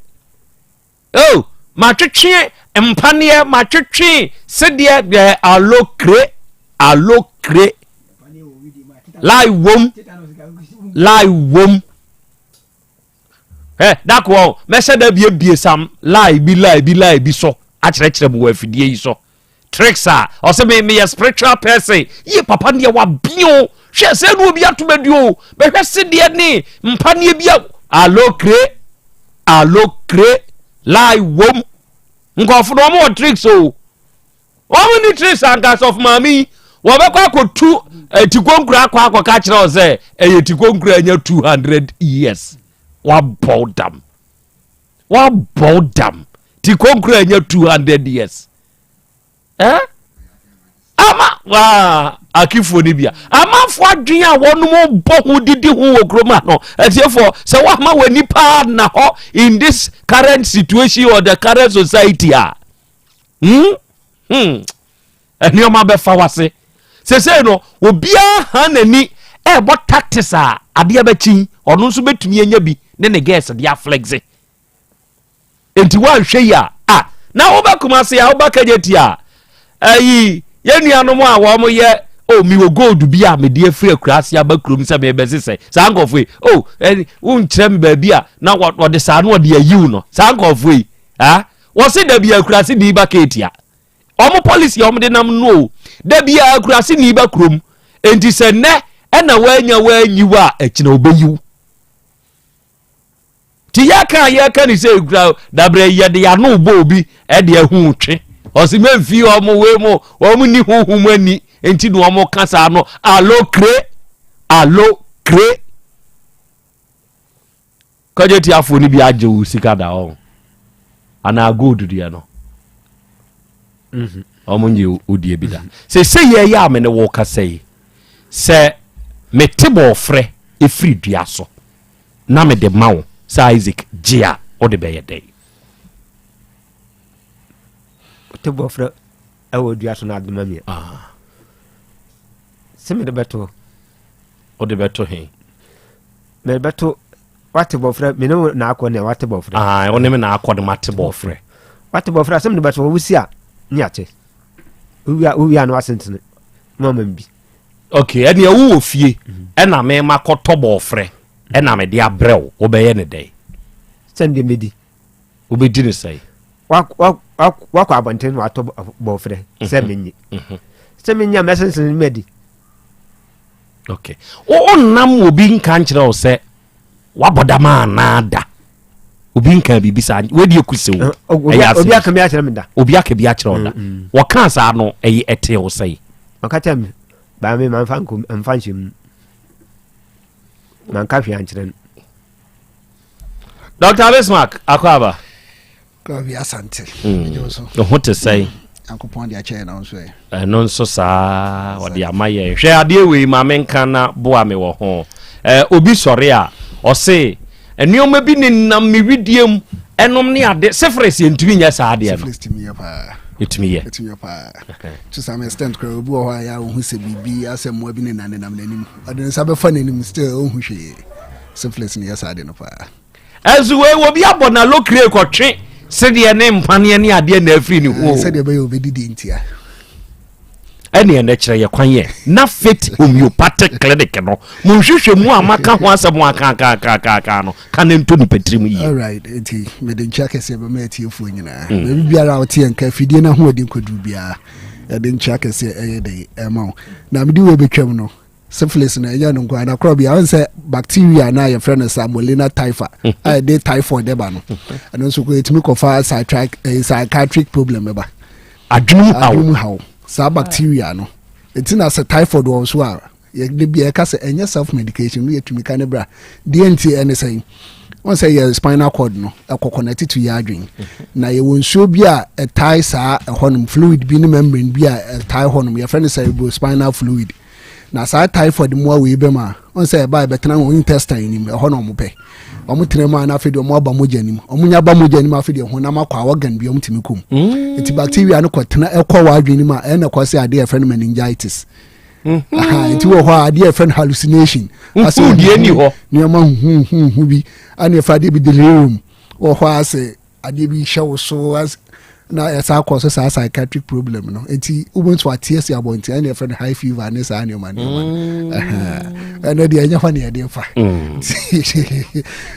Oh, matwetwe mpaneɛ, matwetwe sedeɛ deɛ alokire. Alokire. Lai wom. Lai wom. Ɛ dako ɔ mɛhyɛ da biebie sam lie bi lie bi lie bi so akyerɛkyerɛ mu wɔ afidie yi so tricks a ɔsɛ me meyɛ spiritual person yie papa deɛ wabio hwɛ sɛ ne obi ato bɛdi o bɛhwɛ sedeɛ ne mpaneɛ bi a alokre alokre lie wom nkɔfo no ɔmo wɔ tricks o Wɔn ni tiri sanka sɔfo maame yi wɔbɛkɔ akɔtu eh, tikonkura akɔ akɔka kyerɛ wo sɛ ɛyɛ tikonkura anya 200 years wabɔw dam wabɔw dam tikonkura anya 200 years eh? ama waa akifoɔ no bia amanfoɔ adwene a wɔnom bɔ ho didi ho wɔ kurom ano atiefoɔ sɛ woama w'ani paa na hɔ in this current situation or the current society a Hmm? Hmm. Nneɛma bɛfa wase. Sesei no, obiara ha n'ani ɛrebɔ tactics a adeɛ bɛkyi ɔno nso bɛtumi anya bi ne ne girls de aflexe. Nti woanhwɛ yi a, ah, na woba Kumase a woba Kegyeti a, ayi yɛn nuanom a wɔn yɛ oh mewɔ gold bi a mede afiri akuraase aba kurom sɛ mebɛsesɛ saa nkurɔfoɔ yi oh wonkyerɛ me baabi a na wɔde saa na wɔde ayiw no saa nkurɔfoɔ yi ah Wɔse da bia akurase ni ba keetia. Wɔn policy a wɔn de nam no o. Da bia akurase ni ba kurom. Enti sɛ nnɛ ɛna wɔanya wɔanyiw a ɛkyina obeyiw. Ti yɛka a yɛka ne sɛ ekura dabrɛ yɛde yano bɔ obi ɛde ahu twe. Ɔse mɛmfi wɔn wei mu wɔn ni huhum ani nti na wɔn ka saa no alokre alokre. Kɔgye tiafoɔ no bi agye wo sika da ɔn anaa gold deɛ no mhm. ɔmo nye wo deɛ bi da mhm. sɛ sɛ yɛ yɛ a me ne wo kasa yi sɛ mete bɔɔfrɛ ɛfiri dua so na mede ma wo sɛ Isaac gye a wode bɛyɛ dɛn wote bɔɔfrɛ ɛwɔ dua so na ade ma meɛ ah. sɛ mede bɛto wode bɛto he Mebɛto wate bɔfrɛ me ne wo na akɔ nea wate bɔfrɛ. Ah, wo ne me na akɔ de mate bɔfrɛ. Wate bɔfra sɛ mede bɛto hɔ wosi a ne akyɛ. Wowia wowia no asentene na wama me bi. Okay, ɛnea wowɔ fie ɛna mema kɔtɔ bɔɔfrɛ ɛna mede abrɛ wo, wobɛyɛ ne dɛn? Sɛndeɛ mɛdi. Wobɛdi ne sɛn? Wakɔ abɔnten na watɔ bɔɔfrɛ sɛ mhm. menye. Mhm. Sɛ menye a mɛsensene madi. Okay. Wonnam obi nka nkyerɛ wo sɛ wabɔ dam anaa da obi nka biribi saa wadi ekusi wo ɛyɛ asɛm obi aka bi akyerɛ me da obi aka bi akyerɛ wo da mm, mm. wɔka saa no ɛyɛ ɛte wo sɛe ɔka kyerɛ me baa me manfa nko mfa nhyɛ mu manka hwee ankyerɛ no Dr. Bismarck akɔ aba Kwabi Asante. Mm. Ho te sɛn? Nyankopɔn de akyɛ yɛn na nso ɛ. Ɛno nso saa ɔde ama yɛn. Hwɛ adeɛ wei ma menka na boa me wɔ ho. Ɛ obi sɔre a ɔse nneɛma bi nenam me widie mu ɛnom ne ade syphilis yɛntumi nyɛ saa adeɛ no. Syphilis tumi yɛ paa. Ɛtumi yɛ. Ɛtumi yɛ paa. To some extent koraa obi wɔ hɔ a yɛ a ohu sɛ biribi asɛ mmoa bi nenam nenam n'anim. Ɔde ne nsa bɛfa n'anim still ɔnhu hwee. Syphilis no yɛ saa ade no paa. Ɛnso wei obi abɔ na lokire kɔtwe sedeɛ ne mpaneɛ ne adeɛ na afiri ne ho. Sɛdeɛ ɛbɛyɛ obɛdidi ntia. Ɛne ɛnɛ kyerɛ yɛ kwan yɛ na fit homeopathic clinic no mo nhwehwɛ mu a maka ho asɛm akaakaakaaka no ka ne nto nipa tirim yie. Alright, nti mede nkyia kɛseɛ bɛma atiefoɔ nyinaa. Mm. Baabi biara a wote yɛn nka afidie no ahoɔden kɔduru biara yɛde nkyia kɛseɛ ɛyɛ den ɛma wo. Na mede wei bɛtwam no Syphilis no ɛnyɛ no nko ara na korɔ bia ɔn sɛ bacteria no a yɛfrɛ no Salmonella typhi a ɛde typhoid ɛba no ɛno nso kɔ ɛtumi kɔfa eh, psychiatric problem ɛba adwene mu haw saa bacteria no ɛti na sɛ typhoid wɔ so a yɛde bia ɛka sɛ ɛnyɛ self medication no yɛtumi ka ne bra deɛ nti ɛne sɛn wɔn sɛ yɛ spinal cord no ɛkɔ connect to yɛ adwene na yɛwɔ nsuo bi a ɛtae saa ɛhɔnom fluid bi ne membrane bi a ɛtae hɔnom yɛfrɛ no cerebrospinal fluid Na saa typhoid mmoa wei bɛm a, wɔn sɛ ɛba ɛbɛtena wɔn intestine nim, ɛhɔ na wɔn pɛ. Wɔn tena mu a na afei deɛ wɔn aba mogya nim. Wɔn nya ba mogya nim afei deɛ honam akɔ a organ bi wɔn tumi kɔ mu. Mm. Nti bacteria no kɔ tena ɛkɔ wɔ adwene mu a ɛna kɔ sɛ adeɛ yɛfrɛ no meningitis. Mm-hmm. Aha, nti wɔ hɔ a adeɛ yɛfrɛ no hallucination. Asɛ deɛ ni hɔ. Nneɛma huhuhu bi ɛna yɛfrɛ adeɛ bi delirium. Wɔ hɔ a sɛ adeɛ bi hyɛ wo so na ɛsan kɔ so saa psychiatric problem no nti wobɛhu nso ate asi abɔnten ɛne ɛfrɛ no high fever ne saa nneɛma nneɛma no mm. ɛno deɛ ɛnyɛ hɔ ne yɛde fa mm.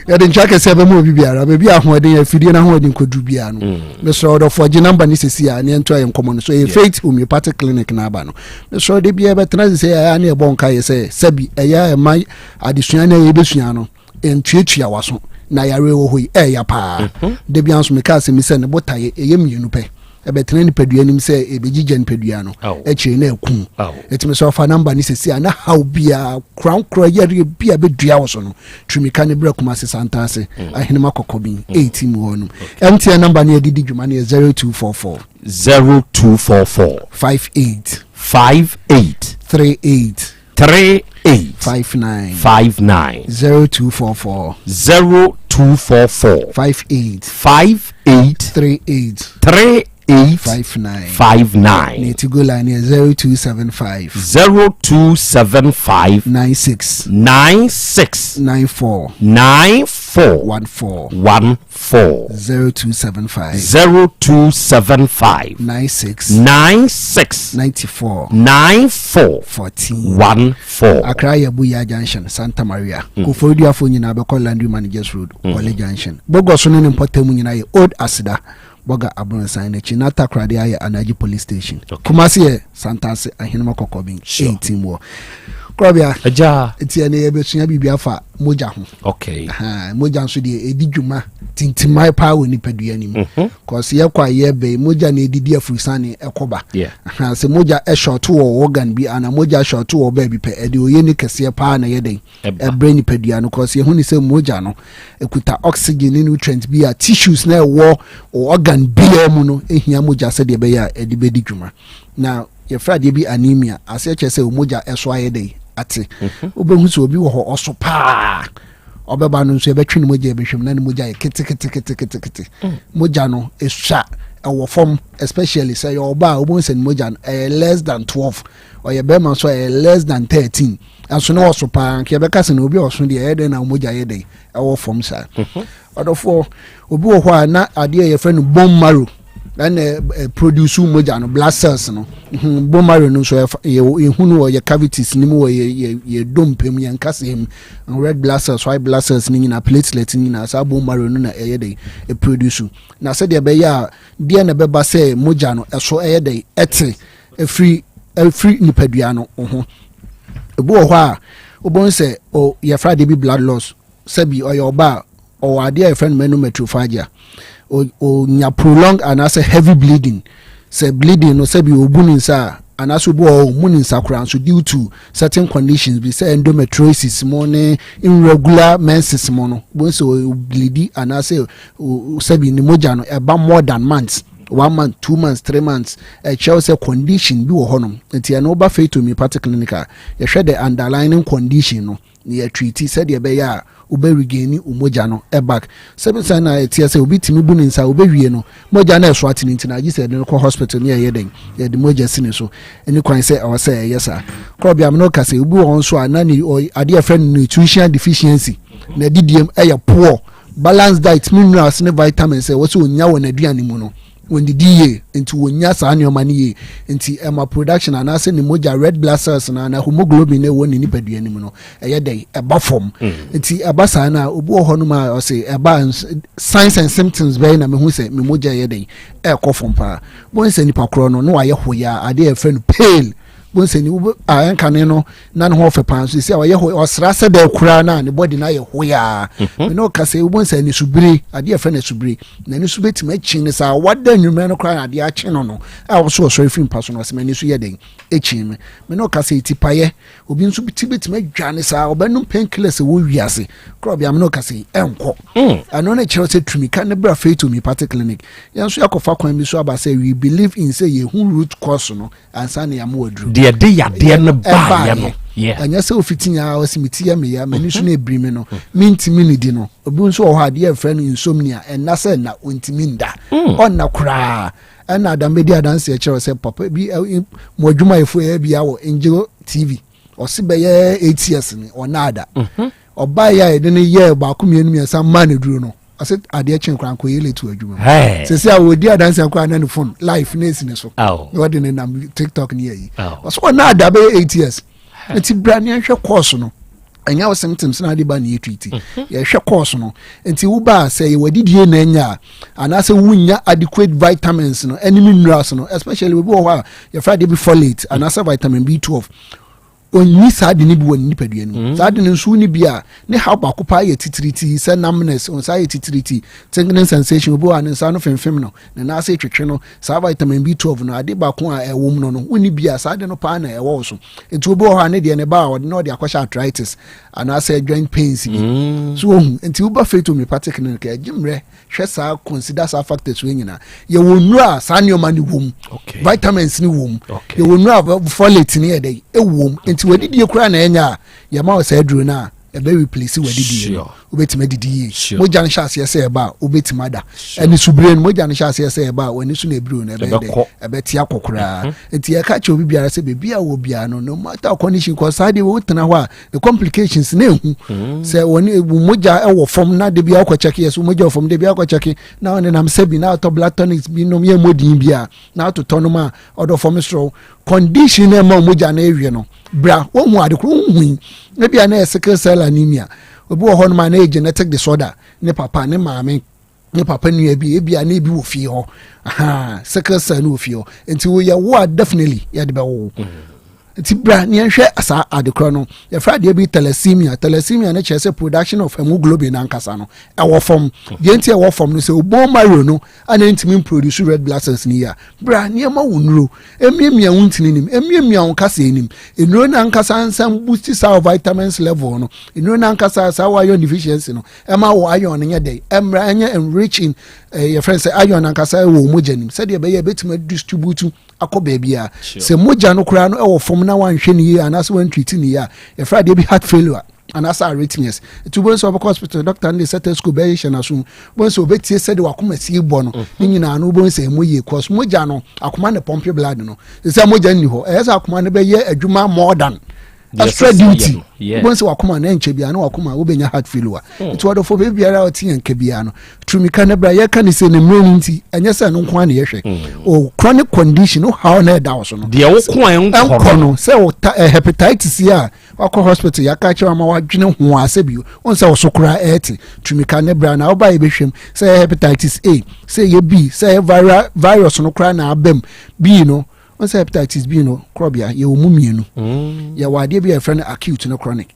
yɛde ntwa kɛseɛ bɛma obi biara baabi ahoɔden afidie no ahoɔden kɔduru biara no mm. mesrɛ ɔdɔfoɔ gye namba no sɛsi a ne ɛnto ayɛ nkɔmmɔ no so ɛyɛ faith homeopathic clinic no aba no mesrɛ de biara bɛtena sɛ sɛ ɛyɛ ne ɛbɔ nka yɛ sɛ sɛbi ɛyɛ ɛma adesua no a yɛbɛsua no ntuatua w'aso na yareɛ wɔ hɔ yi ɛɛya paa mhm. da bia nso meka asɛm sɛ ne botaeɛ ɛyɛ mmienu pɛ ɛbɛtena nipadua nim sɛ ɛbɛgyigya nipadua no akyire na ɛkum ɛtumi sɛ ɔfa namba no sɛsi a na haw biaa korankorɔ yareɛ bi a bɛdua wo so no tumika ne berɛ kuma ase santa ase mm. ahenema kɔkɔben 8 mm. mu hɔ nom mtn namba no yɛde di dwuma no yɛ 0244 0244 58 58 38 38 59 59 0244 0244 58 58 38 38 59 59 ne Tigo line yɛ 0275 0275 96 96 94 94 14 14 0275 0275 96 96 94 94 14 14 Accra yɛ Buya Junction, Santa Maria. Mm. Koforidua nyinaa bɛkɔ Landry Managers Road, mm. Kwale Junction. Bogoso ne ne mpɔtam nyinaa yɛ Old Aseda, Bɔga Abrɔnsan n'akyi na Takoradi ayɛ Anaji Police Station. Okay. Kumasi yɛ Santase Ahenema Kɔkɔben sure. 18 wɔ. Korɔbea. Agya. Nti ɛne yɛbɛsua biribi afa mogya ho. Okay. Aha, mogya nso deɛ ɛdi dwuma tintiman paa wɔ nipadua no mu. Mhm. Kɔsi yɛkɔ a yɛbɛ mogya na ɛdidi afurusane ɛkɔba. Yeah. Aha, sɛ mogya ɛshɔto wɔ organ bi ana mogya shɔto wɔ baabi pɛ ɛde oyɛ ne kɛseɛ paa na ɛyɛ dɛn ɛbrɛ nipadua no kɔsi ɛho ne sɛ mogya no ɛkuta oxygen ne nutrient bi a tissues na ɛwɔ organ biara mu no ɛhia mogya sɛdeɛ ɛbɛyɛ a ɛde bɛdi dwuma. Na yɛfrɛ adeɛ bi anemia aseɛ kyerɛ sɛ mogya ɛso ayɛ dɛn ate mhm. wobɛhu sɛ obi wɔ hɔ ɔso paa ɔbɛba no nso yɛbɛtwe ne mogya yɛbɛhwɛ mu na ne mogya yɛ keteketeketekete mm. mogya no ɛsua ɛwɔ fam especially sɛ yɛ ɔba a wobɛhu sɛ ne mogya no ɛyɛ less than 12 ɔyɛ bɛrima nso ɛyɛ less than 13 ɛnso ne ɔso paa nka yɛbɛka sɛ na obi ɔso deɛ ɛyɛ dɛn na mogya yɛ dɛn ɛwɔ fam saa mhm. ɔdɔfoɔ obi wɔ hɔ a na adeɛ yɛfrɛ no bone marrow. Ɛna produce mogya no, blood cells no. Bone marrow no nso yɛhu no wɔ yɛ cavities no mu, wɔ yɛ dompe mu, yɛn nkasɛɛ mu. Red blood cells, white blood cells no nyinaa, platelet no nyinaa, saa bone marrow no na ɛyɛ dɛ ɛproduce. Na sɛdeɛ ɛbɛyɛ a deɛ na ɛbɛba sɛ mogya no ɛso ɛyɛ dɛ ɛte ɛfiri nipadua no ho. Ebi wɔ hɔ a wobɛhu sɛ yɛfrɛ adeɛ bi blood loss. Sɛbi, ɔyɛ ɔba a ɔwɔ adeɛ a yɛfrɛ no menometrorrhagia, ɔnya prolong anaasɛ heavy bleeding. Sɛ bleeding no, sɛbi, ɔbu ne nsa a, anaasɛ obi wɔ hɔ ɔmu ne nsa koraa nso, due to certain conditions bi sɛ endometriosis mu ne irregular menses mu no, wobɛhu sɛ ɔbleedi anaasɛ sɛbi ne mogya no ɛba more than months, one month, 2 months, 3 months. Ɛkyerɛw sɛ condition bi wɔ hɔnom. Nti ɛno woba Faith Homeopathic Clinic a, yɛhwɛ the underlying condition no na yɛtreat sɛdeɛ ɛbɛyɛ a wobɛ regain wo mogya no ɛback. Sɛbi sɛ na ɛteɛ sɛ obi tumi bu ne nsa, wobɛwie no, mogya no ɛso ate ne nti na agye sɛ yɛde no kɔ hospital ne yɛyɛ dɛn, yɛde mogya si ne so. Ɛne kwan sɛ ɛwɔ sɛ ɛyɛ saa korɔbea me no ka sɛ obi wɔ hɔ nso a na ne adeɛ yɛfrɛ no nutrition deficiency, na adidiem ɛyɛ poor. Balanced diet, minerals ne vitamins ɛwɔ sɛ onya wɔ n'aduane mu no, wɔndidi yie, nti wɔnya saa nneɛma no yie, nti ɛma production anaasɛ ne mogya red blood cells no anaa hemoglobin no ɛwɔ ne nipadua no mu no ɛyɛ dɛn, ɛba fam. Nti ɛba saa no a, obi wɔ hɔ nom a ɔsɛ ɛba signs and symptoms bɛyɛ na mehu sɛ me mogya yɛ dɛn, ɛɛkɔ fam paa. Wɔn sɛ nipa korɔ no na wayɛ hoya, adeɛ yɛfrɛ no pale. Wɔn sɛ ni wo a ɛnkane no na ne ho ɔfɛ paa nso esi a ɔyɛ ho ɔsra sɛ dɛ koraa na ne body na ayɛ hoyaa. Mɛ ne ɔka sɛ wɔn sɛ nisubire, adeɛ yɛfrɛ no asubire, na ne so bɛtumi akyi ne saa wada nnwumɛ no koraa na adeɛ akye no a wɔso ɔsɔre firi mpa so no, ɔsɛ m'ani so yɛ den akyi me. Mɛ ne ɔka sɛ etipaeɛ, obi nso ti bɛtumi adwa ne saa, ɔbɛnum painkillers ɛwɔ wiase koraa ɔbɛn amena ɔka sɛ ɛnkɔ. Ɛno ne kyerɛ sɛ tumika ne bra Faith Homeopathic Clinic. Yɛn nso yɛakɔfa kwan bi so aba sɛ we believe in sɛ yɛhu root cause no ansa na yɛama waduru. Deɛ de yadeɛ no baayɛ no. Ɛnyɛ sɛ ofiti nyaa ɔsi mi ti yɛ mi ya, m'ani so na ebiri mi no, mi ntumi ne di no. Obi nso wɔ hɔ adeɛ yɛfrɛ no insomnia, ɛnna sɛ ɛnna ontumi nda, ɔnna koraa. Ɛnna adam bɛdi adanseɛ kyerɛ sɛ papa bi mo adwumayɛfo yɛ bi awɔ Angel TV, ɔsi bɛyɛ 8 years ni ɔnna ada. Ɔbaa yɛ a yɛde no yɛ baako, mmienu, mmiɛnsa mmaa na duro no, ɔsɛ adeɛ kyen koraa nkɔyɛ late wɔ adwuma mu. Sɛsɛ a wɔdi adanseɛ koraa na ne phone live na esi ne so na wɔde ne nam TikTok ne yɛ yi, ɔsɛ ɔnna ada bɛyɛ 8 years. Nti bra ne yɛnhwɛ cause no. Ɛnyɛ wo symptoms na ade ba ne yɛtreat, yɛhwɛ cause no. Nti woba a, sɛ yɛwɔ adidie na anya a, anaasɛ wonya adequate vitamins no ɛne minerals no, especially obi wɔ hɔ a yɛfrɛ adeɛ bi folate anaasɛ vitamin B12, ɔnyi saa de no bi wɔ ne nipadua no mu. Saa de no nso ni bi a, ne haw baako paa yɛ titiriti sɛ numbness, nsa yɛ titiriti, tingling sensation. Obi wɔ a ne nsa no femfem no, ne nan ase twetwe no. Saa vitamin B12 no, ade baako a ɛwɔ mu no, wonni bi a, saa de no paa na ɛwɔ wo so. Nti obi wɔ hɔ a ne deɛ ne ba a ɔde na ɔde akɔhyɛ arthritis anaasɛ joint pains bi so ohu. Nti woba Faith Homeopathic Clinic, ɛgye mmerɛ hwɛ saa, consider saa factors wei nyinaa. Yɛwɔ nnuro a saa nneɛma no wɔ mu, vitamins no wɔ mu. Yɛwɔ nnuro a folate no yɛ dɛ ɛwɔ mu. Nti wadidie koraa na ɛnya a, yɛma wɔ saa aduro no a ɛbɛ replace wadidie no, wobɛtumi adidi yie. Mogya no hyɛ aseɛ sɛ ɛba a, wobɛtumi ada. Ɛne subire no, mogya no hyɛ aseɛ sɛ ɛba a, w'ani so na ebiro no ɛbɛyɛ dɛ ɛbɛte akɔ koraa. Nti yɛka kyerɛ obi biara sɛ beebi a wɔ biara no, no matter condition kɔ saa deɛ wotena hɔ a, the complications na ehu sɛ wɔne mogya ɛwɔ fam na de bi akɔ check yɛ so, mogya wɔ fam de bi akɔ check na ɔne nam sɛbi na atɔ blood tonics bi nom, yɛ mo din bi a na atotɔ nom a ɔdɔ fam soro condition na ɛma mogya na ewie no, bra wɔn hu ade koro hu yi. Ebi a na yɛ sickle cell anemia. Obi wɔ hɔ nom a na yɛ genetic disorder, ne papa ne maame ne papa nua bi, ebi a na ebi wɔ fie hɔ. Ahan, sickle cell no wɔ fie hɔ. Nti woyɛ wo a, definitely yɛde bɛwo wo. Nti bra ne yɛnhwɛ saa adekorɔ no. Yɛfrɛ adeɛ bi thalassemia. Thalassemia no kyerɛ sɛ production of hemoglobin ankasa no ɛwɔ fam. Deɛ nti ɛwɔ fam no sɛ o bone marrow no ana ntumi produce red blood cells no yie a, bra nneɛma wo nnuro emiamia wo ntini nim, emiamia wo kasa anim. Nnuro no ankasa nsa boost saa vitamins level no. Nnuro no ankasa saa wɔ iron deficiency no, ɛma wɔ iron no nyɛ dɛ ɛmra ɛnyɛ enrich in yɛfrɛ sɛ iron ankasa ɛwɔ mogya nim sɛdeɛ ɛbɛyɛ ɛbɛtumi distribute akɔ baabi a sɛ mogya no koraa no ɛwɔ fam na wanhwɛ ne yie anaasɛ wantreat ne yie a, yɛfrɛ adeɛ bi heart failure anaasɛ arrhythmias. Nti wobɛhu sɛ wɔbɛkɔ hospital, doctor no de stethoscope bɛyɛ hyɛ n'aso mu, wobɛhu sɛ wɔbɛtie sɛde wakoma sie bɔ no ne nyinaa no, wobɛhu sɛ ɛmu yie cause mogya no, akoma ne pump blood no. Sɛ mogya nni hɔ, ɛyɛ sɛ akoma no bɛyɛ adwuma more than. Extra duty. Wobɛhu sɛ wakoma no ɛnkyɛ biara na wakoma wobɛnya heart failure. Nti ɔdɔfoɔ baabi biara a ɔte yɛn nka biara no, turumika no bra yɛka ne sɛ ne mmerɛ no nti ɛnyɛ sɛ ɛno nko ara na yɛhwɛ. O chronic condition wo haw na ɛda wo so no. Deɛ wo ko a ɛnkɔ no. Sɛ wo ta eh, hepatitis yi a wakɔ hospital yɛaka kyerɛ ama wadwene ho a sɛ bio wɔn sɛ ɔso koraa ɛɛte turumika ne bra na woba yɛbɛhwɛm sɛ ɛyɛ hepatitis A sɛ ɛyɛ B sɛ ɛyɛ viral virus no koraa na abam B no wɔn sɛ hepatitis B no korɔbea yɛwɔ mu mmienu. Yɛwɔ adeɛ bi a yɛfrɛ no acute no chronic.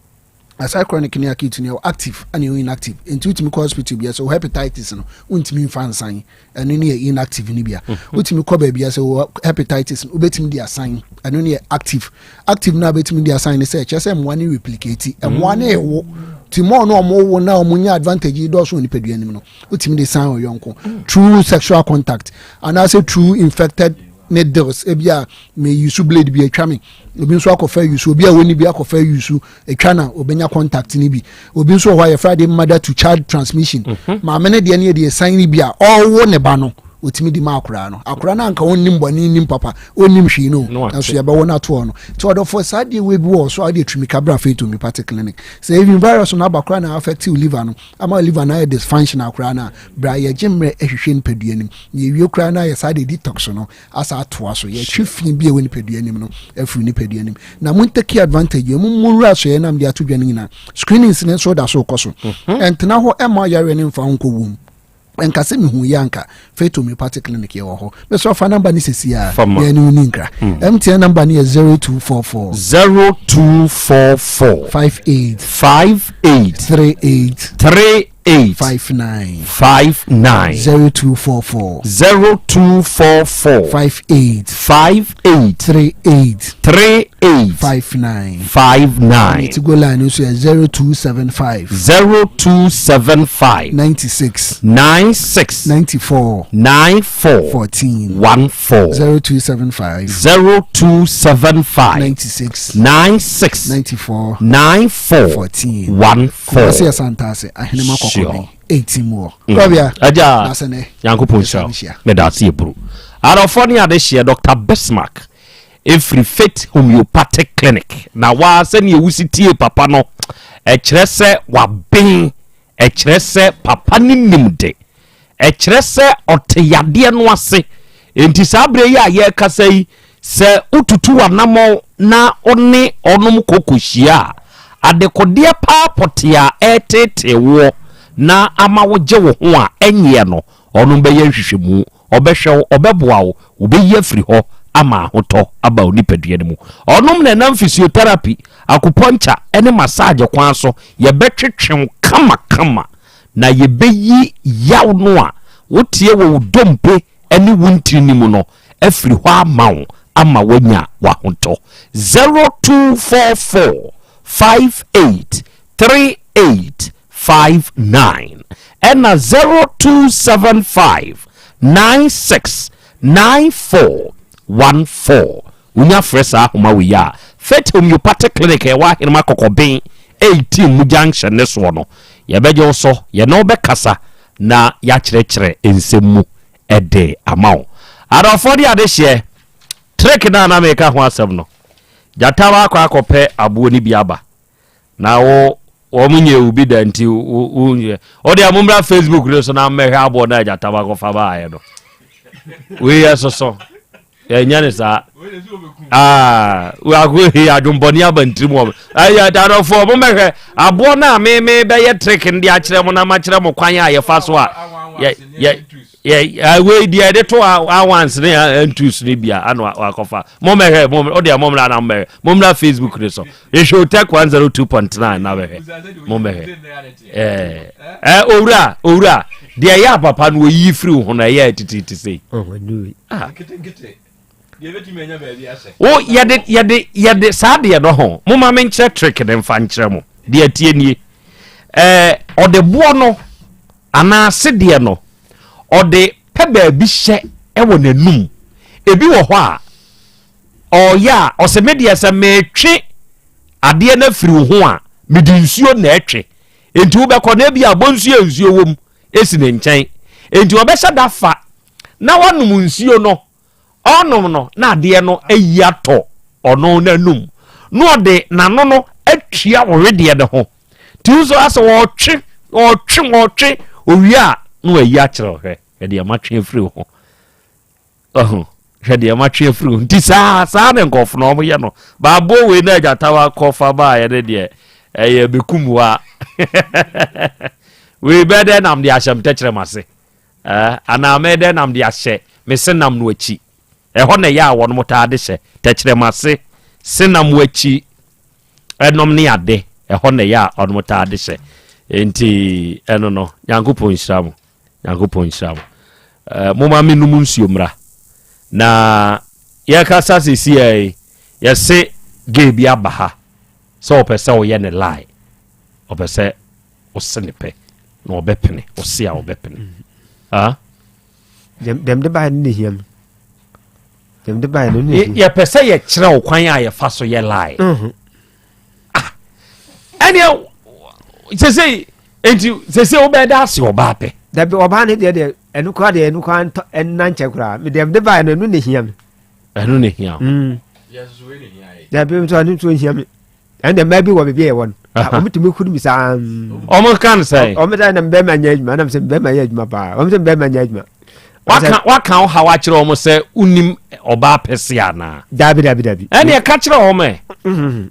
Aside chronic ne acute no, yɛwɔ active ɛna yɛwɔ inactive. Nti wotumi kɔ hospital bi a sɛ wo hepatitis no wontumi nfa nsan, ɛno ne yɛ inactive no bi a. Wotumi kɔ baabi a sɛ wɔ hepatitis no wobɛtumi de asan, ɛno ne yɛ active. Active no a wobɛtumi de asan ne sɛ ɛkyerɛ sɛ mmoa no replicate, mmoa no ɛwo. Nti more no ɔmo wo na ɔmo nya advantage yi dɔɔso wɔ nipadua no mu no, wotumi de san ɔyɔnko through sexual contact anaasɛ through infected needles. Ebi a me use blade bi atwa me, obi nso akɔfa use, obi a wɔni bi akɔfa use atwa na obenya contact ni bi. Obi nso wɔ hɔ a yɛfrɛ adeɛ mother to child transmission. Maame ne deɛ ne yɛ deɛ san ni bi a ɔwɔ ne ba no otumi di ma akwaraa no. Akwaraa no anka ɔnnim bɔne, nnim papa, ɔnnim hwee no, nanso yɛbɛwɔ no atoɔ no. Nti ɔdɔfoɔ, saa deɛ wei bi wɔ so a wode atumi ka bra Faith Homeopathic Clinic. Sɛ even virus no aba koraa na affect liver no ama liver no ayɛ dysfunctional koraa no a, bra yɛgye mmerɛ ahwehwɛ nipadua no mu na yɛwie koraa no ayɛ saa de detox no asa atoa so. Yɛtwe fi bi a ɛwɔ nipadua no mu no afiri nipadua no mu na mo take advantage mu mo nwura so yɛ nam de ato dwa no nyinaa. Screenings no nso da so kɔ so. Ɛntena hɔ ɛma yareɛ no mfa ho nkɔ wom nka sɛ mehu yɛ anka Faith Homeopathic Clinic yɛwɔ hɔ. Mesɛ ɔfa number no sɛsi a yɛne wo ni nkra. MTN number no yɛ 0244 0244 58 58 38 38 59 59 0244 0244 58 58 38 38 59 59. Tigo line no nso yɛ 0275 0275 96 96 94 94 14 14 0275 0275 96 96 94 94 14 14. Kumasi Asantase Ahenema Kɔkɔbɛn 18 mu wɔ. Kɔbea. Agya Nasene. Nyankopɔn nhyira wo. Meda ase eburu. Adɔfoɔ ne adehyeɛ Dr. Bismarck ɛfiri Faith Homeopathic Clinic na waa sɛdeɛ wosi tie papa no ɛkyerɛ sɛ waben, ɛkyerɛ sɛ papa no nim de, ɛkyerɛ sɛ ɔte yadeɛ no ase. Enti saa berɛ yi a yɛrekasa yi, sɛ wotutu w'anammɔn na wo ne ɔnom kɔ kɔhyia a, adekodeɛ paa pɔtee a ɛreteetee woɔ na ama wogye wo ho a ɛnyeɛ no, ɔnom bɛyɛ nhwehwɛmu, ɔbɛhwɛ wo, ɔbɛboa wo, wɔbɛyi afiri hɔ ama ahotɔ aba wo nipadua no mu. Ɔnom na ɛnam physiotherapy, acupuncture ne massage kwan so yɛbɛtwetwe wo kamakama na yɛbɛyi yaw no a woteɛ wɔ wo dompe ne wo ntini mu no afiri hɔ ama wo ama woanya w'ahotɔ. 0244 58 38 59 ɛna 0275 96 94 14. Wonya frɛ saa ahoma wei a, Faith Homeopathic Clinic a ɛwɔ Ahenema Kɔkɔben 18 mu junction ne soɔ no, yɛbɛgye wo so, yɛne wo bɛkasa na yɛakyerɛkyerɛ nsɛm mu de ama wo. Adɔfoɔ ne adehyeɛ, trick no a na meka ho asɛm no, gyata wakɔ akɔpɛ aboɔ no bi aba na wo wɔn nyɛ wo bi da nti wo wo nyɛ o deɛ mo mmra Facebook no so na mmɛhwɛ aboɔ no a gyata wakɔfa baayɛ no. Wei yɛ soso yɛnyɛ ne saa aa wako yi adwombɔne aba ntirim wɔ ɛyɛ adɔfoɔ mo mmɛhwɛ aboɔ no a me me bɛyɛ trick no de akyerɛ mo na makyerɛ mo kwan a yɛfa so a yɛ yɛ yɛ wei deɛ yɛde to awans ne ntus no bia ano wakɔfa. Mo mmɛhwɛ mo o deɛ mo mmra na mo mmɛhwɛ mo mmra Facebook no so hwehwɛ Otec 102.9 na bɛhwɛ mo mmɛhwɛ ɛɛ ɛɛ owura owura deɛ ɛyɛ apapa no oyiyi firi wo ho no ɛyɛ tititi sei. Ah. Wo yɛde yɛde yɛde saa deɛ no ho mo ma me nkyerɛ trick ne nfa nkyerɛ mo deɛ tie nie ɛɛ ɔde boɔ no anaa sedeɛ no ɔde pɛ baabi hyɛ wɔ n'anum. Ebi wɔ hɔ a, ɔreyɛ a, ɔsɛ me deɛ sɛ metwe adeɛ no afiri wo ho a, mede nsuo na ɛtwe. Enti wobɛkɔ na ebi a bonsuo a nsuo wɔ mu si ne nkyɛn. Enti ɔbɛhyɛ da fa na wanom nsuo no. Ɔrenom no na adeɛ no ayi atɔ ɔno n'anum. na ɔde n'ano no atua wo wedeɛ no ho. Nti wo nso asɛ ɔtwe, ɔtwe, ɔtwe, owie a na wayi akyerɛ wo hwɛ, hwɛ deɛ matwe afiri wo ho. Ɔho, hwɛ deɛ matwe afiri wo ho. Nti saa, saa ne nkurɔfo no wɔyɛ no. Baaboɔ wei na agyata wakɔfa baeɛ no deɛ, ɛyɛ bɛkum wa. Wei bɛyɛ dɛ nam de ahyɛ me tɛkyerɛma ase. Eh, anaa mɛyɛ dɛ nam de ahyɛ me senam no akyi. Ɛhɔ na ɛyɛ a wɔnom taa de hyɛ, tɛkyerɛma ase, senam akyi, ɛnom ne ade, ɛhɔ na ɛyɛ a wɔnom taa de hyɛ. Enti, ɛno no, Nyankopɔn nhyira mo. Nyankopɔn nhyira mo. Eh, moma me nom nsuo mmra. Na yɛkasa sisi yi, yɛse gay bi aba ha sɛ ɔpɛ sɛ ɔyɛ ne lie. Ɔpɛ sɛ ɔse ne pɛ na ɔbɛpene, ɔse a ɔbɛpene. Ah? Dɛm de baeɛ no na ehia me. Dɛm de baeɛ no na ehia. Yɛpɛ sɛ yɛkyerɛ wo kwan a yɛfa so yɛ lie. Mhm. Ah, ɛneɛ sese nti sese wobɛda ase ɔbaa pɛ. Dabi ɔbaa ne deɛ deɛ ɛno koraa deɛ ɛno koraa ntɔ ɛnna nkyɛn koraa. Me dɛm de baeɛ no ɛno na ehia me. Ɛno na ehia wo. Mm. Dabi nso ɛno nso ehia me. Ɛnna mmaa bi wɔ baabi a yɛwɔ no wɔn tumi huru mi saa. Wɔn ka no sɛn. Wɔn sɛ na mbɛrima nyɛ adwuma ɛna sɛ mbɛrima yɛ adwuma paa wɔn sɛ mbɛrima nyɛ adwuma. Waka waka wo haw akyerɛ wɔn sɛ wonim ɔbaa pɛse anaa. Dabi dabi dabi. Ɛnna ɛka kyerɛ wɔn ɛ. Mm-hmm.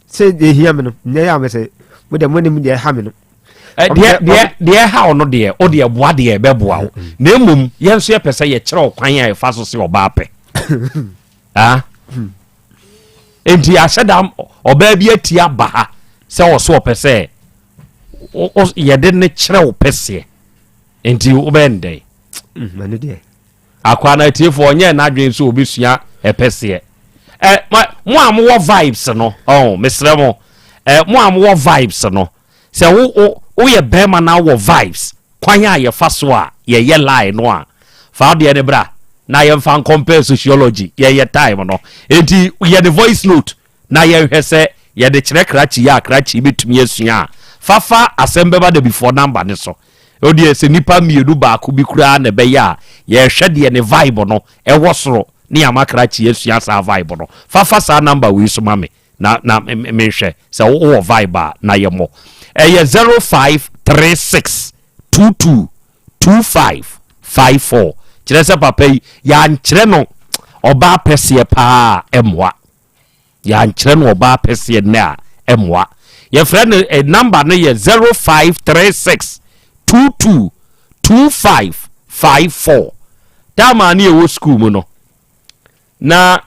Sɛ deɛ ehia mi no nyɛ yɛ a sɛ mo deɛ mo nim deɛ ɛha mi no. Deɛ deɛ deɛ ɛha wo no deɛ o deɛ boa deɛ ɛbɛboa wo mm-hmm. na emom yɛn nso yɛpɛ sɛ yɛkyerɛ wo kwan a yɛfa so sɛ ɔbaa pɛ. Ah. Hmm. Enti ahyɛ da ɔbaa bi ati aba ha sɛ ɔso ɔpɛ sɛ yɛde ne kyerɛ wo pɛseɛ nti wobɛyɛ no dɛn? Mm, Akoa no atiefoɔ ɔnyɛ n'adwene sɛ ɔbɛsua ɛpɛseɛ. Ɛ mo a mowɔ vibes no ɔn mesrɛ mo ɛ mo a mowɔ vibes no sɛ wo wo woyɛ bɛrima na wɔ vibes kwan a yɛfa so a yɛyɛ lie no a fa wodeɛ no bra na yɛmfa nkɔmpare sociology yɛyɛ time no enti yɛ ne voice note na yɛnhwɛ sɛ yɛde kyerɛ krakye yi a krakye bɛtumi asua a fafa asɛm bɛba dabifoɔ number ne so wodeɛ sɛ nipa mmienu baako bi koraa na ɛbɛyɛ a yɛhwɛ deɛ ne vibe no ɛwɔ soro ne ama krakye asua saa vibe no fafa saa number wei so ma me na na menhwɛ sɛ wowɔ vibe a na yɛmmɔ ɛyɛ 0536 22 2554 kyerɛ sɛ papa yi yɛankyerɛ no ɔbaa pɛseɛ paa ɛmmoa yɛankyerɛ no ɔbaa pɛseɛ nnɛ a ɛmmoa yɛfrɛ no eh, number no yɛ 0536 22 2554 taamaa ne yɛwɔ sukuu mu no na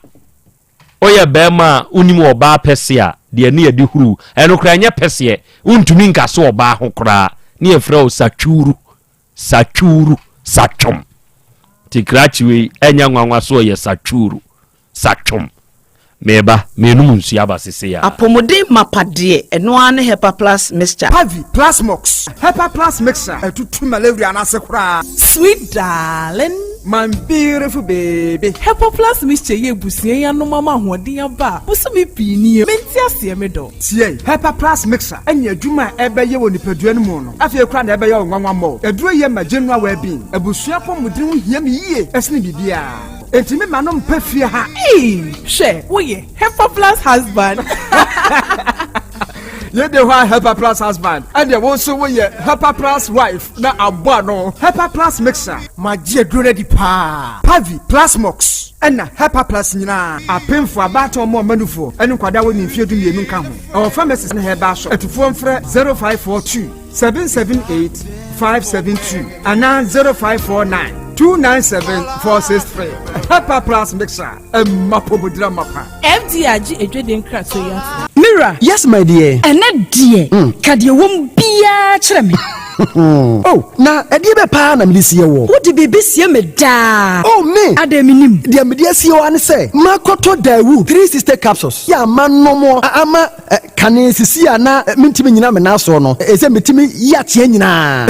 Woyɛ barima a wonim ɔbaa pɛseɛ a, deɛ ne yɛde huru wo. Ɛno koraa ɛnyɛ pɛseɛ. Wontumi nka so ɔbaa ho koraa. Ne yɛfrɛ wo satwuru, satwuru, satwom. Nti krakye wei ɛnyɛ nwanwa so ɔyɛ satwuru, satwom. Meba, menom nsuo aba sesei ara. Apɔmuden mapa deɛ, ɛno ara ne Hepa Plus Mixture. Pavi, Plasmox, Hepa Plus Mixture, ɛtutu malaria no ase koraa. Sweet darling. My beautiful baby. Hepa Plus Mixture yi abusua yi anom ama ahoɔden aba a bosome pii nie. Mente aseɛ me dɔ. Tie! Hepa Plus Mixture ne adwuma a ɛbɛyɛ wɔ nipadua no mu no, afei koraa na ɛbɛyɛ wo nwanwa mmɔ. Aduro yi yɛ ma general well-being. Abusua apɔmuden ho hia me yie sene biribiara. Enti me ma no mpɛ fie ha. Eii hwɛ woyɛ Hepa Plus husband. Yɛ de hɔ a Hepa Plus husband ɛdeɛ wo nso woyɛ Hepa Plus wife na abɔ ano. Hepa Plus mixer. Magye aduro no adi paa. Pavi, Plasmox ɛna Hepa Plus nyinaa. Apemfo, abaatan, ɔmo a ɔma nufoɔ ɛne nkwadaa a wɔnni mfeɛ 12 nka ho. Ɛwɔ pharmacies ne herbal shop. Atufoɔ mfrɛ 0542 778 572 anaa 0549 297 463. Hepa Plus mixer ɛma pomodira mapa. FDA agye adwadie nkratoɔ yi atom. Me wura. Yes my dear. Ɛnɛ deɛ, ka deɛ ɛwɔ mu biara kyerɛ me. Oh, na ɛdeɛ bɛ paa na mede sie woɔ? Wode biribi sie me daa. Oh, me! Adɛn mennim? Deɛ mede asie wo ara ne sɛ, makɔtɔ Daewoo 360 capsules yɛ a manom a ama kane sisi a na mentumi nnyina me nan soɔ no, ɛsɛ metumi yi ateɛ nyinaa.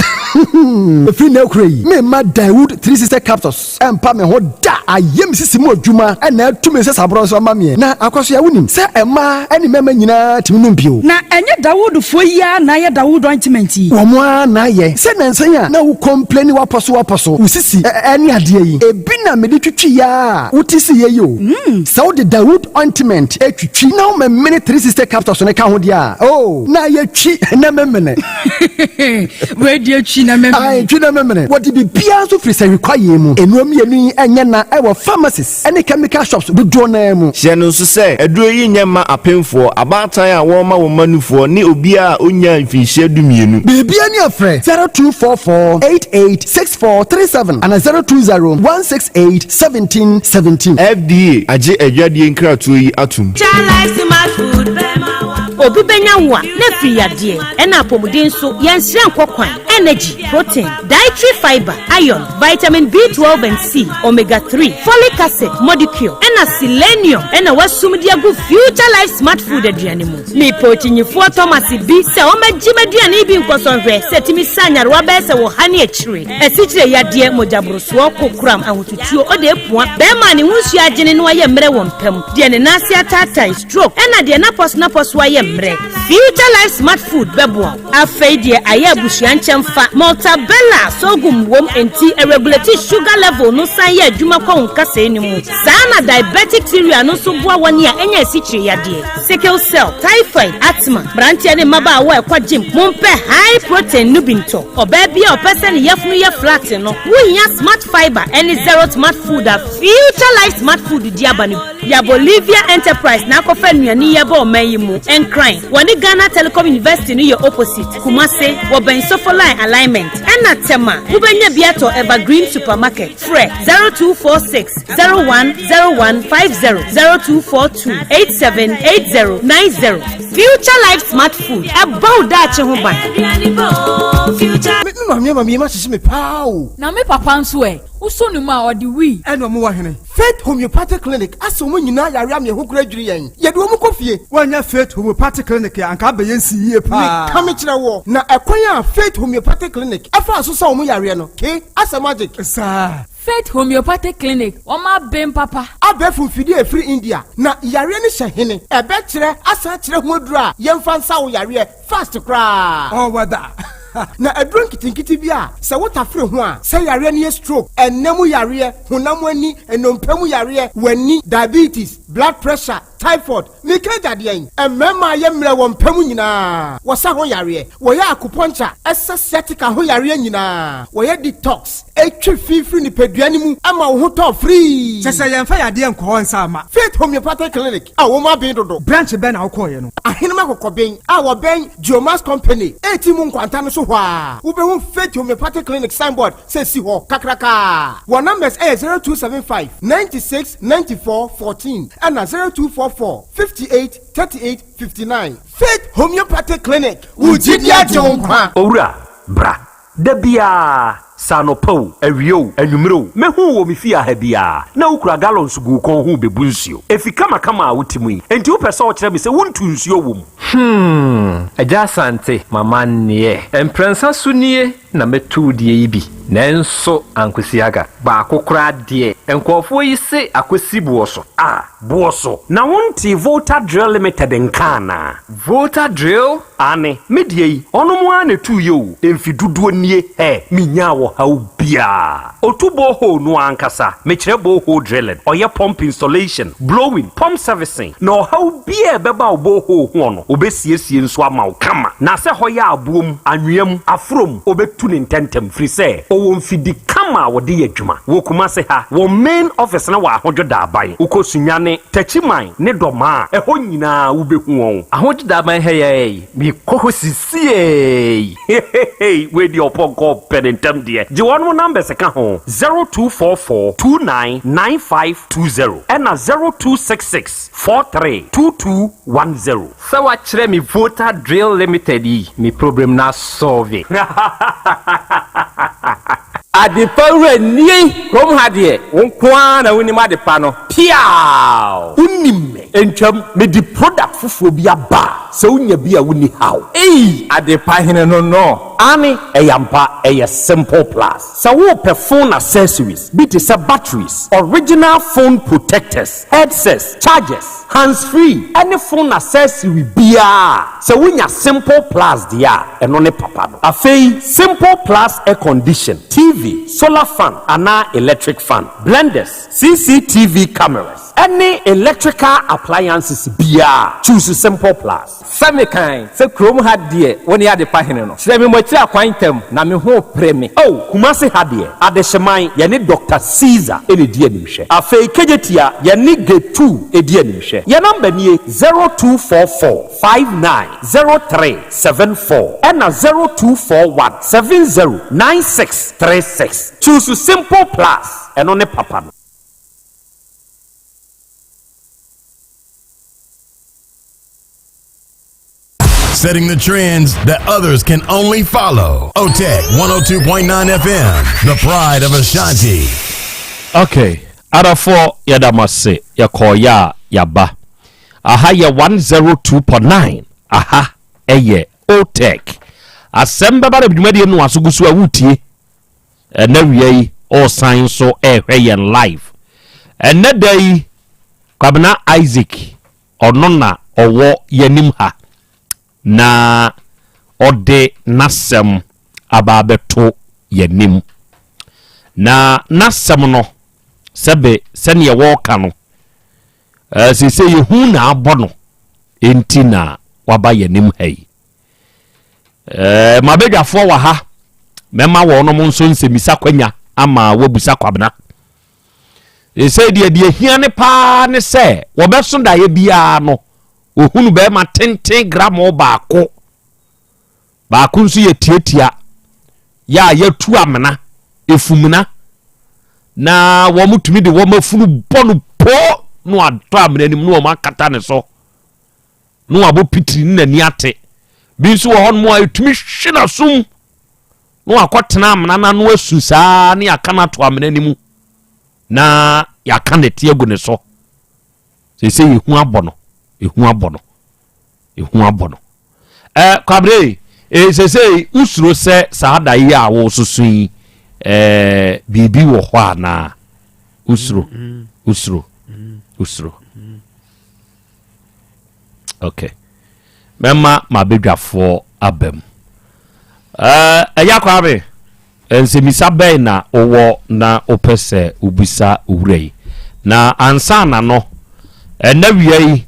Ɛfiri nnɛ rekora yi, meremma Daewoo 360 capsules ɛmpa me ho da. Ayɛ me sisi mu adwuma na atu me nsasaborɔ nso ama meɛ. Na Akwasoa, wonim sɛ mmaa ne mmarima nyinaa tumi nom bio. Na. Ɛnyɛ Dawoodfoɔ yi ara na ayɛ Dawood ointment yi? Wɔn ara na ayɛ. Sɛ nansa yi a na wo complaini wapɔ so wapɔ so, wo sisi ɛne adeɛ yi, ebi na mede twitwi yɛ a wote si yɛ yi o. Sɛ wode Dawood ointment twitwi na womemene 360 capsules no ka ho deɛ a, oh, na ayɛ twi na memene. Wei deɛ twi na memene. Ae, twi na memene. Wɔde biribiara nso firi sɛhwi kwaeɛ mu. Nnuro mmienu yi nyɛ na ɛwɔ pharmacies ne chemical shops dodoɔ no ara mu. Hyɛ no nso sɛ, aduro yi nyɛ mma apemfoɔ, abaatan a wɔrema wɔn mma nufoɔ, ne obiara a ɔnnyaa mfinhyia dumienu. Biribiara ni a frɛ 0244 88 64 37 anaa 020 168 17 17. FDA agye adwadie nkratoɔ yi atom. Obi bɛnya wo a, na afiri yadeɛ, ɛna apɔmuden nso, yɛnsrɛ nkɔ kwan, energy, protein, dietary fiber, iron, vitamin B12 and C, omega 3, folic acid, modicure, ɛna selenium, ɛna wasum de agu Future Life Smart Food aduane mu. Mepɛ okyinyifoɔ Thomas bi sɛ ɔmmɛgye m'aduane yi bi nkɔsɔ nhwɛ sɛ ɛtumi sa nyarewa bɛyɛ sɛ wɔ ha ne akyire. Asikyire yadeɛ, mogyaborosoɔ, kokoram, ahotutuo, ɔde apua, bɛrima a ne ho nsuo agyene na wayɛ mmerɛ wɔ mpa mu, deɛ ne nan ase ataatae, stroke, ɛna deɛ n'apɔso ayɛ mmerɛ. Future Life Smart Food bɛboa wo. Afei deɛ ayɛ abusua nkyɛn fa Maltabella sorghum wom nti ɛregulate sugar level no san yɛ adwuma kɔ wo nkasɛɛ no mu. Saa na diabetic cereal no nso boa wɔn a ɛnya asikyire yadeɛ, sickle cell, typhoid, asthma, mmeranteɛ ne mmabaawa a ɛkɔ gym, mompɛ high protein no bi ntɔ. Ɔbaa bi a ɔpɛ sɛ ne yafunu yɛ flat no, wohia Smart Fiber ɛne Zero Smart Food a Future Life Smart Food di aba no. Ya Bolivia Enterprise na akɔfa nnuane yi aba ɔman yi mu. Nkran, wɔne Ghana Telecom University no yɛ opposite. Kumase, wɔbɛn Sofoline alignment. Ɛna Tema, wobɛnya bi atɔ Evergreen Supermarket. Frɛ 0246 010150 0242 878090. Future Life Smart Food, ɛbɔ wo daakye ho ban. Me maame ama me yam ahyehye me paa o. Na me papa nso ɛ, wosɔ ne mu a ɔde wii. Ɛna ɔmo wɔ hene? Faith Homeopathic Clinic asɛ ɔmo nyinaa yare ama ɛho kora dwiri yɛn. Yɛde ɔmo kɔ fie. Woannya Faith Homeopathic Clinic a anka abɛyɛ nsi yie paa. Meka me kyerɛ woɔ, na ɛkwan a Faith Homeopathic Clinic ɛfaa so sa ɔmo yareɛ no, ke, asɛ magic. Saa. Faith Homeopathic Clinic, wɔn aben papa. Abɛɛfo mfidie a ɛfiri India, na yareɛ no hyɛ hene? Ɛbɛkyerɛ asan akyerɛ ho aduro a yɛmfa nsa wo yareɛ fast koraa. Ɔwɔ da. Na aduro nketenkete bi a sɛ wotafere ho a, sɛ yareɛ no yɛ stroke, ɛnna mu yareɛ, honam ani, nnompe mu yareɛ, w'ani, diabetes, blood pressure, typhoid, meka agyadeɛn, mmarima a yɛ mmerɛ wɔ mpa mu nyinaa, wɔsa ho yareɛ, wɔyɛ acupuncture, ɛsa sciatica ho yareɛ nyinaa, wɔyɛ detox, ɛtwe fi firi nipadua no mu ama wo ho tɔ free. Kyɛ sɛ yɛmfa yadeɛ nkɔ hɔ nsa ama. Faith Homeopathic Clinic a wɔn aben dodo. Branch bɛn na wokɔɔyɛ no? Ahenema Kɔkɔben a wɔbɛn Geomas Company eti mu nkwanta no so hɔ a, wobɛhu Faith Homeopathic Clinic signboard sɛ si hɔ kakrakaa. Wɔn numbers ɛyɛ 0275 96 94 14 ɛna 0244 58 38 59. Faith Homeopathic Clinic, wo gyidi agye wo nkwa. Owura, bra. Da biara, sɛ anɔpa o, awia o, anwummere o, mehu wo wɔ me fie ha biara, na wokura gallons gu wo kɔn ho rebebu nsuo. Efi kamakama a wote mu yi, enti wopɛ sɛ wokyerɛ me sɛ wontu nsuo wɔ mu? Hmm, Agya Asante, m'amanneɛ. Mprɛnsa so nie na mɛtu wo deɛ yi bi, nanso ankosi aga. Baako koraa deɛ, nkurɔfoɔ yi se akɔsi boɔ so. Ah, boɔ so. Na wontee Volta Drill Limited nka anaa? Volta Drill? Aane, me deɛ yi, ɔnom ara na ɛtuiɛ o, mfe dodoɔ nie, hɛ, menyaa ɔhaw biara. Ɔtu borehole no ankasa, mekyerɛ borehole drilling, ɔyɛ pump installation, blowing, pump servicing, na ɔhaw biara a ɛbɛba wo borehole hoɔ no, ɔbɛsiesie nso ama wo kama. Na sɛ hɔ yɛ aboɔ mu, anwea mu, aforɔ mu, ɔbɛtu no ntɛntɛm, firi sɛ ɔwɔ mfidi kama a wɔde yɛ adwuma. Wɔ Kumase ha, wɔn main office no wɔ Ahodwo Daaban. Wokɔ Sunyani, Techiman ne Dɔmaa a, ɛhɔ nyinaa wobɛhu wɔn. Ahodwo Daaban ha yi ara yi, mekɔ hɔ sisiei. Hehehe wei deɛ ɔpɔnkɔ pɛ ne ntɛm deɛ. Gye wɔnom numbers ka ho, 0244 29 9520 ɛna 0266 43 2210. Sɛ woakyerɛ me Volta Drill Limited yi, me problem no asɔlve. Adepa wura nie! Kurom ha deɛ, wo nko ara na wonim adepa no. Piaaw! Wonim me. Ntwam, mede product foforɔ bi aba a, sɛ wonya bi a wonni haw. Ei! Adepa hene no no. Aane, ɛyɛ ampa, ɛyɛ Simple Plus. Sɛ worepɛ phone accessories bi te sɛ batteries, original phone protectors, headsets, chargers, hands free ɛne phone accessory biara a, sɛ wonya Simple Plus deɛ a, ɛno ne papa no. Afei, Simple Plus air condition, TV, solar fan anaa electric fan, blenders, CCTV cameras, ɛne electrical appliances biara, choose Simple Plus. Sɛ mekan sɛ kurom ha deɛ wo ne adepa hene no. Kyerɛ me mo akyiri akwan ntɛm na me ho repere me. Oh, Kumasi ha deɛ, Adehyeman, yɛne Doctor Caesar na ɛdi animhwɛ. Afei Kejetia, yɛne Gate 2 di animhwɛ. Yɛn number nie, 0244 59 03 74 ɛna 0241 70 96 36. Choose Simple Plus, ɛno ne papa no. Setting the trends that others can only follow. OTEC 102.9 FM, the pride of Ashanti. Okay, adɔfoɔ yɛda mo ase yɛkɔɔyɛ a yɛaba. Aha yɛ 102.9 aha ɛyɛ OTEC. Asɛm bɛba na dwumadie no aso gu so a wotie. Ɛnɛ wia yi ɔresan nso ɛrehwɛ yɛn live. Ɛnɛ da yi Kwabena Isaac Ɔno na ɔwɔ yɛanim ha na ɔde n'asɛm aba abɛto yɛanim. Na n'asɛm no, sɛbe sɛdeɛ wɔreka no, eh, seesei yɛhu na abɔ no, enti na waba yɛanim ha yi. Eh, mabadwafoɔ wɔ ha, mɛma wɔnom nso nsɛmmisa kwanya ama wɔabusa Kwabena. Seesei deɛ deɛ hia ne paa ne sɛ wɔbɛso daeɛ biara no wɔhunu bɛrima tenten gramo baako baako nso yɛ tiatia yɛ a yɛatu amena efumena na wɔtumi de wɔn afunu bɔ no po na wɔatɔ amena anim na wɔn akata ne so na wɔabɔ pitiri ne n'ani ate bi nso wɔ hɔnom a ɛtumi hwe n'asom na wakɔtena amena no ano asu saa ne yɛaka no ato amena no mu na yɛaka ne te agu ne so sɛ yɛhu abɔ no ɛhu abɔ no ɛhu abɔ no eh, kwabere eh, sɛsɛ wosuro sɛ saa da yi a wososo yi eh, biribi wɔ hɔ anaa wosuro mm. wosuro mm. wosuro mm. Ok. Mɛma m'abadwafoɔ aba mu. Ɛɛ, Agya Kwame, nsɛmmisa bɛn na wowɔ na wopɛ sɛ wobisa owura yi? Na ansa na no, ɛnna wia yi,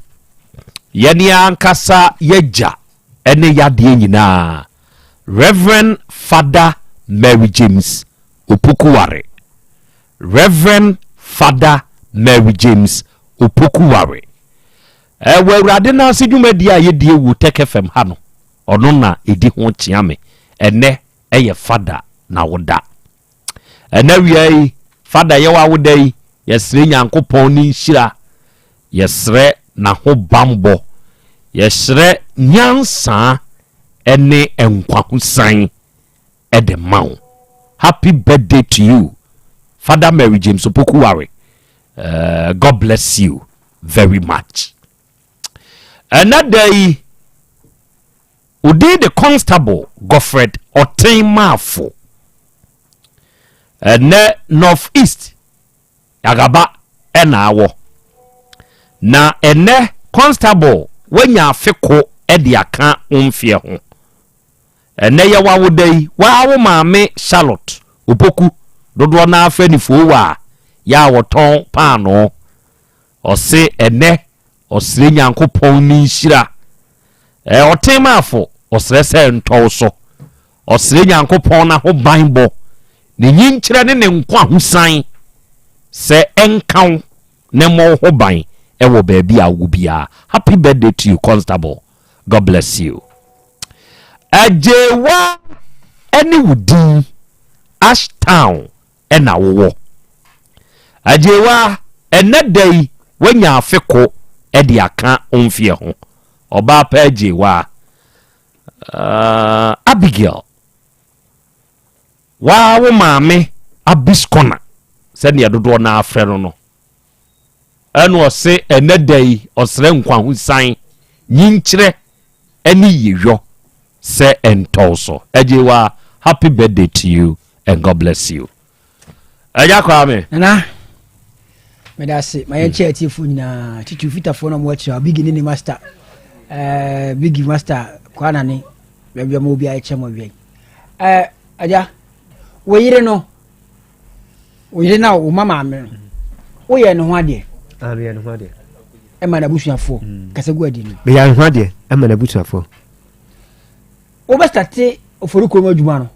yɛne ankasa yɛagya ne yadeɛ nyinaa, Reverend Father Mary James Opokuware. Rev. Fada Mary James Opoku Ware. Wɔ Awurade nan ase dwumadie a yɛdie wɔ Tech FM ha no, ɔno na ɛdi ho kyea me. Ɛnnɛ ɛyɛ Fada n'awoda. Ɛnnɛ awia yi, Fada yɛ w'awoda yi, yɛsrɛ Nyankopɔn ne nhyira, yɛsrɛ n'ahobanbɔ, yɛsrɛ nyansaa ne nkwahosan. de ma wo. Happy birthday to you Father Mary James Opoku Ware. Uh, God bless you very much. Ɛnɛ da yi, odin de Constable Godfred Ɔten Maafo. Ɛnɛ North East Yagaba ɛna awɔ. Na ɛnɛ Constable wanya afe ko de aka wo mfeɛ ho. Ɛnnɛ yɛ w'awoda yi, woaa wo maame Charlotte Opoku, dodoɔ no ara frɛ no Fowaa, yɛ a wɔtɔn paanoo. Ɔse ɛnnɛ ɔsrɛ Nyankopɔn ne nhyira. Ɛɛ Ɔtenmaafo, ɔsrɛ sɛ ntɔ wo so. Ɔsrɛ Nyankopɔn n'ahobanbɔ, ne nyinkyerɛ ne ne nkwahosan sɛ ɛnka wo na ɛmmɔ wo ho ban wɔ baabi a wowɔ biara. Happy birthday to you Constable. God bless you. Agyewa ɛne wo din Ashtown ɛna wowɔ. Agyewa ɛnɛ da yi wanya afe ko ɛde aka wo mfeɛ ho. Ɔbaa pɛ Agyewa. Uh, Abigail. Waa wo maame. Abis Corner sɛdeɛ dodoɔ no ara frɛ no no. Ɛna ɔse ɛnɛ da yi ɔsrɛ nkwahosan, nyinkyerɛ ɛne yiyɔ sɛ ɛntɔw so. Agyewa happy birthday to you and God bless you. Agya Kwame. Nana, meda ase ma yɛnkyɛ atiefoɔ nyinaa titiriw fitafoɔ no ɔmo akyerɛ Biggie ne ne master ɛɛ eh, Biggie master Kwanane baabi a mo obi ayɛ kyɛ mo awia yi ɛɛ eh, agya wo yere no wo yere no a wo ma maame no woyɛ ne ho adeɛ ah, meyɛ ne ho adeɛ ɛma n'abusuafoɔ mm. kasa gu adi no meyɛ ne ho adeɛ ɛma n'abusuafoɔ wobɛstate ofori kurom adwuma no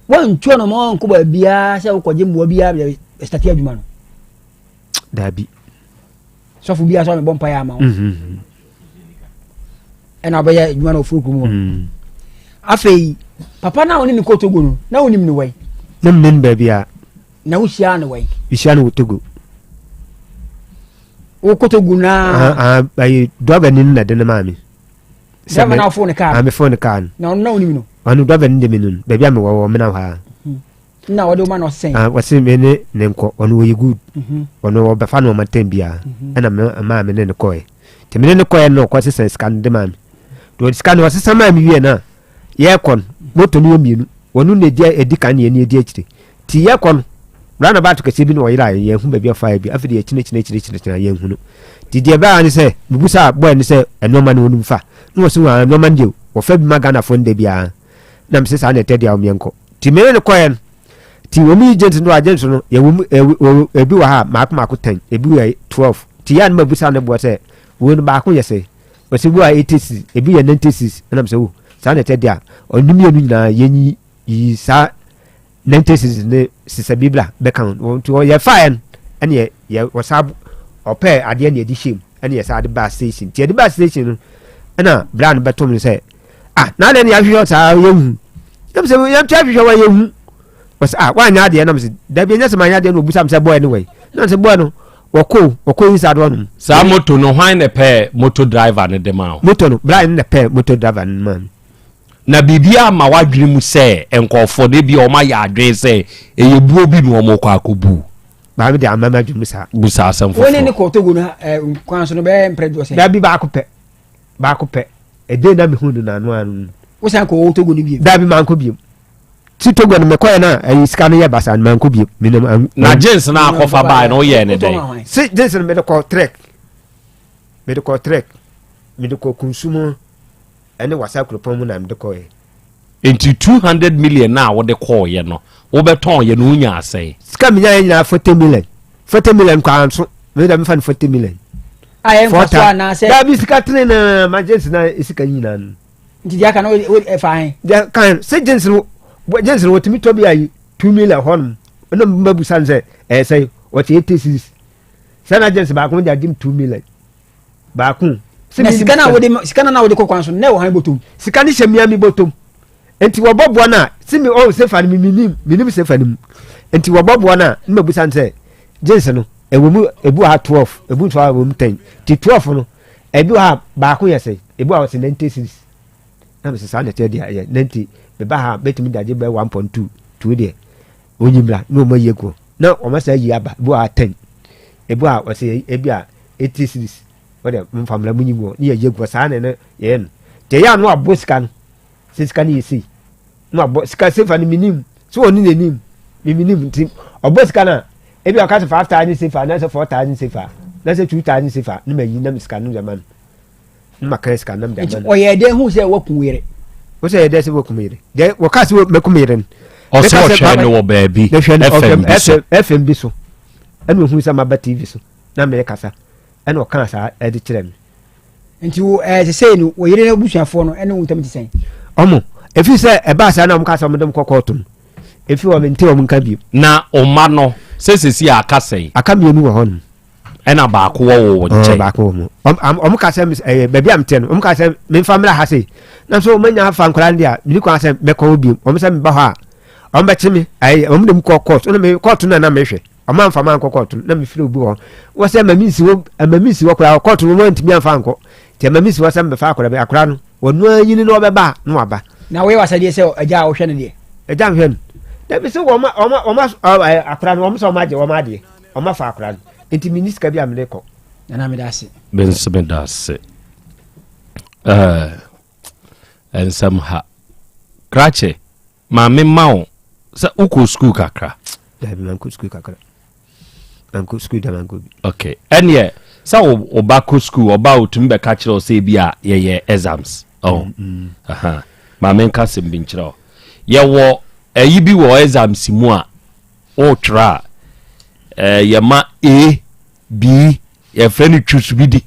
woantu no ma wankɔ baabiaa sɛ wokɔgye mmoa biaa bɛstate adwuma no daabi sɔfo biaa sɛ ɔmebɔ mpaeɛ ama wo mm-hmm. ɛna wobɛyɛ adwuma no ofori kurom hɔ mm. afei papa no a wone ne kɔ togo no na wonim ne wai na menim baabi a na wohyia ne wai mehyia no wɔ togo wokɔ togo naa dɔba ni no na de no maa me Driver na afo ne kaa. Ah, me fo ne kaa no. Na ɔno na onim no. Ɔno driver no de me no baabi a mewɔ wɔ mena hɔ a. Mhm. Na ɔde wo ma na ɔsɛn. Ah, wɔse me ne ne nkɔ ɔno wɔyɛ good. Mhm. Ɔno ɔbɛfa no ɔma tɛm biara. Mhm. Ɛna me maa me ne ne kɔɛ. Nti me ne ne kɔɛ no ɔkɔ sesa sika no de maa me. De ɔde sika no ɔsesa maa me wie no a yɛkɔ no moto no yɛ mmienu. Ɔno na ɛdi ɛdi kan na yɛn ɛdi akyire. Nti yɛkɔ no roundabout kɛseɛ bi na ɔyera yɛn yɛnhu baabi a ɔfaeɛ bi afei deɛ yɛkyinakyinakyinakyina yɛnhu no nti deɛ ɛbɛa ne sɛ mebusaa bɔɛ no sɛ nnoɔma no ɔnim fa na wɔse wɔn nnoɔma no deɛ wɔfa bi ma Ghanafoɔ no da biara na mese saa na ɛtɛ deɛ wɔn yɛnkɔ nti mene no kɔɛ no nti wɔn yi gyens no a gyens no yɛwɔ mu ebi wɔ ha maako maako 10 ebi wɔ 12 nti yɛ a no mabusa ne boɔ sɛ wɔn no baako yɛ sɛ wɔsɛ bi wɔ 86 ebi yɛ 96 ɛna mesɛ wo saa na ɛtɛ deɛ a ɔno mmienu nyinaa yɛnyi yiyi saa 90 cedis ne sesa bi bra bɛka ho nti yɛfaeɛ no ɛne yɛ wɔsa ɔpɛɛ adeɛ ne yɛde hyɛ mu ɛne yɛsa de baa station nti yɛde baa station no ɛna bra no bɛtom no sɛ ah na adeɛ ne yɛahwehwɛ saa yɛhu nam sɛ yɛnto ahwehwɛ wa yɛhu wɔsɛ ah woanyɛ adeɛ nam sɛ dabi ɛnyɛ sɛ manyɛ adeɛ no ɔbusa m sɛ bɔɛ no wai nam sɛ bɔɛ no wɔkɔ wɔkɔ inside hɔ nom saa moto no hwan na pɛɛ moto driver no de ma wo moto no bra no na pɛɛ moto driver no ma me Na biribi amma w'adwene mu sɛ nkurɔfoɔ no ebia wɔayɛ adwene sɛ ɛyɛ buo bi na wɔrekɔ akɔbu? Maame de amma m'adwene mu saa. Bu saa asɛm foforɔ. Wo ne ne kɔɔ Togo no eh, kwan so no bɛyɛ mprɛ doɔ sɛn? Dabi baako pɛ. Baako pɛ. Ɛdɛn na mehu no n'ano ano no. Wosan kɔɔ Togo no bio? Dabi mankɔ bio. Ti Togo no mekɔɛ no a ɛyi sika no yɛ basa no mankɔ bio. Menam Na jeans no akɔfa bae no woyɛɛ ne dɛn? Se jeans no mede kɔ trek. Mede kɔ trek. Mede kɔ Kunsumu. Ɛne Wassa kuropɔn mu na mede kɔeɛ. Nti 200 million no a wode kɔeɛ no, wobɛtɔn yɛ no wonyaa sɛn? Sika menyaeɛ nyinaa 40 million. 40 million koraa nso, me deɛ mefa no 40 million. A ɛyɛ mfasoɔ anaasɛ? Daabi sika tene na ma jeans na sika nyinaa no. Nti deɛ aka no ɛfa he? Deɛ kan sɛ jeans no jeans no wɔtumi tɔ bi ayi 2 million hɔ nom ɛna mmabusa no sɛ ɛyɛ sɛ wɔte 80 cedis sɛ na jeans baako de agyem 2 million. baako. Na sika na wode sika na wode kɔ kwan so na ɛwɔ han bɔtɔm. Sika no hyɛ mmea mi bɔtɔm. Nti wɔbɔ boɔ no a si mi ɔwɔ sefa no mi minim minim sefa no mu. Nti wɔbɔ boɔ no a ne ma busa no sɛ jeans no ɛwɔ mu ebi wɔ ha 12 ebi nso wɔ mu 10 ti 12 no ebi wɔ ha baako yɛ sɛ ebi wɔ ha sɛ 90 cedis. Na mi sɛ saa na ɛkyɛ deɛ ɛyɛ 90 meba ha bɛtumi de agye bɛyɛ 1.2 tuo deɛ onyi mmra na wɔn ayi agu na wɔn asa ayi aba ebi wɔ ha 10 ebi wɔ ha wɔsɛ ebi a 80 cedis wɔde mfa mmra mu nyi gu ne yɛ gu saa na ɛno yɛyɛ no deɛ yɛ ano abɔ sika no sɛ sika no yɛ sei na abɔ sika sefa no minim sɛ wɔne n'anim miminim nti ɔbɔ sika no a ebi ɔka sɛ 5000 sefa anaasɛ 4000 sefa anaasɛ 2000 sefa ne ma yi nam sika no de ma no ne ma kan sika nam de ama no. ɔyɛ dɛ hu sɛ wakum yere. wo sɛ yɛ dɛ sɛ wakum yere deɛ wɔka sɛ mɛkum yere no. ɔsɛ ɔhwɛ no wɔ baabi fm bi so fm bi so ɛna ohun sɛ maba tv so na mekasa ɛna ɔkaa saa ɛde kyerɛ me. Nti wo ɛɛ sesei no wo yere abusuafoɔ no ɛne wo ntam te sɛn? Ɔmo efi sɛ ɛbaa saa na ɔmo ka sɛ ɔmo de mo kɔ kɔɔto no efi hɔ mente ɔmo nka bio. Na ɔma no sɛ sesi a aka sɛn? Aka mmienu wɔ hɔ nom. Ɛna baako wɔ wo nkyɛn. Baako wɔ mu. Ɔmo ka sɛ ɛyɛ baabi a mete no ɔmo ka sɛ memfa mmra ha sei na nso ɔmo anya afa nkwadaa no deɛ a meni kwan sɛ mɛkɔ hɔ bio ɔmo sɛ meba hɔ a ɔmo bɛkye me ɛyɛ ɔmo de mu kɔ kɔɔto ɛna me kɔɔto no na mehwɛ. Ɔmo anfa me ankɔ kɔɔto no, na mefrɛ obi wɔ hɔ. Wɔ sɛ ɛma mensi hɔ, ɛma mensi hɔ koraa, kɔɔto no wɔn antumi amfa ankɔ. Nti ɛma mensi hɔ sɛ mebɛfa akwadaa bi, akwadaa no, ɔno ara nyini na ɔbɛba a, na waba. Na woyɛ w'asɛdeɛ sɛ agya a wohwɛ no deɛ? Agya mehwɛ no. Dabi sɛ wɔn wɔn wɔn akora no wɔn sɛ wɔn agye wɔn adeɛ wɔn afa akora no nti mi ni sika bi a mi de kɔ. Nana mi da ase. Mi nso mi da ase. Ɛɛ nsɛm ha krakye maame ma wo sɛ wokɔ sukuu kakra. Dabi mankɔ sukuu kakra mankɔ sukuu da mankɔ bi. Okay ɛneɛ sɛ wo ba kɔ sukuu ɔba a otumi bɛka kyerɛ wo sɛ ebi a yɛyɛ exams ɔho mm, mm. maame nka asɛm bi nkyerɛ wo yɛwɔ ɛyi bi wɔ exams mu a wotwerɛ a yɛma A B yɛfrɛ no twusu bi di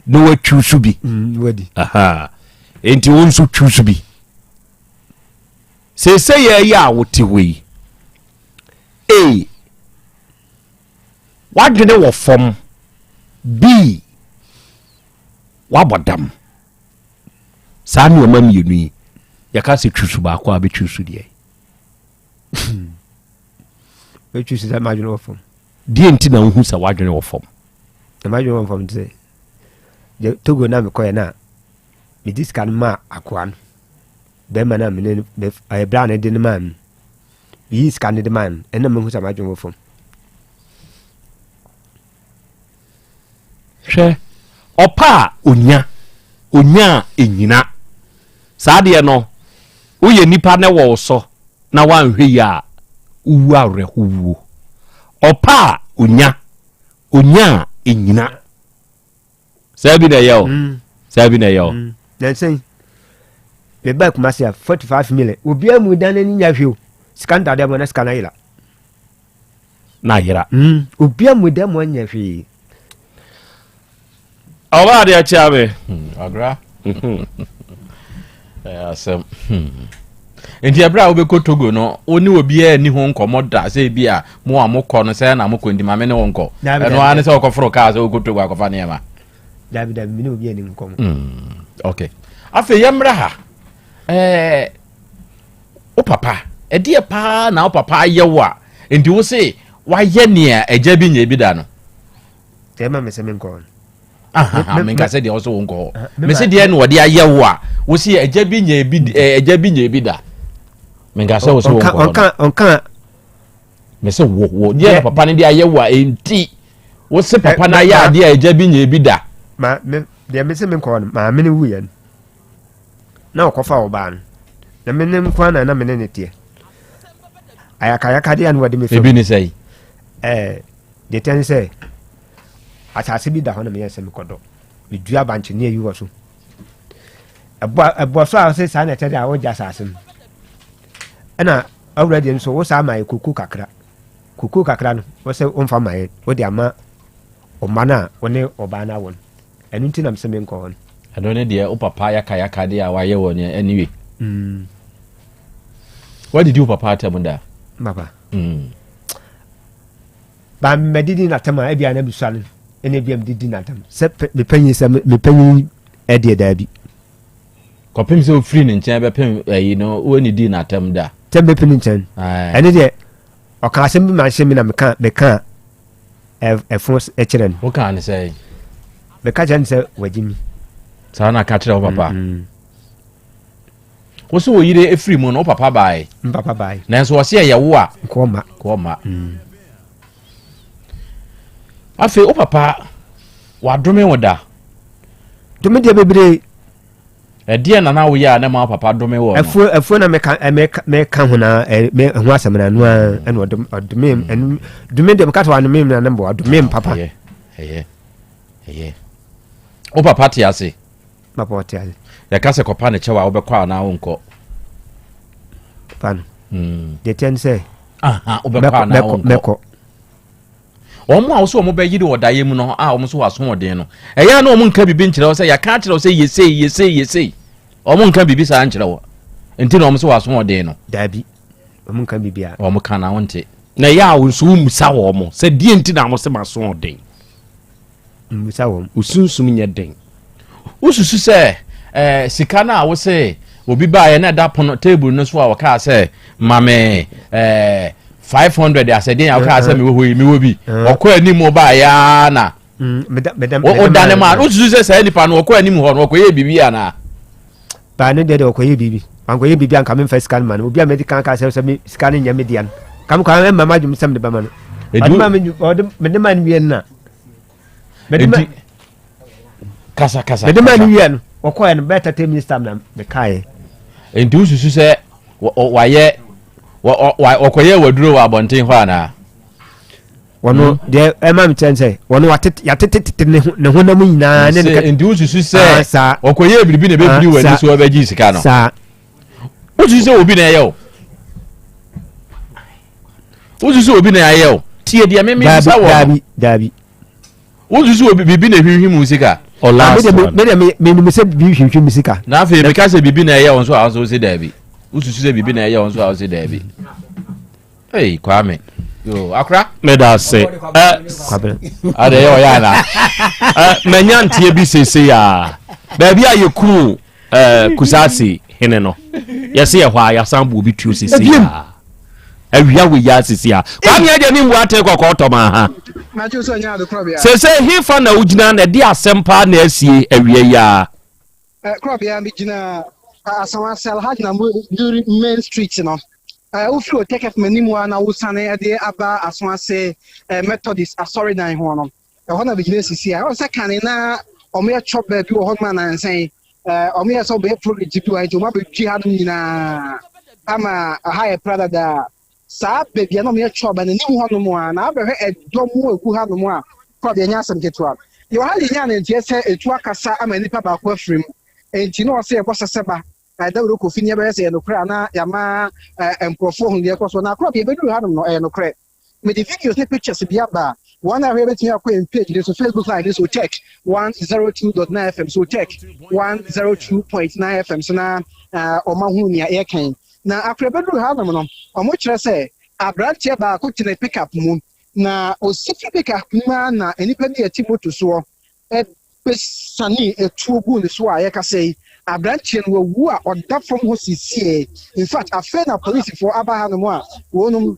na watwusu bi mm, nti wo nso twusu bi seesei yɛyɛ a wote hɔ yi A W'adwene wɔ fam. B. W'abɔ dam. Saa nneɛma mmienu yi, yɛka sɛ twi so baako a bɛtwi so deɛ. Bɛtwi so sɛ m'adwene wɔ fam. Deɛ nti na wohu sɛ w'adwene wɔ fam? Na m'adwene wɔ fam sɛ Togo na mekɔɛ no a mede sika no maa akoa no. Bɛrima no a mene ɛyɛ berɛ a ne de no maa no. Meyii sika no de maa no, ɛnna mahu sɛ m'adwene wɔ fam. Hwɛ, ɔpɛ a onya, onya a ennyina. Saa adeɛ no, woyɛ nipa na ɛwɔ wo so na woanhwɛ yie a, wowu awerɛho wuo. Ɔpɛ a onya, onya a ennyina. Saa bi na ɛyɛ o. Mm. Saa bi na ɛyɛ o. Mm. Nansa yi, meba Kumasi a 45 million. Obiara mu dan n'ani nya hwɛ o. Sika no dada mu na sika no ayera. Na ayera. Mm. Obiara mu dan mu anya hwee. Ɔba adeɛ akyea me. Hmm, agra. Hmm. Asɛm. Hmm. Nti ɛberɛ a wobɛkɔ Togo no, wo ne obiara nni ho nkɔmmɔ da sɛ bi a mo a mokɔ no sɛ na mokɔ nti ma me ne wo nkɔ. Ɛno ara ne sɛ wokɔforo kaa sɛ wokɔ Togo akɔfa nneɛma. Dabi dabi, me ne obiara nni nkɔmmɔ. Okay. Afei yɛmmra ha. Ɛɛ wo papa, ɛdeɛ paa na wo papa ayɛ wo a nti wo se wayɛ nea agya bi nyɛ bi da no? Ɛma me sɛ menkɔ hɔ no. Menka sɛ deɛ ɔsɛ wo nkɔ hɔ. Mese deɛ na ɔde ayɛ wo a wosi agya bi nyɛ bi agya bi nyɛ bi da. Menka sɛ wo sɛ wo nkɔ hɔ. Ɔnka ɔnka. Mese wo wo deɛ na papa no de ayɛ wo a enti wo se papa no ayɛ adeɛ a agya bi nyɛ bi da. Ma me deɛ mese menkɔ hɔ no maame no wuyɛ no na ɔkɔfa ɔbaa no na me ne nko na na me ne ne teɛ ayakayakadeɛ a na wɔde me fam. Ebi ne sɛ yi. Ɛɛ Deɛ ɛteɛ ne sɛ, asase bi da hɔ na meyɛ sɛ mekɔdɔ. Medua bankye ne ayi wɔ so. Ɛbɔ ɛbɔ so a sɛ saa na ɛkyɛ deɛ a wogye asase no. Ɛna awura deɛ nso wo saa ma yɛ koko kakra. Koko kakra no wɔ sɛ womfa ma yɛ wode ama ɔma no a wo ne ɔbaa no awo no. Ɛno nti na mesɛ menkɔ hɔ no. Ɛno ne deɛ wo papa yakayaka deɛ a wayɛ wɔ neɛ anyway. Mm. Wadidi wo papa atam da? Papa. Mm. Ba mɛdidi n'atam a ebia na mesua no ɛna ebia medidi n'atam sɛ mepanyin sɛ mepanyin ɛdeɛ daabi. Kɔpem sɛ ofiri ne nkyɛn bɛpem ɛyi no wɔnidi n'atam da. Sɛ mɛpem ne nkyɛn ɛne deɛ ɔka asɛm bi ma nhyɛ mi na meka meka ɛfo kyerɛ no. Wokaa ne sɛ? Meka kyerɛ no sɛ wagye mi. Saa na ka kyerɛ wo papa. Mm -hmm. Wo so wo yere efiri mu no wo papa baae. M papa baae. Nanso ɔse ɛyɛ wo a. Nkɔɔ ma. Nkɔɔ ma. Mm. Afei wo papa wadome wo da. Dome deɛ bebree. Ɛdeɛ na na woyɛ a na ma wo papa dome wɔ no. Afuo afuo na meka meka meka ho na me ho asɛm na no a ɛna ɔdome ɔdome ɛnu dome deɛ meka sɛ wadome na ne mbɔ ɔdome papa. Ɛyɛ ɛyɛ ɛyɛ. Wo papa te ase. Papa ɔte ase. Yɛka sɛ kɔpa ne kyɛw a wobɛkɔ anaa wonkɔ? Papa no. Hmm. Deɛ kyɛn sɛ. Wobɛkɔ anaa wonkɔ? Mɛkɔ. Wɔn a wɔsɛ wɔn bɛyere wɔ daeɛ mu no a wɔn nso wɔ asoɔden no, ɛyɛ a na wɔn nka biribi nkyerɛ wo sɛ yɛaka akyerɛ wo sɛ yɛ sei yɛ sei yɛ sei. Wɔn nka biribi saa nkyerɛ wo. Nti na wɔn nso wɔ asoɔden no. Daabi, wɔn nka biribi a. Wɔn ka na wɔnte. Na ɛyɛ a wo nso wommisa wɔn sɛ deɛ nti na wɔn sɛ m'asoɔden. Mmisa wɔn. Wo sunsum nyɛ den. Wosusu sɛ eh, sika no a wose obi baeɛ na ɛda pono table no so a wɔkaa sɛ ma me eh, 500 asɛdeɛ a wɔkaa sɛ mewɔ hɔ yi mewɔ bi ɔkɔ anim baeɛ ara na mm, wodane ma wosusu sɛ saa nipa no ɔkɔ anim hɔ no ɔkɔyɛ biribi anaa? Baa ne deɛ deɛ ɔkɔyɛ biribi. Wankɔyɛ biribi a nka memfa sika no ma no. Obi a madi kan ka sɛ sɛ me sika no nyɛ me dea no. Nka me kwan ɛmma m'adwene sɛ mede bɛma no. Ɔde ma me ɔde mede ma no wie no na. Mede ma kasa kasa. Mede ma no wie no ɔkɔɛ no bɛyɛ 30 minutes time na mekaeɛ. Nti wosusu sɛ wayɛ wɔkɔyɛ waduro wɔ abɔnten hɔ anaa? Wɔno hmm. deɛ ɛma mi kyɛn sɛ wɔno watete yatete tete ne ho ne honam nyinaa ne ne nti wosusu sɛ ah, ɔkɔyɛ biribi na ebɛfiri ah, w'ani so ɔbɛgye sika no saa wosusu sɛ obi na ɛyɛ o wosusu sɛ obi na ɛyɛ o tie deɛ meme bisa wɔ daabi daabi wosusu obi biribi na ehwinhwim wo sika ah, me deɛ menim sɛ biribi hwinhwim sika na afei meka sɛ biribi na ɛyɛ wo nso a wo sɛ daabi wosusu sɛ biribi na ɛyɛ wo nso a wo sɛ daabi Hey, Kwame. Yo, akora. Meda ase. Eh, Kwabena. Ade yɛ ɔyɛ ana. Eh, manya nteɛ bi seesei a. Baabi a yɛkuu eh, Kusasi hene no. Yɛse yɛ hɔ a yɛasan bɔ obi tuo seesei a. Awia wɔ yi a seesei a. Kwame agya ne mbu ate kɔkɔɔ tɔm aha. Seesei hefa na wogyina na ɛde asɛm paa na asie awia yi a. Korabea megyina Asawase Alhaji Namuduri Main Street no. Wofiri Otec FM anim a na wosane de aba Asoase Methodist asɔredan ho no, ɛhɔ na megyina sisi a. Ɛwɔ sɛ kane na wɔyɛ chop baabi wɔ hɔ nom anansa yi. Wɔyɛ sɛ wɔbɛyɛ project bi wɔ ha nti wɔabɛdwi hanom nyinaa ama ha yɛ pradadaa. Saa baabi a na wɔyɛ chop no anim hɔnom a na abɛhwɛ ɛdɔm a ɛgu hanom a korabea nyɛ asɛm ketewa. Yɛwɔ ha de yɛnyaa no nteɛ sɛ ɛtu akasa ama nnipa baako afiri mu. Enti na ɔsɛ yɛbɔ sɛsɛba na dawuro kɔ fi ne yɛbɛhwɛ sɛ ɛyɛ nokorɛ anaa yɛama nkurɔfoɔ hunu deɛ ɛkɔ so. Na korabea yɛbɛduru hanom no ɛyɛ nokorɛ. Mede videos ne pictures bi aba a wɔn a ɛhwɛ bɛtumi akɔ yɛn page no so Facebook live no so Tech 102.9 FM so Tech 102.9 FM so na wɔn ahunu nea yɛka yi. Na akora bɛduru hanom no, wɔkyerɛ sɛ aberanteɛ baako te ne pickup mu, na ɔsi firi pickup no mu ara na nnipa bi a ɛte moto soɔ bɛsianee atuo guu ne so a yɛkasa yi, aberanteɛ no wawu a ɔda fam hɔ sisiɛ. In fact, afei na polisifoɔ aba hanom a wɔnom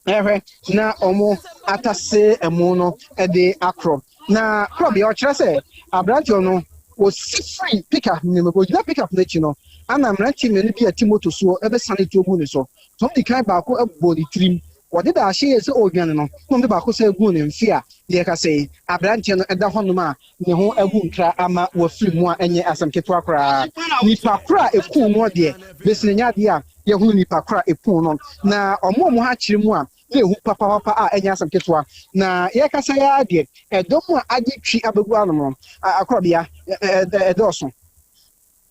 ɛhwɛ na wɔn atase ɛmo no de akorɔ. Na korɔbea ɔkyerɛ sɛ aberanteɛ no ɔsi firi pickup no mu, ɔgyina pickup no akyi no, ana mmeranteɛ mmienu bi a ɛte moto soɔ bɛsiane tuo guu ne so. Wɔn di kan baako bɔɔ ne tirim, wɔde da ahyɛ yie sɛ ɔredwane no, na wɔde baako san guu ne mfe a yɛrekasa yi, aberanteɛ no da hɔnom a ne ho agu nkra ama wafiri mu a ɛnyɛ asɛm ketewa koraa. Nipa koro a ɛkuu noɔ deɛ, bɛsi no nyɛ adeɛ a yɛahunu nipa koro a ɛkuu no. Na wɔn a wɔn ha kyere mu a na ɛhu papapapa a ɛnyɛ asɛm ketewa. Na yɛrekasa yi ara deɛ, ɛdɔm a agye twi abɛgu ano no, akorɔbea, ɛdɔɔso.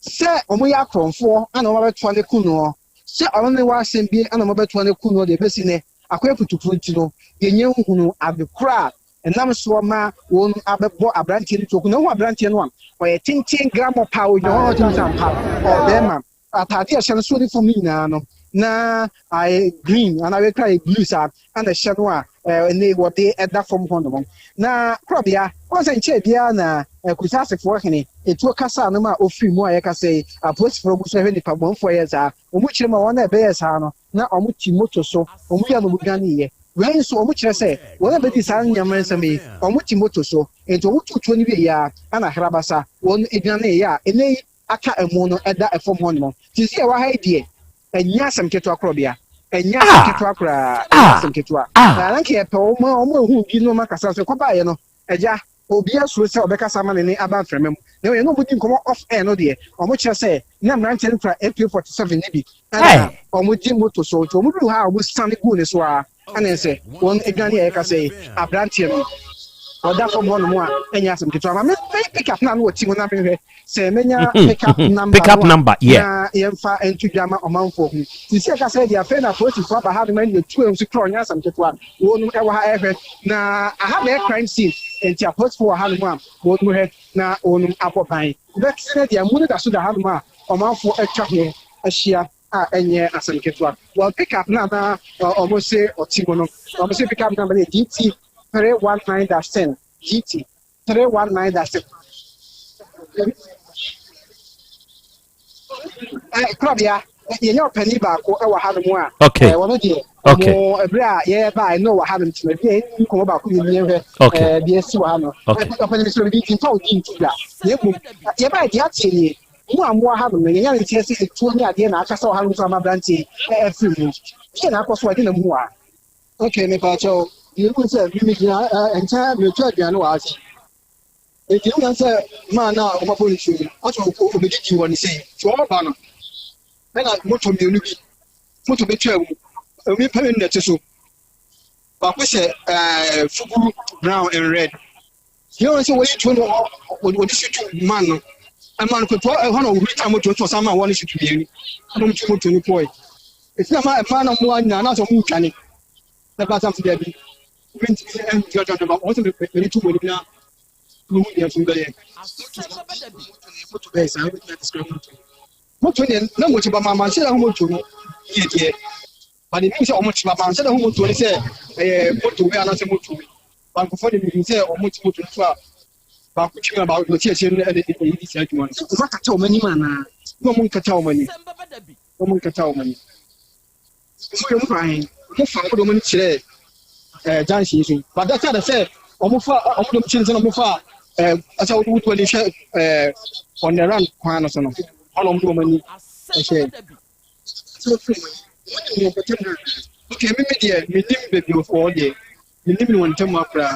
Sɛ wɔyɛ akorɔmfoɔ na wɔabɛtoa no aku noɔ, sɛ ɔno ne wɔ asɛm bi na wɔabɛtoa no aku noɔ deɛ, ɛbɛsi nnɛ, akɔyɛ putukuro nti no, yɛnnya nhunuu ade korɔ a ɛnam soɔ ma wɔn abɛbɔ aberanteɛ no tuo. Na wohu aberanteɛ no a, ɔyɛ tenten grammɔ paa, ɔgyina hɔ a ɔtumi sɛ ampa ɔbarima. Ataadeɛ a ɛhyɛ no soro ne fam no nyinaa no, na ayɛ green anaa wei koraa yɛ blue saa na ɛhyɛ no a ɛnɛ wɔde ɛda fam hɔ nom. Na korɔbea, wɔn sɛ nkyɛn biara na Kusasefoɔ hene etuo kasa no ma ofiri mu a yɛkasa yi, apolisifoɔ gu so hwɛ nipa bɔnfoɔ yɛ saa. Wɔn kyerɛ mu a wɔn a ɛbɛyɛ saa no, na wɔn te moto so, wɔn yɛ no wɔn dwaneeɛ. Wei nso wɔn kyerɛ sɛ wɔn a bɛdi saa nneɛma nsɛm yi, wɔn te moto so, nti wɔn tuu tuo no wieeɛ ara na hrabasa wɔn dwaneeɛ a ɛnɛ yi aka amu no da fam hɔ nom. Nti sɛ yɛwɔ ha yi deɛ, ɛnyɛ asɛm ketewa korɔbea. Ɛnyɛ asɛm ketewa koraa. Ɛnyɛ asɛm ketewa. Na na nka yɛpɛ wɔn a wɔn ehu bi no ma kasa nso kɔbaeɛ no, agya, obiara suro sɛ ɔbɛkasa ama ne nne aba mframa mu. Na mmom yɛne wɔn di nkɔmmɔ off air no deɛ, wɔkyerɛ sɛ na mmeranteɛ no kura AK-47 no bi ɛna wɔdi moto so. Nti wɔn duru ha a wɔsiane guu ne so ara. Ɛne sɛ wɔn adwane a yɛka sɛ aberanteɛ no ɔda fam hɔ nom a ɛnyɛ asɛm ketewa. Ma me mɛyɛ pick up na ano wɔ ti mu na mehwɛ sɛ menya pick up number pick up no a number, yeah. na yɛmfa nto dwa ma ɔmanfoɔ hu. Sisi ɛka sɛ deɛ afei na apolisifoɔ aba ha nom ɛne etu nso kura ɔnyɛ asɛm ketewa. Wɔn ɛwɔ ha ɛhwɛ na aha bɛyɛ crime scene nti apolisifoɔ wɔ ha nom a wɔn hwɛ na wɔn abɔ ban. Bɛte ne deɛ mu no da so da ha nom a ɔmanfoɔ atwa ho ahyia. a ɛnyɛ asɛm ketewa. Wɔn pickup no a na wɔn se ɔte mu no, wɔn se pickup number no yɛ GT 319 dash 10, GT 319 dash 10. Korabea, yɛnyɛ ɔpanin baako wɔ hanom a, okay. wɔn deɛ, okay. wɔn ɛberɛ a yɛba a ɛno wɔ hanom nti, ebi a yɛn nkɔmɔ baako yɛ nie hwɛ, okay. deɛ esi wɔ ha no. Okay. Ɔpanin sɛ obi nti nfa odi nti da, na mmom yɛba deɛ ateɛ nie. Mo a mowɔ hanom no, yɛnya no nteɛ sɛ etuo ne adeɛ na akasa wɔ hanom nso ama aberanteɛ yi afiri mu. Deɛ na akɔ so a, ɛdeɛn na mohu wɔ ha? Okay, mepaakyɛw, deɛ ehu sɛ me megyina nkyɛn meretu aduane wɔ ha sei. Enti ehu sɛ maa no a wɔabɔ ne tuo no, asɛ obedidi wɔ ne sei. Nti ɔreba no, ɛna moto mmienu bi, moto betwaa mu. Nnipa mmienu na ɛte so. Baako hyɛ ɛɛ fugu brown and red. Yɛn wɔn sɛ wɔyi tuo no wɔde sutu man no ɛma no kotoa ɛhɔ na wɔhuri ta moto nso ɔsan ma wɔn sutu mmienu ɛna wɔn tu moto no kɔɛ esi na ma ɛma na mmoa nyinaa na sɛ wɔn retwane na ba sam sɛ dɛbi wɔn ntumi ɛntua twa no wɔn sɛ mɛde tu wɔn anim na wɔn mu deɛ nso bɛyɛ moto bɛyɛ saa wɔbɛtumi adescribe moto moto deɛ na moto ba maa manhyɛ da ho moto no yie deɛ. But menim sɛ wɔn te ba manhyɛ da ho moto ne sɛ ɛyɛ moto wei anaasɛ moto wei. But nkurɔfoɔ de menim sɛ wɔn te moto no so a baako twi mu a baako deɛ ɔte akyire no ɛde ɛyi di saa adwuma no. Wɔn akata wɔn anim anaa? Na wɔn nkata wɔn anim. Wɔn nkata wɔn anim. Wɔn yɛ wɔn fa he? Wɔn fa wɔn de wɔn ani kyerɛ ɛɛ junction yi so. But data de sɛ wɔn fa wɔn de wɔn kyerɛ sɛ wɔn fa ɛɛ ɛsɛ wɔde wɔn ani hwɛ ɛɛ on the run kwan no so no. Wɔn na wɔn de wɔn ani ɛhyɛ. Okay, me me deɛ menim baabi ɔwɔ deɛ menim ne wɔn ntam akora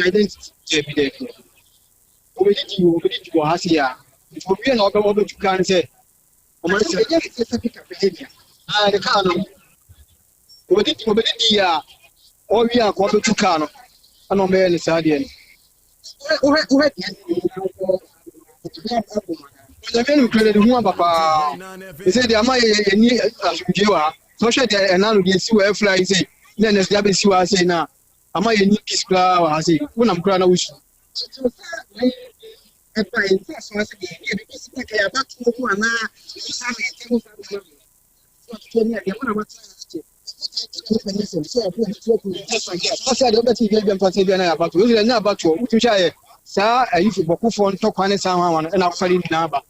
identity daabi daabi wɔbɛdidi wɔ wɔbɛdidi wɔ ha se a nti owie na ɔbɛ wɔbɛtu kaa no sɛ ɔmo sɛ ɛyɛ ne sɛ pika pɛyɛ nea aa ne kaa no wɔbɛdidi wɔbɛdidi a ɔwie a kɔ ɔbɛtu kaa no ɛna ɔbɛyɛ ne saa deɛ no Onyame no kura de ho aba paa. Ɛsɛ deɛ ama yɛ yɛni asomdwoe wɔ ha. Sɛ ɔhwɛ deɛ ɛna no deɛ si wɔ ɛfla yi sɛ na ɛnɛ deɛ abɛsi wɔ ha sɛ na ama yɛni peace koraa wɔ ha sɛ wonam koraa na wosu. Saa ayifo bɔkofoɔ ntɔkwa ne saa nwanwa no ɛna akɔfa ne nyinaa ba.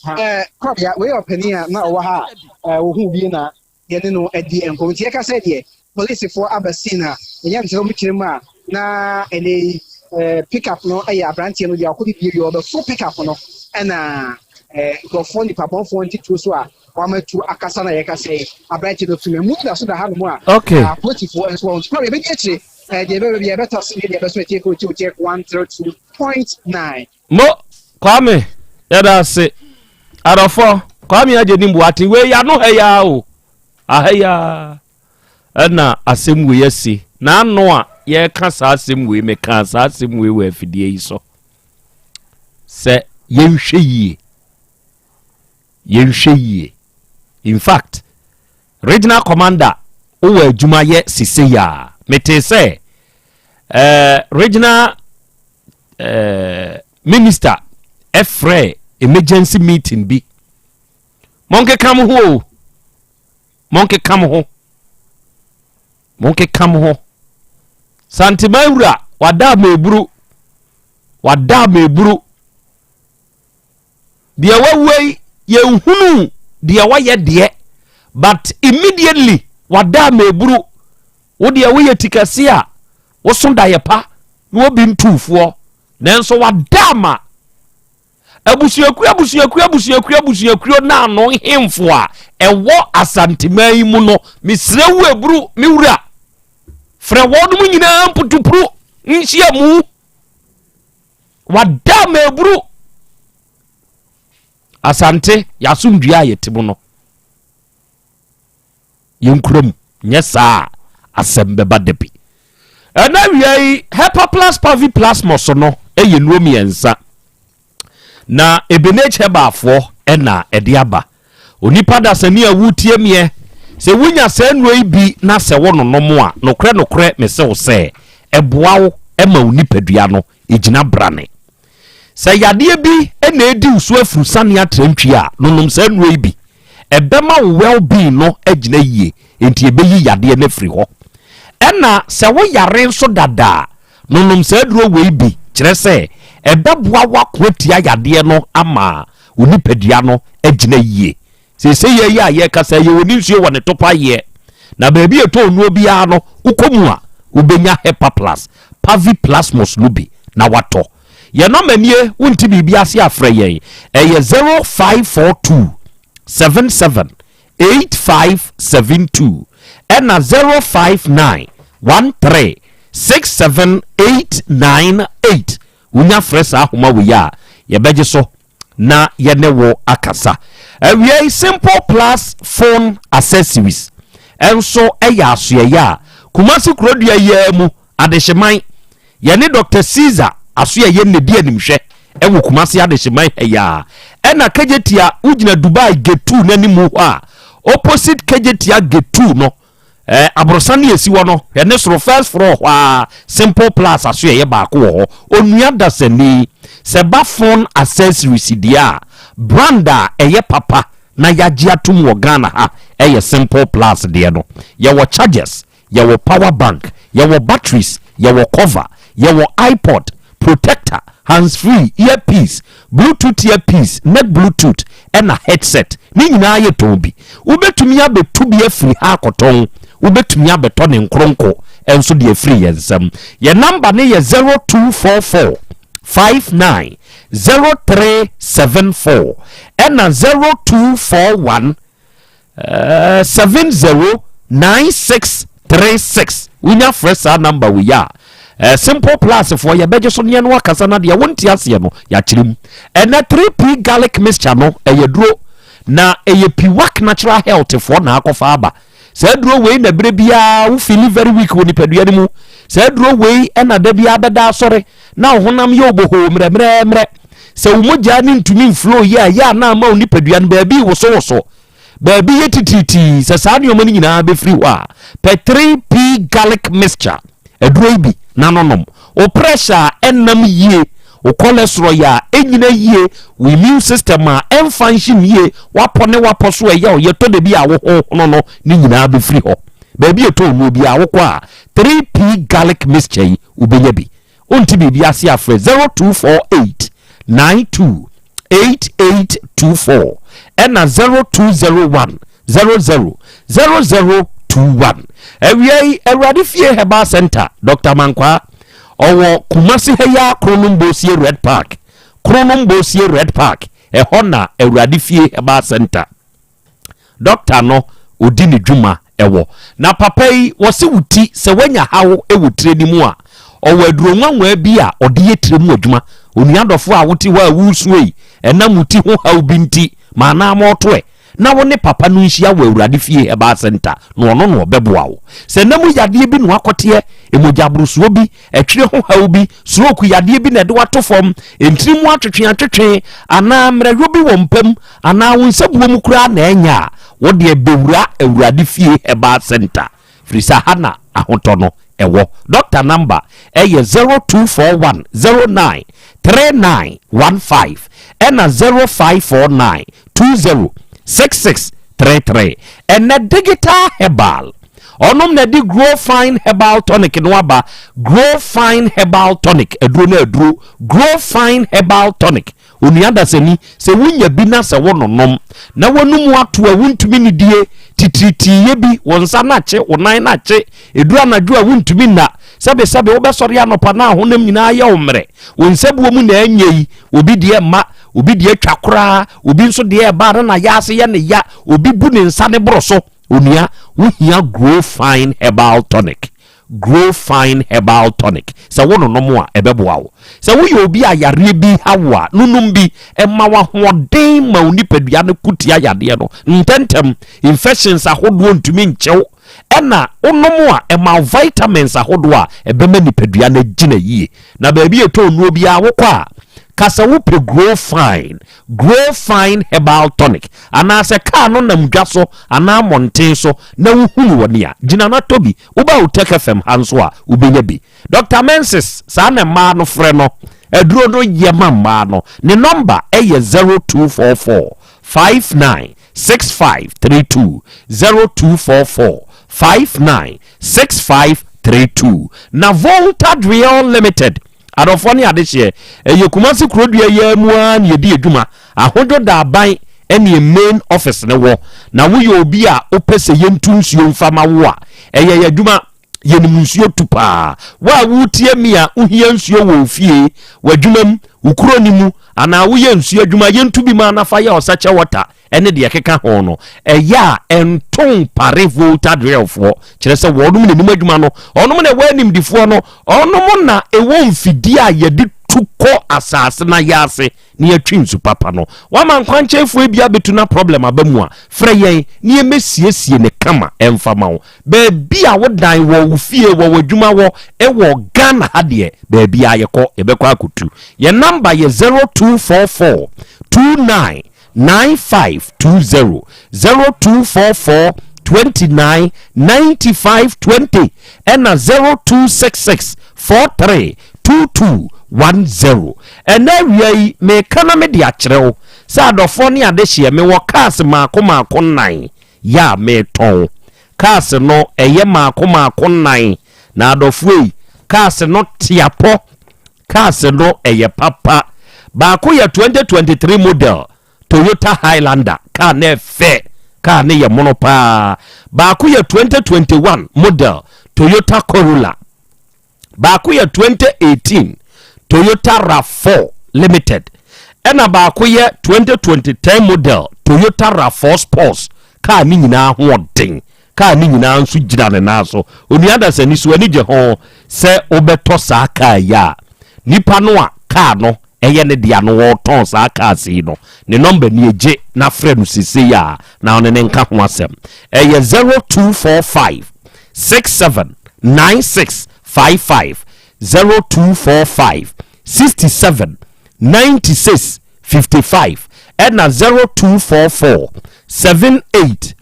Ɛɛ kɔbea wei yɛ ɔpanin a na ɔwɔ ha a wɔhu bi na yɛne no adi nkɔmmɔ nti yɛka sɛ deɛ polisifoɔ aba scene a ɛnyɛ nsɛ wɔn kyerɛ mu a na ɛnɛ yi pick up no yɛ aberanteɛ no deɛ ɔkɔ bibie wie ɔbɛfo pick up no ɛna nkurɔfoɔ nipa bɔnfoɔ ntituo so a wɔamatu akasa na yɛka sɛ aberanteɛ no firi mu da so da hanom a okay apolisifoɔ nso wɔn nso yɛbɛdi akyire deɛ ɛbɛbɛ bi yɛbɛtɔ so deɛ ɛbɛso ɛtie kɔ tie 102.9 Mo Kwame yɛda ase adɔfɔ Kwame agye ne mbuate wei yano ha ya o aha ya ɛna asɛm wei asi na ano a yɛka saa asɛm wei meka saa asɛm wei wɔ afidie yi so sɛ yɛnhwɛ yie yɛnhwɛ yie in fact regional commander wowɔ adwuma yɛ sese yi a metee sɛ eh, regional eh, minister ɛfrɛ emergency meeting bi monkeka mo ho o monkeka mo ho monkeka mo ho santeman wura wada ama eburu wada ama eburu Deɛ wawua yi yɛnhunu deɛ wayɛ deɛ but immediately wada ameburu wo deɛ woyɛ ti kɛse a woso daeɛ pa na obi ntuufoɔ nanso wada ama abusuakuo abusuakuo abusuakuo abusuakuo na ano hemfo a ɛwɔ asanteman yi mu no mesrɛ wo eburu me wura frɛ wɔn mu nyinaa mputupuru nhyia mu Wada maburu. Asante, yɛasomdua a yɛte mu no, yɛnkura mu. Nyɛ saa a, asɛm bɛba da bi. Ɛna wia yi, Hepaplus paviplasmos no yɛ nnuro mmiɛnsa. Na Ebenage Herbalfoɔ na ɛde aba. Onipa dasani a woretie meɛ, sɛ wonya saa nnuro yi bi na sɛ wononom a, nokorɛ nokorɛ mese wo sɛ, ɛboa wo ma wo nipadua no gyina brane. Sɛ yadeɛ bi na ɛredi wo so afurusane atrantwie a, nonom saa nnuro yi bi. Ɛbɛma wo well being no agyina yie, enti ɛbɛyi yadeɛ no afiri hɔ. Ɛna sɛ woyare nso dada a, Nonom saa aduro wei bi, kyerɛ sɛ ɛbɛboa wo ako atia yadeɛ no ama wo nipadua no agyina yie. Seesei yɛ yi a yɛrekasa yi, yɛwɔ ne nsuo wɔ ne topaeɛ, na baabi a ɛtɔ nnuo biara no, wokɔ mu a, wobɛnya Hepaplus, Paviplasmus no bi na watɔ. Yɛn nɔma nie, wonte biribi ase a frɛ yɛn. Ɛyɛ 0542 77 8572 ɛna 059 13 67898. Wonya frɛ saa ahoma wei a, yɛbɛgye so na yɛne wo akasa. Awiei, Simple Plus Phone Accessories nso yɛ asoɛeɛ a Kumasi kurodua yi ara mu Adehyeman, yɛne Dɔkta Caesar asoɛeɛ na ɛdi animhwɛ wɔ Kumasi Adehyeman ha yi ara. Ɛna Kejetia, wogyina Dubai Gate 2 no animu hɔ a, opposite Kejetia Gate 2 no, Eh, aborosan ne esi hɔ no, hwɛ ne soro first floor hɔ ara, Simple Plus asoɛeɛ baako wɔ hɔ. Onua dasani, sɛ ɛba phone accessories deɛ a, brand a ɛyɛ papa na yɛagye atom wɔ Ghana ha yɛ Simple Plus deɛ no. Yɛwɔ chargers, yɛwɔ power bank, yɛwɔ batteries, yɛwɔ cover, yɛwɔ iPod, protector, hands free, earpiece, bluetooth earpiece, neck bluetooth, ɛna headset. Ne nyinaa yɛ tɔn bi. Wobɛtumi abɛtu bi afiri ha akɔtɔn, wobɛtumi abɛtɔ ne nkoronko nso de afiri yɛn nsam. Yɛn namba no yɛ 0244 59 0374 ɛna 0241 709636. Wonya frɛ saa number wei a, Simple Plus foɔ yɛbɛgye so neɛ no akasa na deɛ wonte aseɛ no yɛakyerɛ mu. Ɛnɛ 3P garlic mixture no ɛyɛ duro na ɛyɛ Piwak Natural Health foɔ na akɔfa aba. Saa duro wei na berɛ biara wo feel very weak wɔ nipadua no mu. Saa duro wei ɛna da biara bɛda asɔre na wo honam yɛ obohoo mmerɛmmerɛmmerɛ. Sɛ wo mogya no ntumi mflow yie a, ɛyɛ a na ama wo nipadua no baabi wosowoso, baabi yɛ titiritii. Sɛ saa nneɛma no nyinaa bɛfiri hɔ a, pɛ 3P garlic mixture aduro yi bi na no nom. Wo pressure a ɛnnam yie, wo cholesterol yɛ a ɛnyina yie, wo immune system a ɛnfunction yie, w'apɔ ne w'apɔ so ɛyɛ wo, yɛtɔ da bi a wo ho hono no, ne nyinaa bɛfiri hɔ. Baabi a ɛtɔ nnuo biara wokɔ a, 3P garlic mixture yi wobɛnya bi. Wonte biribi ase a frɛ 0248 92 8824 ɛna 0201 00 0021. Awia yi Awurade Fie Herbal Center, Dr. Mankwaa, ɔwɔ Kumasi ha yi ara Kronom Bosie Red Park, Kronom Bosie Red Park, ɛhɔ na Awurade Fie Herbal Center. Dɔkta no ɔdi ne dwuma wɔ. Na papa yi wɔse wo ti sɛ woanya haw wɔ tire no mu a, ɔwɔ aduro nwanwaa bi a ɔde yɛ tire mu adwuma. Onua dɔfoɔ a wote hɔ a woresuo yi, ɛnam wo ti ho haw bi nti, ma anaa ɛ na wo ne papa no nhyia wɔ Awurade Fie Herbal Center na ɔno na ɔbɛboa wo. Sɛ na mu yadeɛ bi na wakɔteɛ, mogya-aborosoɔ bi, ɛtwere ho haw bi, stroke yadeɛ bi na ɛde wo ato fam, ntini mu atwetwe-atwetwe, anaa mmerɛyɔ bi wɔ mpa mu, anaa wo nsabuo mu koraa na ɛnyɛ a, wo deɛ bɛwura Awurade Fie Herbal Center, firi sɛ ha na ahotɔ no wɔ. Dɔkta namba yɛ 0241 09 3915 ɛna 0549 20 6633. Ɛnɛ Digital Herbal Ɔnom na ɛde Grow Fine Herbal Tonic no aba. Grow Fine Herbal Tonic, aduro no aduro. Grow Fine Herbal Tonic. Onua dasani, sɛ wonya bi na sɛ wononom na w'anum ato a wontumi nidie, titiritiiyɛ bi, wo nsa no akye, wo nan no akye, ɛduru anadwo a wontumi nna, sɛbesɛbe wobɛsɔre anɔpa na ahonam nyinaa yɛ wo mmerɛ, wo nsabuo mu na ɛnyɛ yi, obi deɛ mma, obi deɛ twa koraa, obi nso deɛ ɛba na n'ayaase yɛ ne ya, obi bu ne nsa ne boro so. Onua, wohia Grow Fine Herbal Tonic. Grow Fine Herbal Tonic. Sɛ wononom a, ɛbɛboa wo. Sɛ woyɛ obi a yareɛ bi ha wo a, nonom bi. Ɛma wo ahoɔden ma wo nipadua no ko tia yadeɛ no ntɛmntɛm. Infections ahodoɔ ntumi nkye wo. Ɛna wonom a, ɛma wo vitamins ahodoɔ a ɛbɛma nipadua no agyina yie. Na baabi a ɛtɔ nnuro biara wokɔ a, ka sɛ wopɛ Grow Fine. Grow Fine Herbal Tonic, anaasɛ kaa no nam dwa so anaa mmɔnten so na wohunu wɔ nea, gyina na tɔ bi. Woba Otec FM ha nso a, wobɛnya bi. Dɔkta Menses, saa na mmaa no frɛ no. Aduro no yɛ ma mmaa no. Ne nɔmba yɛ 0244 59 6532, 0244 59 6532. Na Volta Driel Limited Adɔfoɔ ne adehyeɛ, ɛyɛ Kumasi kurodua yi ara mu ara na yɛdi adwuma. Ahodwo da aban ɛne yɛn main office no wɔ. Na woyɛ obi a wopɛ sɛ yɛntu nsuo mfa ma wo a, ɛyɛ yɛn adwuma. Yɛnim nsuo tu paa. Wo a woretie me a wohia nsuo wɔ wo fie, w'adwuma mu, wo kuro no mu, anaa woyɛ nsuo adwuma, yɛntu bi ma na fa yɛ ɔsɛkyɛ wɔta ne deɛ ɛkeka ho no, ɛyɛ a ɛnto mpare Volta Drillfoɔ. Kyerɛ sɛ wɔnom na ɛnim adwuma no, wɔnom na ɛwɔ animdifoɔ no, wɔnom na ɛwɔ mfidie a yɛde tu kɔ asase no ayɛ na yɛatwi nsu papa no. Woama nkwankyɛnfoɔ bi abɛtu na problem aba mu a, frɛ yɛn na yɛmmɛsiesie no kama ɛmfa ma wo. Baabi a wo dan wɔ, wo fie wɔ, w'adwuma wɔ, ɛwɔ Ghana ha deɛ, baabiara yɛkɔ, yɛbɛkɔ akɔtu. Yɛn number yɛ 0244 29 9520, 0244 29 95 20, ɛna 0266 43 2210. Ɛnɛ awia yi, meka na mede akyerɛ wo sɛ adɔfoɔ ne adehyeɛ, mewɔ cars maako maako nnan yɛ a metɔn. Cars no ɛyɛ maako maako nnan, na adɔfoɔ yi, cars no teapɔ, cars no ɛyɛ papa. Baako yɛ 2023 model Toyota Highlander, car no ɛfɛ, car no yɛ mono paa. Baako yɛ 2021 model Toyota Corolla. Baako yɛ 2018 Toyota RAV4 Limited, ɛna baako yɛ 2020 model Toyota RAV4 Sports. Kaa ne nyinaa hoɔden, kaa ne nyinaa nso gyina ne nan so. Onua dasani, so ani gye ho sɛ wobɛtɔ saa kaa yi a? Nipa no a kaa no ɛyɛ ne dea no wɔretɔn saa cars yi no, ne nɔmba nie, gye na frɛ no seesei a na ɔne ne nka ho asɛm. Ɛyɛ 0245 67 96 55, 0245 67 96 55, ɛna 0244 78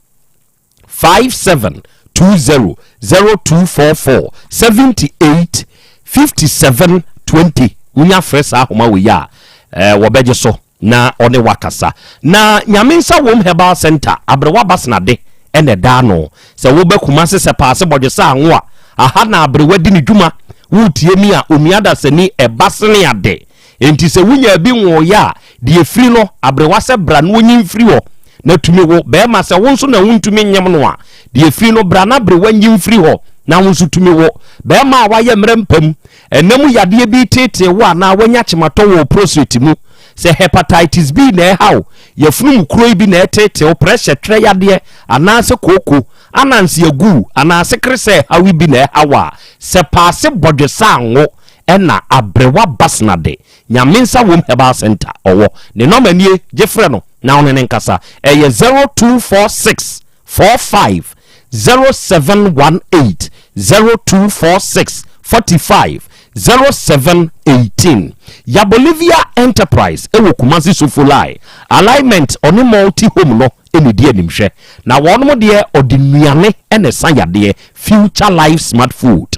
57 20, 0244 78 57 20. Wonya frɛ saa ahoma wei a, wɔbɛgye so na ɔne wakasa. Na Nyame Nsa Wom Herbal Center, Aberewa Basenade ɛna ɛda ano. Sɛ wobɛ Kumase sɛ paase bɔdwe sɛ anwo a, aha na aberewa di ne dwuma. Woretie mi a, onua dasani, ɛba sene ade. Enti sɛ wonya bi nwooyɛ a, deɛ ɛfiri no, aberewa sɛ bra na ɔnyi mfiri hɔ na tumi wo. Bɛrima, sɛ wo nso na wontumi nyem no a, deɛ ɛfiri no, bra na aberewa nyi mfiri hɔ na wo nso tumi wo. Bɛrima a wayɛ mmerɛ mpam, ɛna mu yadeɛ bi reteetee wo anaa wanya kyematɔ wɔ wo prostate mu, sɛ hepatitis B na ɛha wo, yafunu mu kuro yi bi na ɛreteetee wo, pressure, twerɛ yadeɛ, anaasɛ kooko, ananse agu wo, anaa sekeresɛ ɛhaw yi bi na ɛha wo a, sɛ paase bɔdwesa anwo ɛna Aberewa Basena de, Nyame Nsa Wom Herbal Center ɔwɔ. Ne nɔma nie, gye frɛ no na wo ne no nkasa. Ɛyɛ 0246 45 0718, 0246 45 0718. Yabolivia Enterprise ɛwɔ Kumasi Sofolai Alignment, ɔne Multi Home no ɛna ɛdi animhwɛ. Na wɔnom deɛ ɔde nnuane ɛna ɛsa yadeɛ, Future Life Smart Food.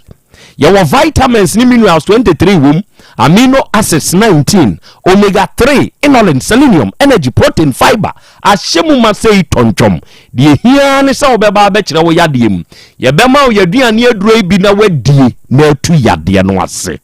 Yɛwɔ vitamins ne minerals 23 wom, amino acids 19, omega 3, inulin, selenium, energy, protein, fiber ahyɛ mu ma sei tɔntwɔm. Deɛ ɛhia ara ne sɛ wobɛba abɛkyerɛ wo yadeɛ mu. Yɛbɛma wo yɛaduane aduro yi bi na woadie na atu yadeɛ no ase.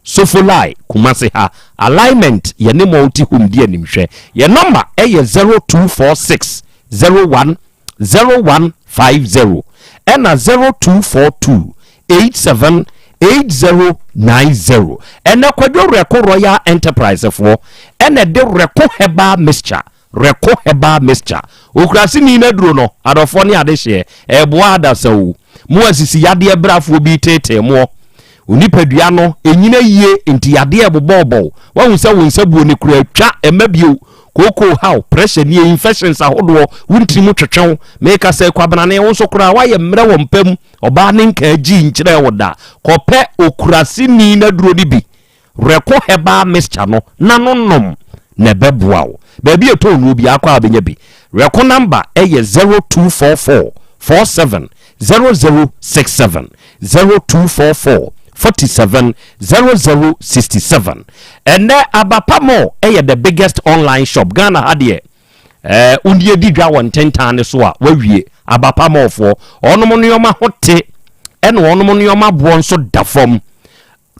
Sofolai, Kumasi ha. Alignment, yɛne Multi Home di animhwɛ. Yɛn nɔmba yɛ 0246 01 0150 ɛna 0242 87 8090. Ɛnɛ Kwadwo Rɛko Royal Enterprise foɔ ɛna ɛde Rɛko Herbal Mixture, Reko Herbal Mixture. Okuraseni no aduro no, adɔfoɔ ne adehyeɛ, ɛreboa adasa o. Mo asisi yadeɛ brafoɔ bi reteetee moɔ. Wo nipadua no ɛnyina yie nti yadeɛ rebobɔɔbɔ wo. Woahu sɛ wo nsa buo no kura atwa, ɛmma bio. Kookoo haw, pressure nie, infections ahodoɔ, wo ntini mu twetwe wo. Meka sɛ Kwabenane, wo nso koraa woayɛ mmerɛ wɔ mpa mu, ɔbaa ne nkaa gyii nkyerɛɛ wo da. Kɔpɛ okuraseni no aduro no bi. Reko herbal mixture no na no nom na ɛbɛboa wo. Baabi a ɛtɔn nnuro biara kɔ a wobɛnya bi. Reko number yɛ 0244 47 0067, 0244 47 0067. Ɛnnɛ Abapa Mall yɛ the biggest online shop Ghana ha deɛ. Ɛɛ wode adi dwa wɔ ntentan no so a wawie. Abapa Mallfoɔ wɔnom nneɛma ho te ɛna wɔnom nneɛma boɔ nso da fam.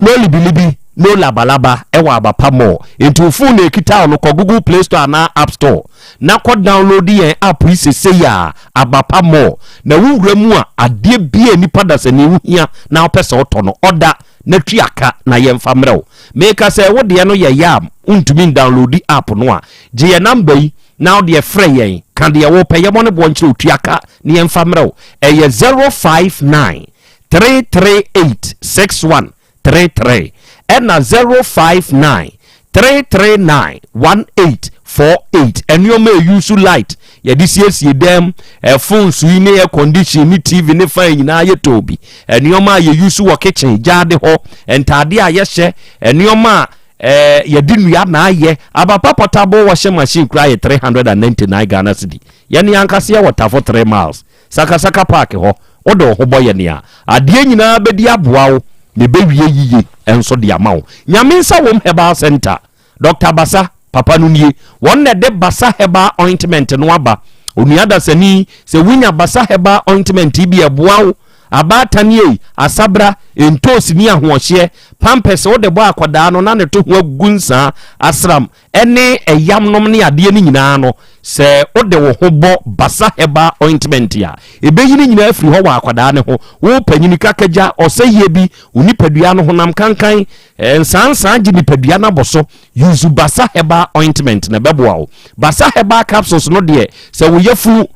No libilibi, No Labalaba ɛwɔ Abapa Mall. Nti wo phone na ɛkita wo no kɔ Google Play Store anaa App Store na kɔ download yɛn app yi sesei a, Abapa Mall. Na wo wura mu a, adeɛ biara a nipa dasani wo hia na wopɛ sɛ wotɔ no, order na tua ka na yɛmfa mmerɛ wo. Meka sɛ wo deɛ no yɛ yam, wontumi ndownloadi app no a, gye yɛn number yi na wo deɛ frɛ yɛn, ka deɛ wopɛ, yɛmmɔ ne boɔ nkyerɛ wo, tua ka na yɛmfa mmerɛ wo. Ɛyɛ 059 338 61 33 ɛna 059 339 1848. Nneɛma a ɛyusu light yɛde siesie dɛm, phones yi ne air condition ne TV ne fan nyinaa yɛtɔn bi. Nneɛma a yɛyusu wɔ kitchen gyaade hɔ, ntaade a yɛhyɛ, nneɛma a yɛde nnua na ayɛ. Abapa portable washing machine koraa yɛ 399 Ghana cedi. Yɛne ankasa yɛwɔ Tafo 3 miles. Sakasaka Park hɔ, wode wo ho bɔ yɛn a, adeɛ nyinaa bɛdi aboa wo na ɛbɛwie yiye nso de ama wo. Nyame nsa wom Herbal Centre, Doctor Basa, papa no nie, wɔn na ɛde Basa Herbal Ointment no aba. Onua dasani, sɛ wonya Basa Herbal Ointment yi bi a, ɛboa wo. Abaatan ei, asabra, ntoosi ne ahoɔhyeɛ, pampers wode bɔ akwadaa no na ne to ho agugu nsaa, asram, ne ɛyam nom ne adeɛ no nyinaa no, sɛ wode wo ho bɔ Basa Herbal Ointment a, ɛbɛyi ne nyinaa afiri hɔ wɔ akwadaa no ho. Wo panyini kakagya, ɔsɛyie bi, wo nipadua no honam kankan, nsansan gye nipadua no abɔ so. Use Basa Herbal Ointment na ɛbɛboa wo. Basa Herbal Capsules no deɛ, sɛ wo yafunu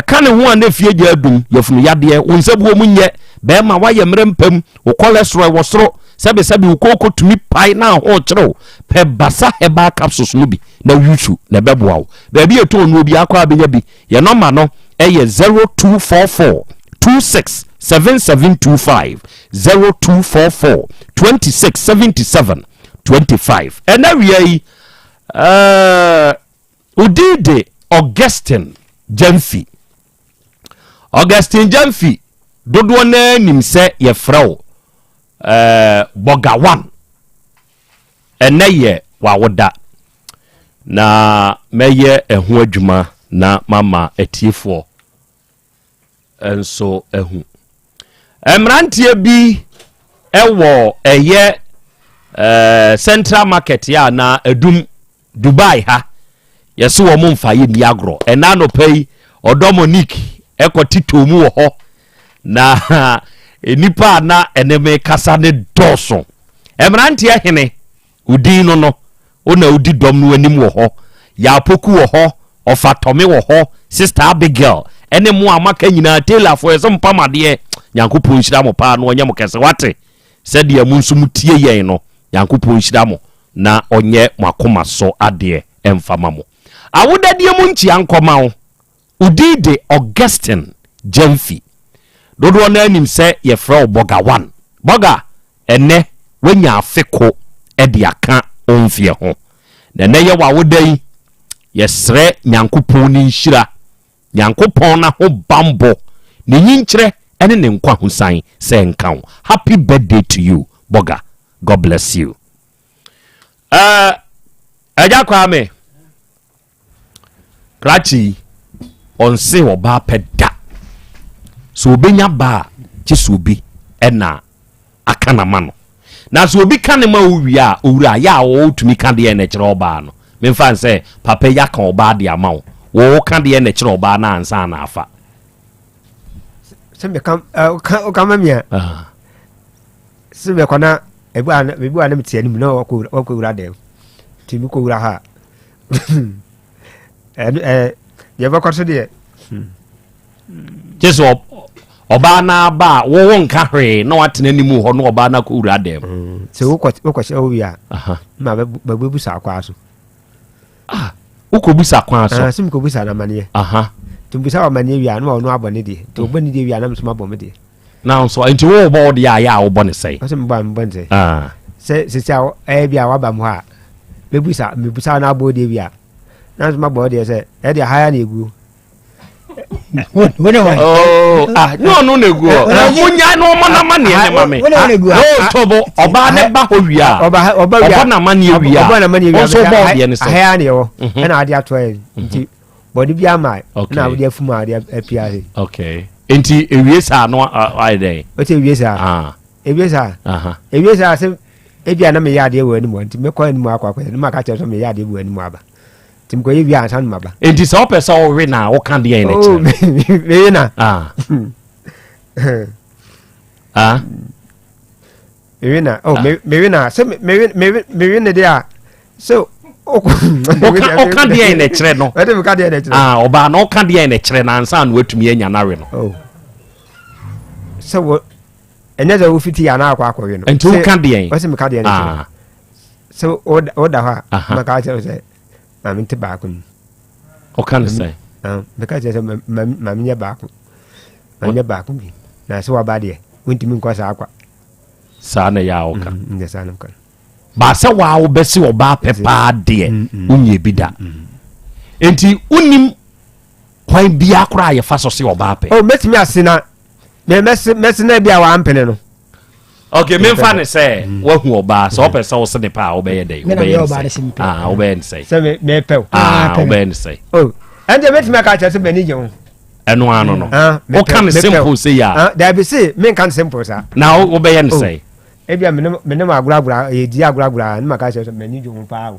ka ne ho a na efie gya adum, yafunu yadeɛ, wo nsabuo mu nyɛ, bɛrima woayɛ mmerɛ mpam, wo cholesterol wɔ soro, sɛbesɛbe wo kooko tumi pae na aho kyerɛw, pɛ Basa Herbal Capsules no bi na yusu na ɛbɛboa wo. Baabi a ɛtɔn nnuro biara koraa bɛnya bi. Yɛn nɔma no yɛ 0244 26 7725, 0244 26 77 25. Ɛnɛ wia yi, ɛɛ. Wo din de Augustine Gyamfi. Augustine Gyamfi, dodoɔ no ara nim sɛ yɛfrɛ wo eh, Bɔga One. Ɛnɛ yɛ w'awoda, na mɛyɛ ɛho adwuma na mama atiefoɔ nso ahu. Mmeranteɛ bi wɔ ɛyɛ eh, Central Market yɛ anaa Adum Dubai ha yɛse wɔn mfa yɛ nni agorɔ. Ɛna anɔpa yi ɔdɔ Monique ɛkɔ titoo mu wɔ hɔ na nnipa a na ɛne me kasa ne dɔɔso. Mmeranteɛ hene odin no no wo na wodi dɔm no anim wɔ hɔ. Yaapoku wɔ hɔ, Ɔfatɔme wɔ hɔ, Sister Abigail ɛne mo a moaka nyinaa Taylorfoɔ yɛsɛ mpam adeɛ. Nyankopɔn nhyira mo paa na ɔnyɛ mo kɛse wate sɛdeɛ mo nso motie yɛn no. Nyankopɔn nhyira mo na ɔnyɛ mo akoma so adeɛ mfa ma mo. Awodadie mu nkyea nkɔma wo. Wo din de Augustine Gyamfi. Dodoɔ no ara nim sɛ yɛfrɛ wo Bɔga One. Bɔga, ɛnnɛ woanya afe ko de aka wo mfeɛ ho. Na ɛnnɛ yɛ w'awoda yi, yɛsrɛ Nyankopɔn ne nhyira, Nyankopɔn n'ahobanbɔ, ne nyinkyerɛ ne ne nkwahosan sɛ nka wo. Happy birthday to you, Bɔga. God bless you. Uh, Ɛgya Kwame, krakye yi, ɔnse ɔbaa pɛ da. Sɛ obenya ba a, kye sɛ obi ɛna aka na ma no. Na sɛ obi ka ne ma wo wie a, owura yɛ a wɔtumi ka deɛ na ɛkyerɛ ɔbaa no. Memfa nsɛ papa yi aka ɔbaa de ama wo. Wɔka deɛ na ɛkyerɛ ɔbaa no ansa na afa. Sɛ meka, ɔka ma mi a. Sɛ mɛkɔ na ebi a ebi a na mete anim na wakɔ wakɔ wura dɛm nti mekɔ wura ha ɛno ɛɛ deɛ bɛkɔ so deɛ. Hmm. Gye sɛ ɔbaa no aba a wɔwɔ nka hwee na watena anim hɔ na ɔbaa no akɔ wura dɛm. Hmm. Sɛ wokɔ wokɔhyɛ wo wie a ma bɛbusa akwa so. Ah, wokɔbusa kwan so. Ah, sɛ mekɔbusa no amaneɛ. Nti mbusa wɔ amaneɛ wie a na ɔno abɔ ne deɛ nti ɔbɔ ne deɛ wie a na mesoma abɔ me deɛ. Nanso nti wo bɔ wo deɛ a yɛ a wobɔ ne sɛn? Ɔsɛ mebɔ a mebɔ ne sɛn? Ah. Sɛ sisi a ɛyɛ bi a waba mu hɔ a mebusa mebusa na abɔ deɛ bi a nanso mabɔ wo deɛ sɛ ɛdeɛ ha ya na eguo. Oh, ah, ne ɔno na egu hɔ. Munya na ɔmɔ na ma neɛ ne ma me. No tobo ɔbaa ne ba hɔ wie a. Ɔbɔ na ma neɛ wie a. Ɔnso bɔ deɛ ne sɛ. Ahaya na ɛwɔ. Ɛna ade ato yɛ nti. Bɔne bi ama na wode afum a wode apia ase. Okay. Nti ewie saa no ayɛ dɛn? Ɔsɛ ewie saa. Ah. Ewie saa. Ewie saa sɛ Ebia na meyɛ adeɛ wɔ anim hɔ nti mɛkɔ anim akɔ akɔyɛ na maka kyerɛ sɛ meyɛ adeɛ bi wɔ anim aba. Nti mekɔyɛ wie ansa na maba. Nti sɛ wopɛ sɛ wowe na woka deɛn na kyerɛ? Oh, mewe na. Ah. ah. Mewe na. Oh, ah. mewe na. Sɛ mewe mewe mewe ne deɛ a sɛ ɔka deɛn na kyerɛ no. Ɛde meka deɛn na kyerɛ. Ah, ɔbaa na ɔka deɛn na kyerɛ na ansa na watumi anya n'awe no. Oh. Sɛ wɔ ɛnyɛ sɛ wofiti anaa akɔ akɔwe no. Nti woka deɛn? Wɔsi meka deɛn na kyerɛ. Ah. Sɛ woda hɔ a maka kyerɛ sɛ maame nte baako mu. Ɔka ne sɛ? Meka kyerɛ sɛ maame nyɛ baako. Maame nyɛ baako bi. Na sɛ waba deɛ wontumi nkɔ saa kwa. Saa na ɛyɛ a woka. Mm, nyɛ saa na mka. Ba sɛ waa wobɛsi ɔbaa pɛ paa deɛ mm, wonyɛ bi da. Nti wonim kwan biara koraa a yɛfa so se ɔbaa pɛ. Oh, mɛtumi ase na mɛse mɛse na bi a wampene no. ok memfa ne sɛ mm. wahu ɔbaa sɛ ɔpɛ sɛ wose ne pɛ a wobɛyɛ dɛn wobɛyɛ ne sɛ ah, wobɛyɛ ne sɛ sɛ mepɛ wo ah, wobɛyɛ ne sɛ oh, ɛnde mɛtumi aka kyerɛ sɛ m'ani gye ho ɛno ano no ah, woka ne simple sɛ yɛ a daabi se menka ne simple saa na wobɛyɛ ne oh, sɛ ebia mene mu agoragora yɛdi agoragora ne maka kyerɛ sɛ m'ani gye ho paa o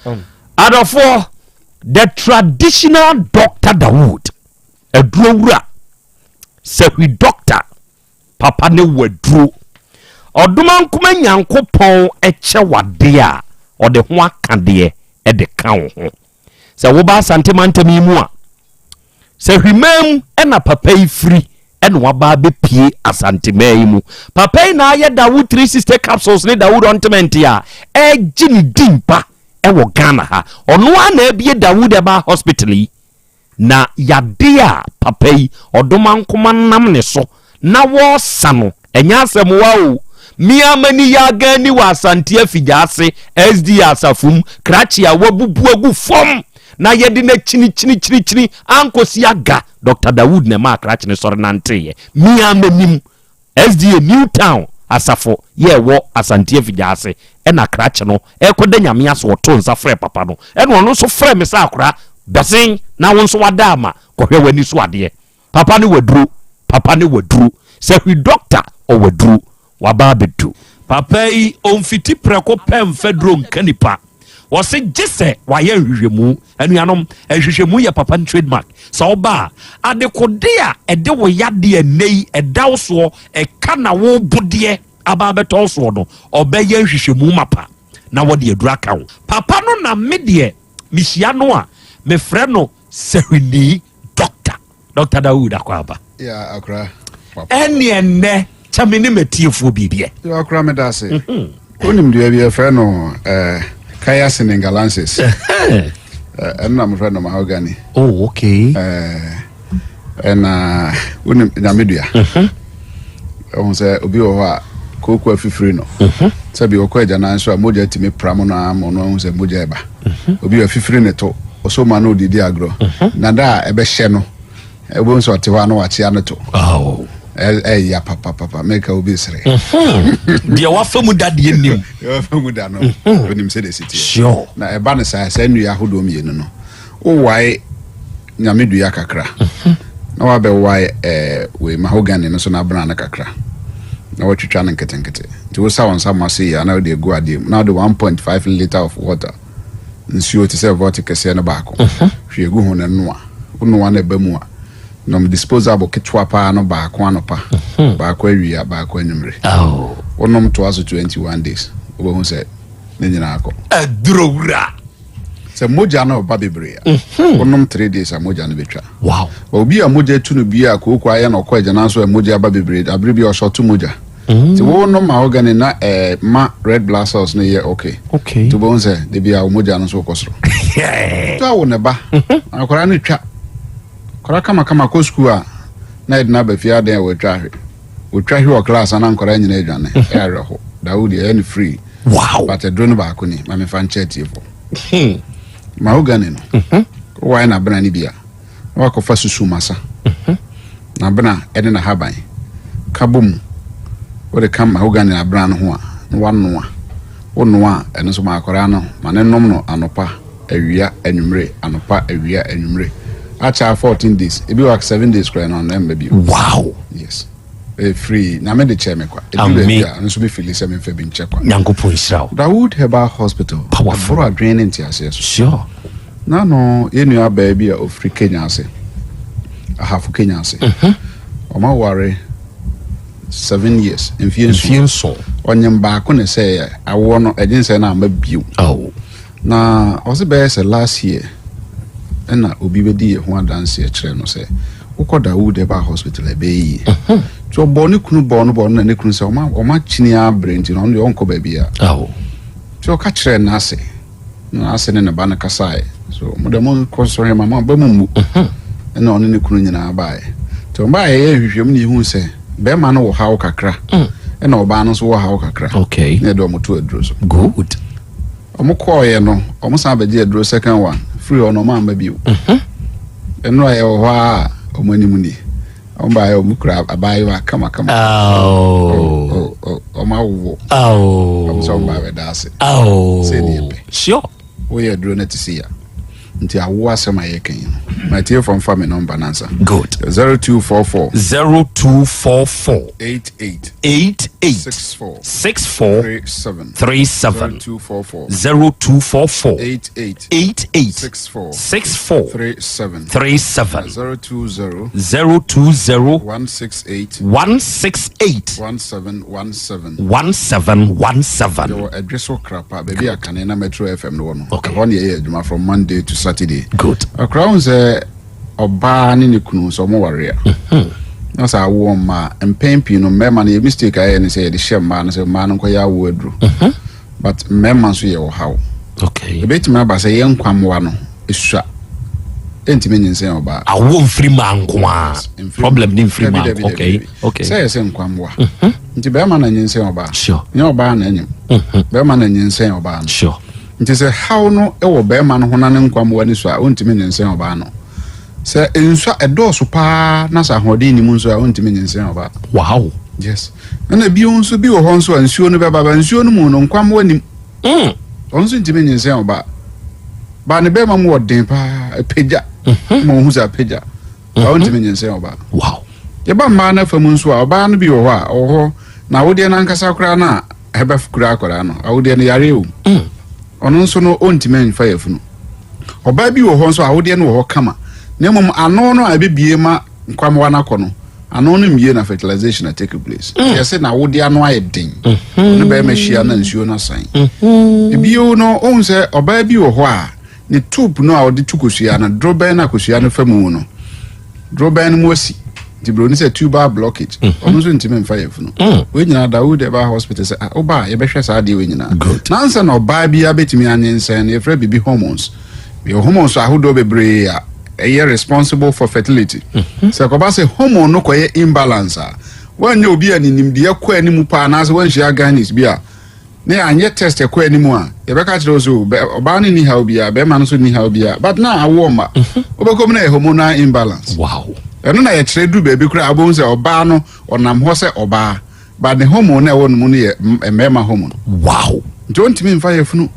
oh. Adɔfoɔ, the traditional doctor Dawood, aduro wura, sahwi doctor, papa ne waduro. Ɔdomankoma Nyankopɔn kyɛ wadeɛ a, ɔde ho akadeɛ de ka wo ho. Sɛ woba Asante mantam yi mu a, sahwiman mu ɛna papa yi firi ɛna waba abɛpie Asanteman yi mu. Papa yi na ayɛ Dawood 360 capsules ne Dawood ointment a ɛregye ne din pa ɛwɔ Ghana ha. Ɔno ara na abie Dawood Herbal Hospital yi. Na yadeɛ a papa yi Ɔdomankoma nam ne so na wɔresa no, ɛnyɛ asɛm wa o. Me ara m'ani yɛ agan ni wɔ Asante Afigya-ase SDA asafo mu, krakye a wabubu agu fam na yɛde no akyinikyinikyinikyini ankɔsi aga. Dɔkta Dawood na ɛmaa krakye no sɔre nanteeɛ. Me ara m'anim, SDA New Town asafo yɛ ɛwɔ Asante Afigya ase ɛna krakye no ɛrekɔda Nyame ase ɔtoo nsa frɛɛ papa no ɛna ɔno nso frɛɛ me sɛ akora bɛsen na wo nso wada ama kɔhwɛ w'ani so adeɛ. Papa ne waduro, papa ne waduro, sɛ hwi dɔkta ɔwaduro. Waba abɛdu. Papa yi ɔmfiti prɛko pɛ mfa duro nka nipa. Wɔse gye sɛ wayɛ nhwehwɛmu. Anuanom, nhwehwɛmu yɛ papa no trademark. Sɛ woba a, adekode a ɛde wo yadeɛ nnɛ yi ɛda wo soɔ, ɛka na wo bodeɛ aba abɛtɔ wo soɔ no, ɔbɛyɛ nhwehwɛmu mapa na wɔde aduro aka wo. Papa no na me deɛ mehyia no a, mefrɛ no Sahwini Doctor. Dr. Dawood Akwaaba. Yeah, akora. Ɛne ɛnnɛ kyɛ me ne matiefoɔ biribiɛ. Yo, akora meda ase. Mhm. Wonim dua bi yɛfrɛ no eh, Kaya senegalensis. Eh, ɛno na mefrɛ no mahogany. Oh, okay. Eh, ɛna wonim nyame dua. Mhm. Ɛhu sɛ obi wɔ hɔ a kooko afifiri no. Mhm. Sɛbi ɔkɔ agyanan so a mogya tumi pra mu no ama ɔno ahu sɛ mogya ɛba. Obi wɔ afifiri ne to, ɔsɔ mu a na ɔdidi agorɔ. Na da a ɛbɛhyɛ no, wobɛhu sɛ ɔte hɔ a na wakyea no to. Ɛya papapapa, meka obi sere. Deɛ wafa mu da deɛ nim. Deɛ wafa mu da no, onim sɛdeɛ ɛsi teɛ. Na ɛba no saa, saa nnua ahodoɔ mmienu no, wowae nyame dua kakra na wabɛwae ɛɛ wei mahogany no so na abena no kakra na watwitwa no nketenkete nti wosa wo nsa mo ase yie na wode agu adeɛ mu na wode 1.5 litre of water nsuo te sɛ vɔte kɛseɛ no baako hwie gu ho na noa wonoa na ɛba mu a nom disposable ketewa paa no baako anɔpa baako awia baako anwummere wonom toa so 21 days wobɛhu sɛ ne nyinaa kɔ aduro wura Sɛ mogya no ba bebree a, mhm. wonom 3 days a mogya no bɛtwa. Wow. Obi a mogya tu no bi a kooko ayɛ na ɔkɔ agyanan so a mogya aba bebree abere bi a ɔhyɛ ɔto mogya. Mm. Nti wonom mahogany na eh, ma red blood cells no yɛ okay. Okay. Nti wobɛhu sɛ da bi a wo mogya no nso wokɔ soro. To awo ne ba. Mhm. Akwadaa no twa. Akwadaa kamakama kɔ sukuu a na yɛde no aba fie adan a wɔatwa ahwe. Wɔtwa hwe wɔ class a na nkwadaa nyinaa adwane. Mhm. Ɛyɛ awerɛho. Dawood ɛyɛ no free. Wow. But aduro no baako ni ma mefa nkyɛ atiefo. Hmm. Mahogany no. Mhm. Wowae n'abena no bi a na wakɔfa susu masa. Mhm. N'abena ɛne n'ahaban ka bɔ mu. Wode ka mahogany abena no ho a na wanoa. Wonoa a ɛno nso ma akwadaa no ma ne nom no anɔpa, awia, anwummere, anɔpa, awia, anwummere. Akyɛ a 14 days, ebi wɔ 7 days koraa no ɛmma bio. Wow. Yes. Ɛfiri Nyame de kyɛɛ me kwa. Ɛduru baabi a, nso me fili sɛ memfa bi nkyɛ kwa. Nyankopɔn nhyira wo. Dawood Herbal Hospital. Powerful. Ɛboro adwene ne nteaseɛ so. Sure. Nano yɛn nua baa bi a ɔfiri Kenya ase. Ahafo Kenya ase. Ɔma ware 7 years. Mfie nson. Mfie nson. Ɔnyem baako ne sɛ awoɔ no ɛgye na ama bio. Oh. Na ɔse bɛyɛ sɛ last year ɛna obi bɛdi yɛ ho adanseɛ kyerɛ no sɛ wokɔ Dawood Herbal Hospital a ɛbɛyɛ yie. Nti ɔbɔɔ ne kunu bɔɔ no bɔɔ no na ne kunu sɛ ɔma ɔma kyini abrɛ nti no ɔno deɛ ɔnkɔ baabiara. Nti ɔka kyerɛɛ n'ase na n'ase ne ne ba no kasaeɛ. So mo deɛ monkɔ nsɔhwɛ ma mo aba mu mmu. Ɛna ɔne ne kunu nyinaa baeɛ. Nti wɔn baeɛ yɛyɛ nhwehwɛmu na yɛhuu sɛ bɛrima no wɔ haw kakra ɛna ɔbaa no nso wɔ haw kakra. Okay. Na yɛde wɔn to aduro so. Good. Ɔmo kɔɔeɛ no, ɔmo san bɛgye aduro second one, firi hɔ no ɔmo amma bio. Nnora yɛwɔ hɔ ara a ɔmo anim nie. Ɔmo baeɛ ɔmo kura abaayewa kama kama. Oh. Oh, oh, ɔmo awowo. Oh. Ɔmo sɛ ɔmo ba abɛda ase. Oh. Sɛ deɛ pɛ. Sure. Woyɛ aduro no te sei a. Nti awo asɛm a yɛka yi no. Ma atiefoɔ mfa me nɔmba no ansa. Good. 0244. 0244. 88. 88. 64. 64. 37. 37. 0244. 0244. 88. 88. 64. 64. 37. 37. 020. 020. 168. 168. 1717. 1717. Yɛwɔ Ɛdweso Krapa, baabi a kane na Metro FM no wɔ no. Okay. Ɛhɔ ne yɛyɛ adwuma from Monday to Saturday. Good. Akora ho sɛ ɔbaa ne ne kunu sɛ ɔmo ware a. Mhm. Na sɛ awoɔ mmaa mpɛn pii no mmarima no yɛ mistake ayɛ ne sɛ yɛde hyɛ mmaa no sɛ mmaa no nkɔyɛ awoɔ aduro. Mhm. But mmarima nso yɛ ɔhaw. Okay. Ebetumi aba sɛ yɛn nkwammoa no esua. Ɛntumi nyinsɛn ɔbaa. Awoɔ mfiri mmaa nko ara. Problem ne mfiri mmaa nko. Okay. Okay. Sɛ yɛ sɛ nkwammoa. Mhm. Nti bɛrima na nyinsɛn ɔbaa. Sure. Nyɛ ɔbaa na anyim. Mhm. Bɛrima na nyinsɛn ɔbaa no. Sure. Nti sɛ haw no wɔ bɛrima no ho na ne nkwammoa no sua a, ɔntumi nyinsɛn ɔbaa no. Sɛ nsua ɛdɔɔso paa na sɛ ahoɔden nni mu nso a, ɔntumi nyinsɛn ɔbaa. Wow. Yes. Ɛna bio nso bi wɔ hɔ nso a nsuo no bɛba ba nsuo no mu no nkwammoa nim. Mm. Ɔno nso ntumi nyinsɛn ɔbaa. Ba ne bɛrima mu wɔ den paa, apagya. Mhm. Ma ɔhu sɛ apagya. Ba ɔntumi nyinsɛn ɔbaa. Wow. Yɛba mmaa no afa mu nso a, ɔbaa no bi wɔ hɔ a, ɔwɔ hɔ na awodeɛ no ankasa koraa no a ɛbɛ kura akwadaa no, awodeɛ no yareɛ wɔ mu. Mm. Ɔno nso no ɔntumi mfa yafunu. Ɔbaa bi wɔ hɔ nso a awodeɛ no wɔ hɔ kama, na mmom ano no a ɛbɛbie ma nkwammoa no akɔ no, ano no mmie na fertilization a take place. Mm. Yɛsɛ na awodeɛ ano ayɛ den. Mm-hmm. Ɔne bɛrima hyia na nsuo no asan. Mm-hmm. Ebio no, ɔhu sɛ ɔbaa bi wɔ hɔ a ne tube no a ɔde tu kosua no, dorobɛn no a kosua no fa mu no, dorobɛn no mu asi. Nti buroni sɛ tubal blockage. Mhm. Ɔno nso ntumi mfa yafunu. Mm. Wei nyinaa Dawood Herbal Hospital sɛ ah, woba a yɛbɛhwɛ saa adeɛ wei nyinaa. Good. Nansa na ɔbaa biara bɛtumi anyinsɛn no, yɛfrɛ biribi hormones. Yɛwɔ hormones ahodoɔ bebree a ɛyɛ responsible for fertility. Mhm. Sɛ kɔba sɛ hormone no kɔyɛ imbalance a, woanyɛ obi a ne nimdeɛ kɔ anim paa anaasɛ woanhyia gynec bi a, na yɛanyɛ test ɛkɔ anim a, yɛbɛka kyerɛ wo sɛ o, ɔbaa no nni haw biara, bɛrima no nso nni haw biara, but na awoɔ mma. Mhm. Wobɛkɔ mu na yɛ hormonal imbalance. Wow. Ɛno na yɛkyerɛ duru baabi koraa a wobɛhu sɛ ɔbaa no ɔnam hɔ sɛ ɔbaa, but ne hormone na ɛwɔ no mu no yɛ mmarima hormone. Wow. Nti ɔntumi mfa yafunu.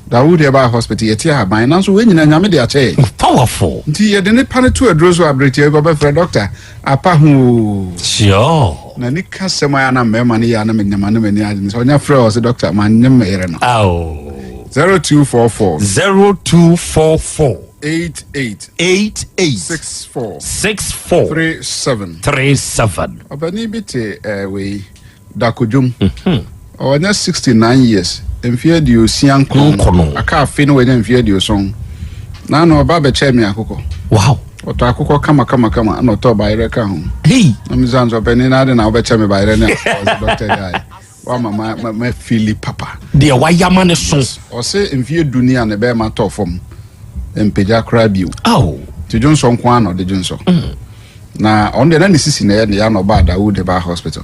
Dawood Herbal Hospital yɛte ahaban nanso wei nyinaa Nyame de akyɛ yɛn. Powerful. Nti yɛde ne pa no to aduro so aberetia bi ɔbɛfrɛ doctor apa ho oo. Sure. Na ne ka sɛm ayɛ na mmarima no yɛ a na menyama na m'ani agye sɛ ɔnya frɛ ɔsɛ doctor manyem me yere no. Aw. 0244. 0244. 88. 88. 64. 64. 37. 37. Ɔpanin bi te eh, wei Dakodwom. Ɔwanya 69 years, mfeɛ 69. Nkono. Aka afe na wanya mfeɛ 70. Na na ɔba bɛkyɛɛ me akokɔ. Wow. Ɔtɔ akokɔ kama kama kama na ɔtɔ bayerɛ ka ho. Hey. Na me sɛ ɔpanin na ade na wobɛkyɛ me bayerɛ ne akokɔ. Ɔse doctor gyae. Wama ma ma ma fili papa. Deɛ wayama ne so. Ɔse mfeɛ du ni a ne bɛrima tɔɔ fam mpagya koraa bio. Aw. Nti dwonsɔ nko ara na ɔde dwonsɔ. Na ɔno deɛ na ne sisi na ɛyɛ ne ya na ɔbaa Dawood baa hospital.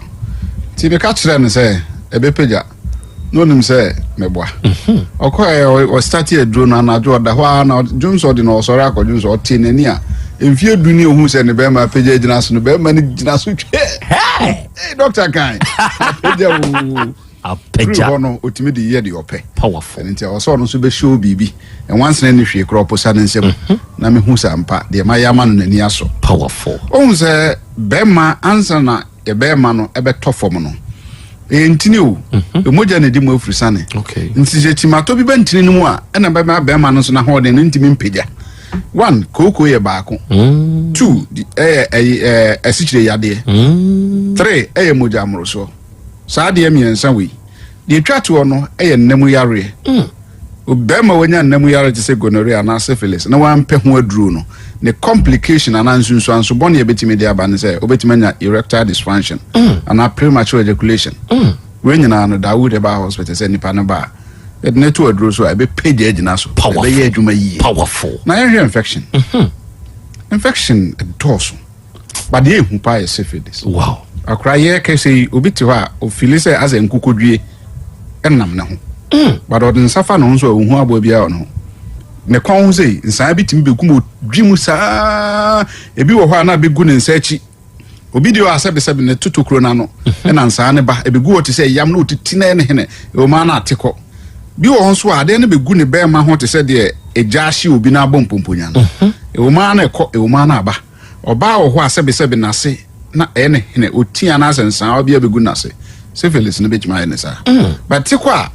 Nti meka kyerɛɛ no sɛ ɛbɛpagya na onim sɛ meboa. Ɔkɔɛ ɔstate aduro no anadwo ɔda hɔ ara na dwonsɔ de na ɔsɔre akɔ dwonsɔ ɔte n'ani a mfie du ni ohun sɛ ne bɛrima apagya gyina so no bɛrima no gyina so twɛ. Hey! Hey, doctor kan apagya oo. Apagya. Firi hɔ no otumi de yɛ deɛ ɔpɛ. Powerful. Ɛno nti ɛwɔ sɛ ɔno nso bɛhyɛ wo biribi. Nwansena ne hwee koraa ɔposa ne nsam. Mhm. Na mehu sɛ ampa deɛ mayɛ ama no n'ani asɔ. Powerful. Wohu sɛ bɛrima ansa na yɛ bɛrima no ɛbɛtɔ fam no, ɛyɛ ntini o, mogya na ɛdi mu afiri sane. Nti sɛ kyimatɔ bi ba ntini no mu a, ɛna bɛma bɛrima no nso n'ahoɔden no ntumi mpagya. One, kooko yɛ baako. Two, ɛyɛ ɛyɛ asikyire yadeɛ. Three, ɛyɛ mogya mmorosoɔ. Saa adeɛ mmiɛnsa wei deɛ etwa toɔ no ɛyɛ nnamu yareɛ. Bɛrima wanya nnamu yareɛ te sɛ gonorrhea anaa syphilis na wampɛ ho aduro no, ne complication anaa nsunsuanso bɔne a ebɛtumi de aba ne sɛ obɛtumi anya erectile dysfunction anaa premature ejaculation. Wei nyinaa no, Dawood Herbal Hospital, sɛ nipa no ba a, yɛde ne to aduro so a, ɛbɛpagya agyina so, ɛbɛyɛ adwuma yie. Powerful. Na yɛhwɛ infection, infection dɔɔso, but deɛ ehu paa yɛ syphilis. Akora yɛ kɛsɛ yi, obi te hɔ a ofili sɛ asɛ nkokodwie ɛnam ne ho, but ɔde nsa fa ne ho nso a, ohu aboa biara wɔ ne ho, ne kɔn ho sɛ nsaa bi tumi bɛgu mu, odwi mu saa. Ebi wɔ hɔ a na bɛgu ne nsa akyi. Obi deɛ ɔ asɛbesɛbe ne toto kuro n'ano, ɛna nsaa ne ba ebɛgu hɔ te sɛ yam na otiti na ɛne hene ɛwɔ mu ana ate kɔ. Bi wɔ hɔ nso a, adeɛ no bɛgu ne bɛrima ho te sɛ deɛ egya ahye obi na abɔ mpomponya no, ɛwɔ mu ana ɛkɔ, ɛwɔ mu ana aba. Ɔbaa wɔ hɔ a, sɛbesɛbe n'ase na ɛyɛ ne hene, oti anaasɛ nsaa bi abɛgu n'ase. Syphilis no bɛtumi ayɛ ne saa, but te kɔ a,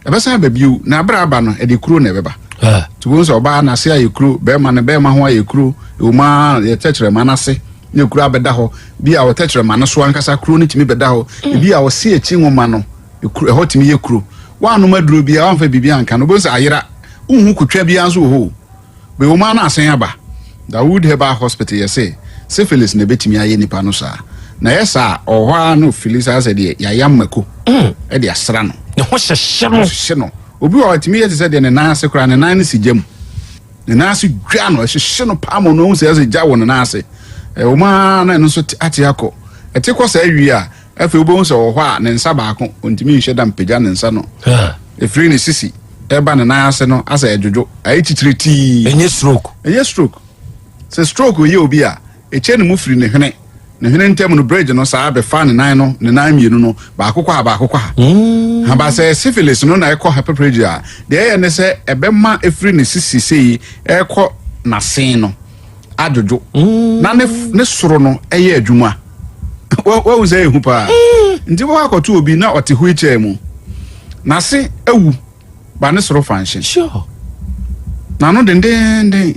ɛbɛsan aba bio. Na abere aba no, ɛde kuro na ɛbɛba. Nti wɔn sɛ ɔbaa n'ase ayɛ kuro, bɛrima no bɛrima ho ayɛ kuro, ɛwɔ mu a yɛtɛkyerɛma n'ase ne kuro abɛda hɔ. Bi a wɔtɛkyerɛma no so ankasa, kuro no tumi bɛda hɔ. Ebi a wɔsi akyi nwoma no, ɛhɔ tumi yɛ kuro. Wɔanom aduro bi a, wɔamfa biribi anka no, wɔbɛn sɛ ayera, nhu kotwa biara nso wɔ hɔ o. Bɛwɔ mu ana asan aba. Dawood Herbal Hospital yɛ sɛ syphilis na ɛbɛtumi ayɛ nipa no saa. Na ɛyɛ saa a, ɔwɔ hɔ ara na ofili saa sɛ deɛ yɛayam mako ɛde asra no. Ne ho hyehyɛ no. Hyehyɛ no. Obi wɔ hɔ a, ɛtumi yɛ te sɛ deɛ ne nan ase koraa, ne nan no si gya mu. Ne nan ase dwa no, ɛhyehyɛ no paa ma ɔno ahu sɛ ɛsɛ gya wɔ ne nan ase. Ɛwɔ mu ara na ɛno nso ate akɔ. Ɛte kɔ saa wie a, afei wobɛhu sɛ ɔwɔ hɔ a, ne nsa baako, ɔntumi nhyɛ da mpagya ne nsa no. Ɛfiri ne sisi ɛba ne nan ase no, asɛ ɛdwodwo, ayɛ titire tii. Ɛnyɛ stroke. Ɛnyɛ stroke. Sɛ stroke yɛ obi a, ɛkyɛ ne mu firi ne hwene ne hwene ntam no, bridge no saa bɛfa ne nan no, ne nan mmienu no, baako kɔ ha, baako kɔ ha. Haba sɛ syphilis no na ɛkɔ hepaplegia a, deɛ ɛyɛ ne sɛ ɛbɛma ɛfiri ne sisi sei ɛkɔ n'asen no adwodwo, na ne soro no ɛyɛ adwuma. Wahu sɛ ɛhu paa. Nti wɔkɔ akɔto obi na ɔte wheelchair mu, n'ase awu ba ne soro function n'ano dendenden.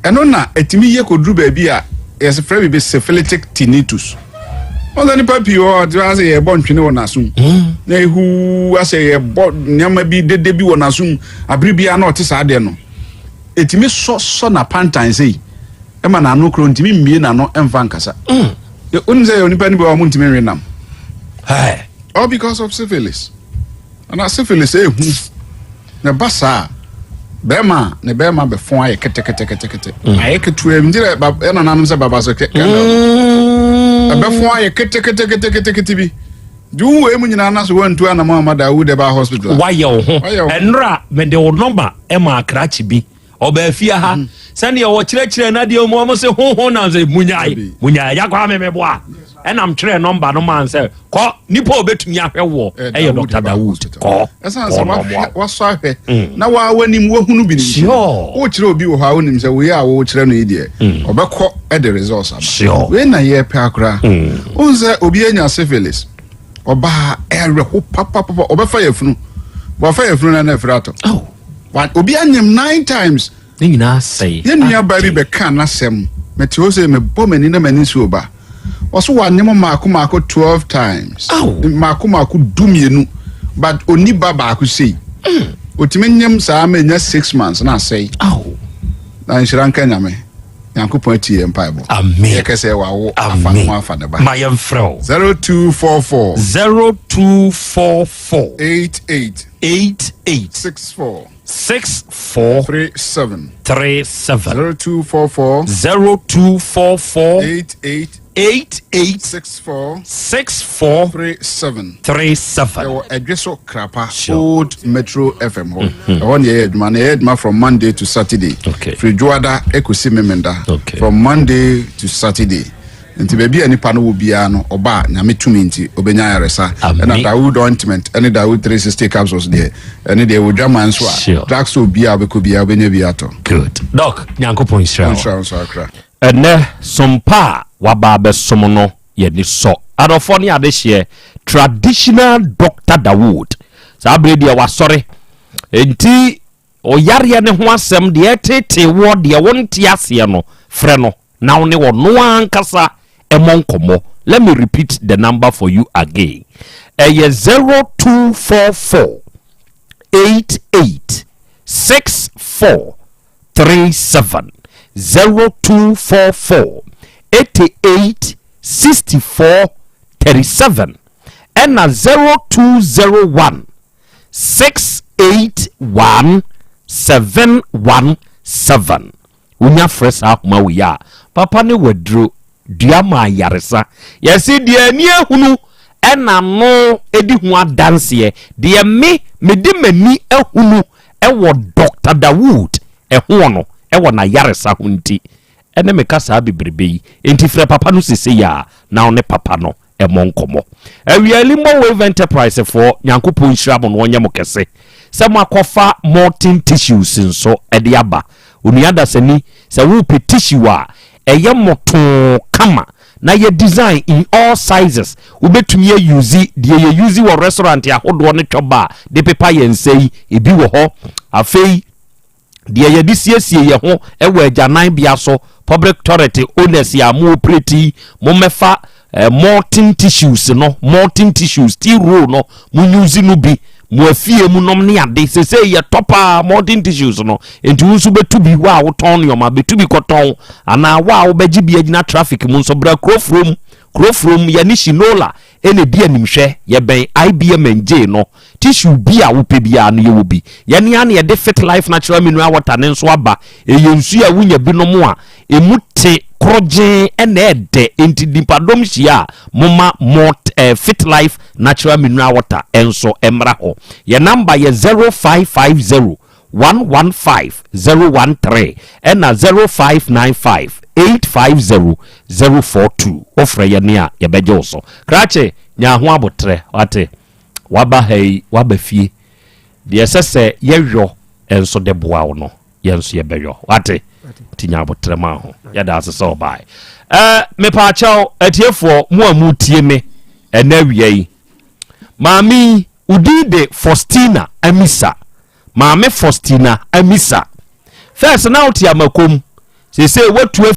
Ɛno na ɛtumi yɛ kɔduru baabi a yɛsɛ frɛ biribi syphilitic tinnitus. Wɔn sɛ nipa pii wɔ ɔte asɛ yɛbɔ ntwene wɔ n'asom na ehu asɛ yɛbɔ nneɛma bi dede bi wɔ n'asom abere biara na ɔte saa adeɛ no, ɛtumi sɔ sɔ n'apantan sei ɛma n'ano kuro ntumi mmie n'ano ɛmfa nkasa. Wonim sɛ yɛ onipa no bi wɔ hɔ a, ɔmo ntumi nwe nam all because of syphilis. Ana syphilis ehu na ɛba saa, bɛrima a ne bɛrima bɛfɔn ayɛ ketekete, ayɛ ketewa bi. Nti dɛ ɛna nanom sɛ baba so kɛ ɛbɛfɔn ayɛ keteketeketekete bi. Nti wohu wei mu nyinaa na so woantu anam ama Dawood Herbal Hospital a, wayɛ wo ho. Wayɛ wo ho. Ɛnora mede wo nɔma ɛma akrakye bi ɔbaa fie ha sɛdeɛ wɔkyerɛkyerɛ no adeɛ mu, ɔmo se honhom nam sɛ munyae munyae agya kɔ amemeboa. Ɛnam twerɛ nɔmba no maa sɛ kɔ nipa a obɛtumi ahwɛ wɔ ɛyɛ Dr. Dawood kɔ. Ɛsiane sɛ kɔ na ɔmoa wo. wasɔ ahwɛ na waa w'anim wahunu bi ne nti, wokyerɛ obi wɔ hɔ a, wonim sɛ wei a wokyerɛ no yi deɛ, ɔbɛkɔ de results aba. Wei na yɛpɛ akora. Wohu sɛ obi anya syphilis, ɔbaa ɛwerɛho papapapa, ɔbɛfa yɛfunu, wɔfa yɛfunu na na afiri atɔ. Obi anyem nine times. Ne nyinaa sɛe. Yɛn nua baa bi bɛka n'asɛm, mete hɔ sɛ mebɔ m'ani na m'ani nsuo ba. Ɔso wanyem maako maako 12 times, maako maako 12, but oni ba baako sei. Otumi nyem saa ma enya 6 months na asɛe. Na nhyira nka Nyame, Nyankopɔn atie yɛn mpaebɔ. Amen. Yɛkɛ sɛ wawo afa ne ho afa ne ba. Ma yɛmfrɛ wo. 0244 0244 88 88 64 64 37 37. 0244 0244 88 88 64 64 37 37. Ɛwɔ ɛdwe so Krapa, Old Metro FM hɔ. Ɛhɔ ne yɛyɛ adwuma na yɛyɛ adwuma from Monday to Saturday. Firi Dwoada ɛkɔsi Memenda. From Monday to Saturday. Nti baabi a nipa no wɔ biara no, ɔba a, Nyame tumi nti obɛnya ayaresa. Ɛna Dawood ointment ɛne Dawood 360 capsules deɛ, ɛne deɛ ɛwɔ dwama nso a, drugstore biara wobɛkɔ biara wobɛnya bi atɔ. Good doc, Nyankopɔn nhyira wo. Nhyira wo nso akra. Ɛnnɛ, som pa a waba abɛsom no. Yɛn ani sɔ adɔfoɔ ne adehyeɛ Traditional Doctor Dawood. Saa berɛ deɛ wasɔre. Enti ɔyareɛ ne ho asɛm deɛ ɛtetee woɔ deɛ wonte aseɛ no, frɛ no na wo ne ɔno ankasa ɛmɔ nkɔmmɔ. Let me repeat the number for you again. Ɛyɛ 0244 88 64 37 0244 88 64 37 ɛna 0201 681 717. Wonya frɛ saa ahoma wei a, papa ne waduro dua ma ayaresa. Yɛse deɛ ani ahunu ɛna no ɛdi ho adanseɛ. Deɛ me mede m'ani ahunu ɛwɔ Dr. Dawood ɛhoɔ no ɛwɔ n'ayaresa ho nti ɛne meka saa bebrebe yi. Enti frɛ papa no sesei a na wo ne papa no ɛmɔ nkɔmmɔ. Awia Limbo Wave Enterprise foɔ, Nyankopɔn nhyira mo na ɔnyɛ mo kɛse sɛ moakɔfa molten tissues nso ɛde aba. Onua dasani, sɛ wopɛ tissue a ɛyɛ motoo kama na yɛ design in all sizes, wobɛtumi a use deɛ yɛ use wɔ restaurant ahodoɔ no twɔba a de pepa yɛn nsa yi, ebi wɔ hɔ. Afei deɛ yɛde siesie yɛn ho wɔ agyananbea so, public toilet owners a mo operate yi, mommɛfa molten tissues no, molten tissues tea roll no, mo use no bi mo afie mu nom ne ade. Sese yɛtɔ paa molten tissues no, nti wo nso bɛtu bi. Wo a wotɔn nneɛma bɛtu bi kɔtɔn, anaa wo a wobɛgye bi agyina traffic mu nso, bra Kurofurom. Kurofurom yɛne Shinola ɛna di animhwɛ, yɛbɛn IBM NJ no. Tissue bi a wopɛ biara no yɛwɔ bi. Yɛne a na yɛde Fit Life Natural Mineral Water ne nso aba. Ɛyɛ nsuo a wonya binom a ɛmu te korɔgyee ɛna ɛdɛ, nti nipadɔm hyia a moma malt Fit Life Natural Mineral Water ɛnso ɛmmra hɔ. Yɛ number yɛ 0550 115 013 ɛna 0595 850 042. Wofrɛ yɛ ne a yɛbɛgye wo so. Krakye, nya ho abotrɛ, wate? Waba ha yi, waba fie deɛ ɛsɛ sɛ yɛyɔ ɛnso de boa wo no, yɛn nso yɛbɛyɔ, wate? Nti nya abotrɛ ma ho. Yɛda ase sɛ ɔbae. Mepaakyɛw atiefoɔ, mo a motie me ɛnɛ awia yi, maame yi wodin de Faustina Amisa. Maame Faustina Amisa, first na wote Amakom, seesei watu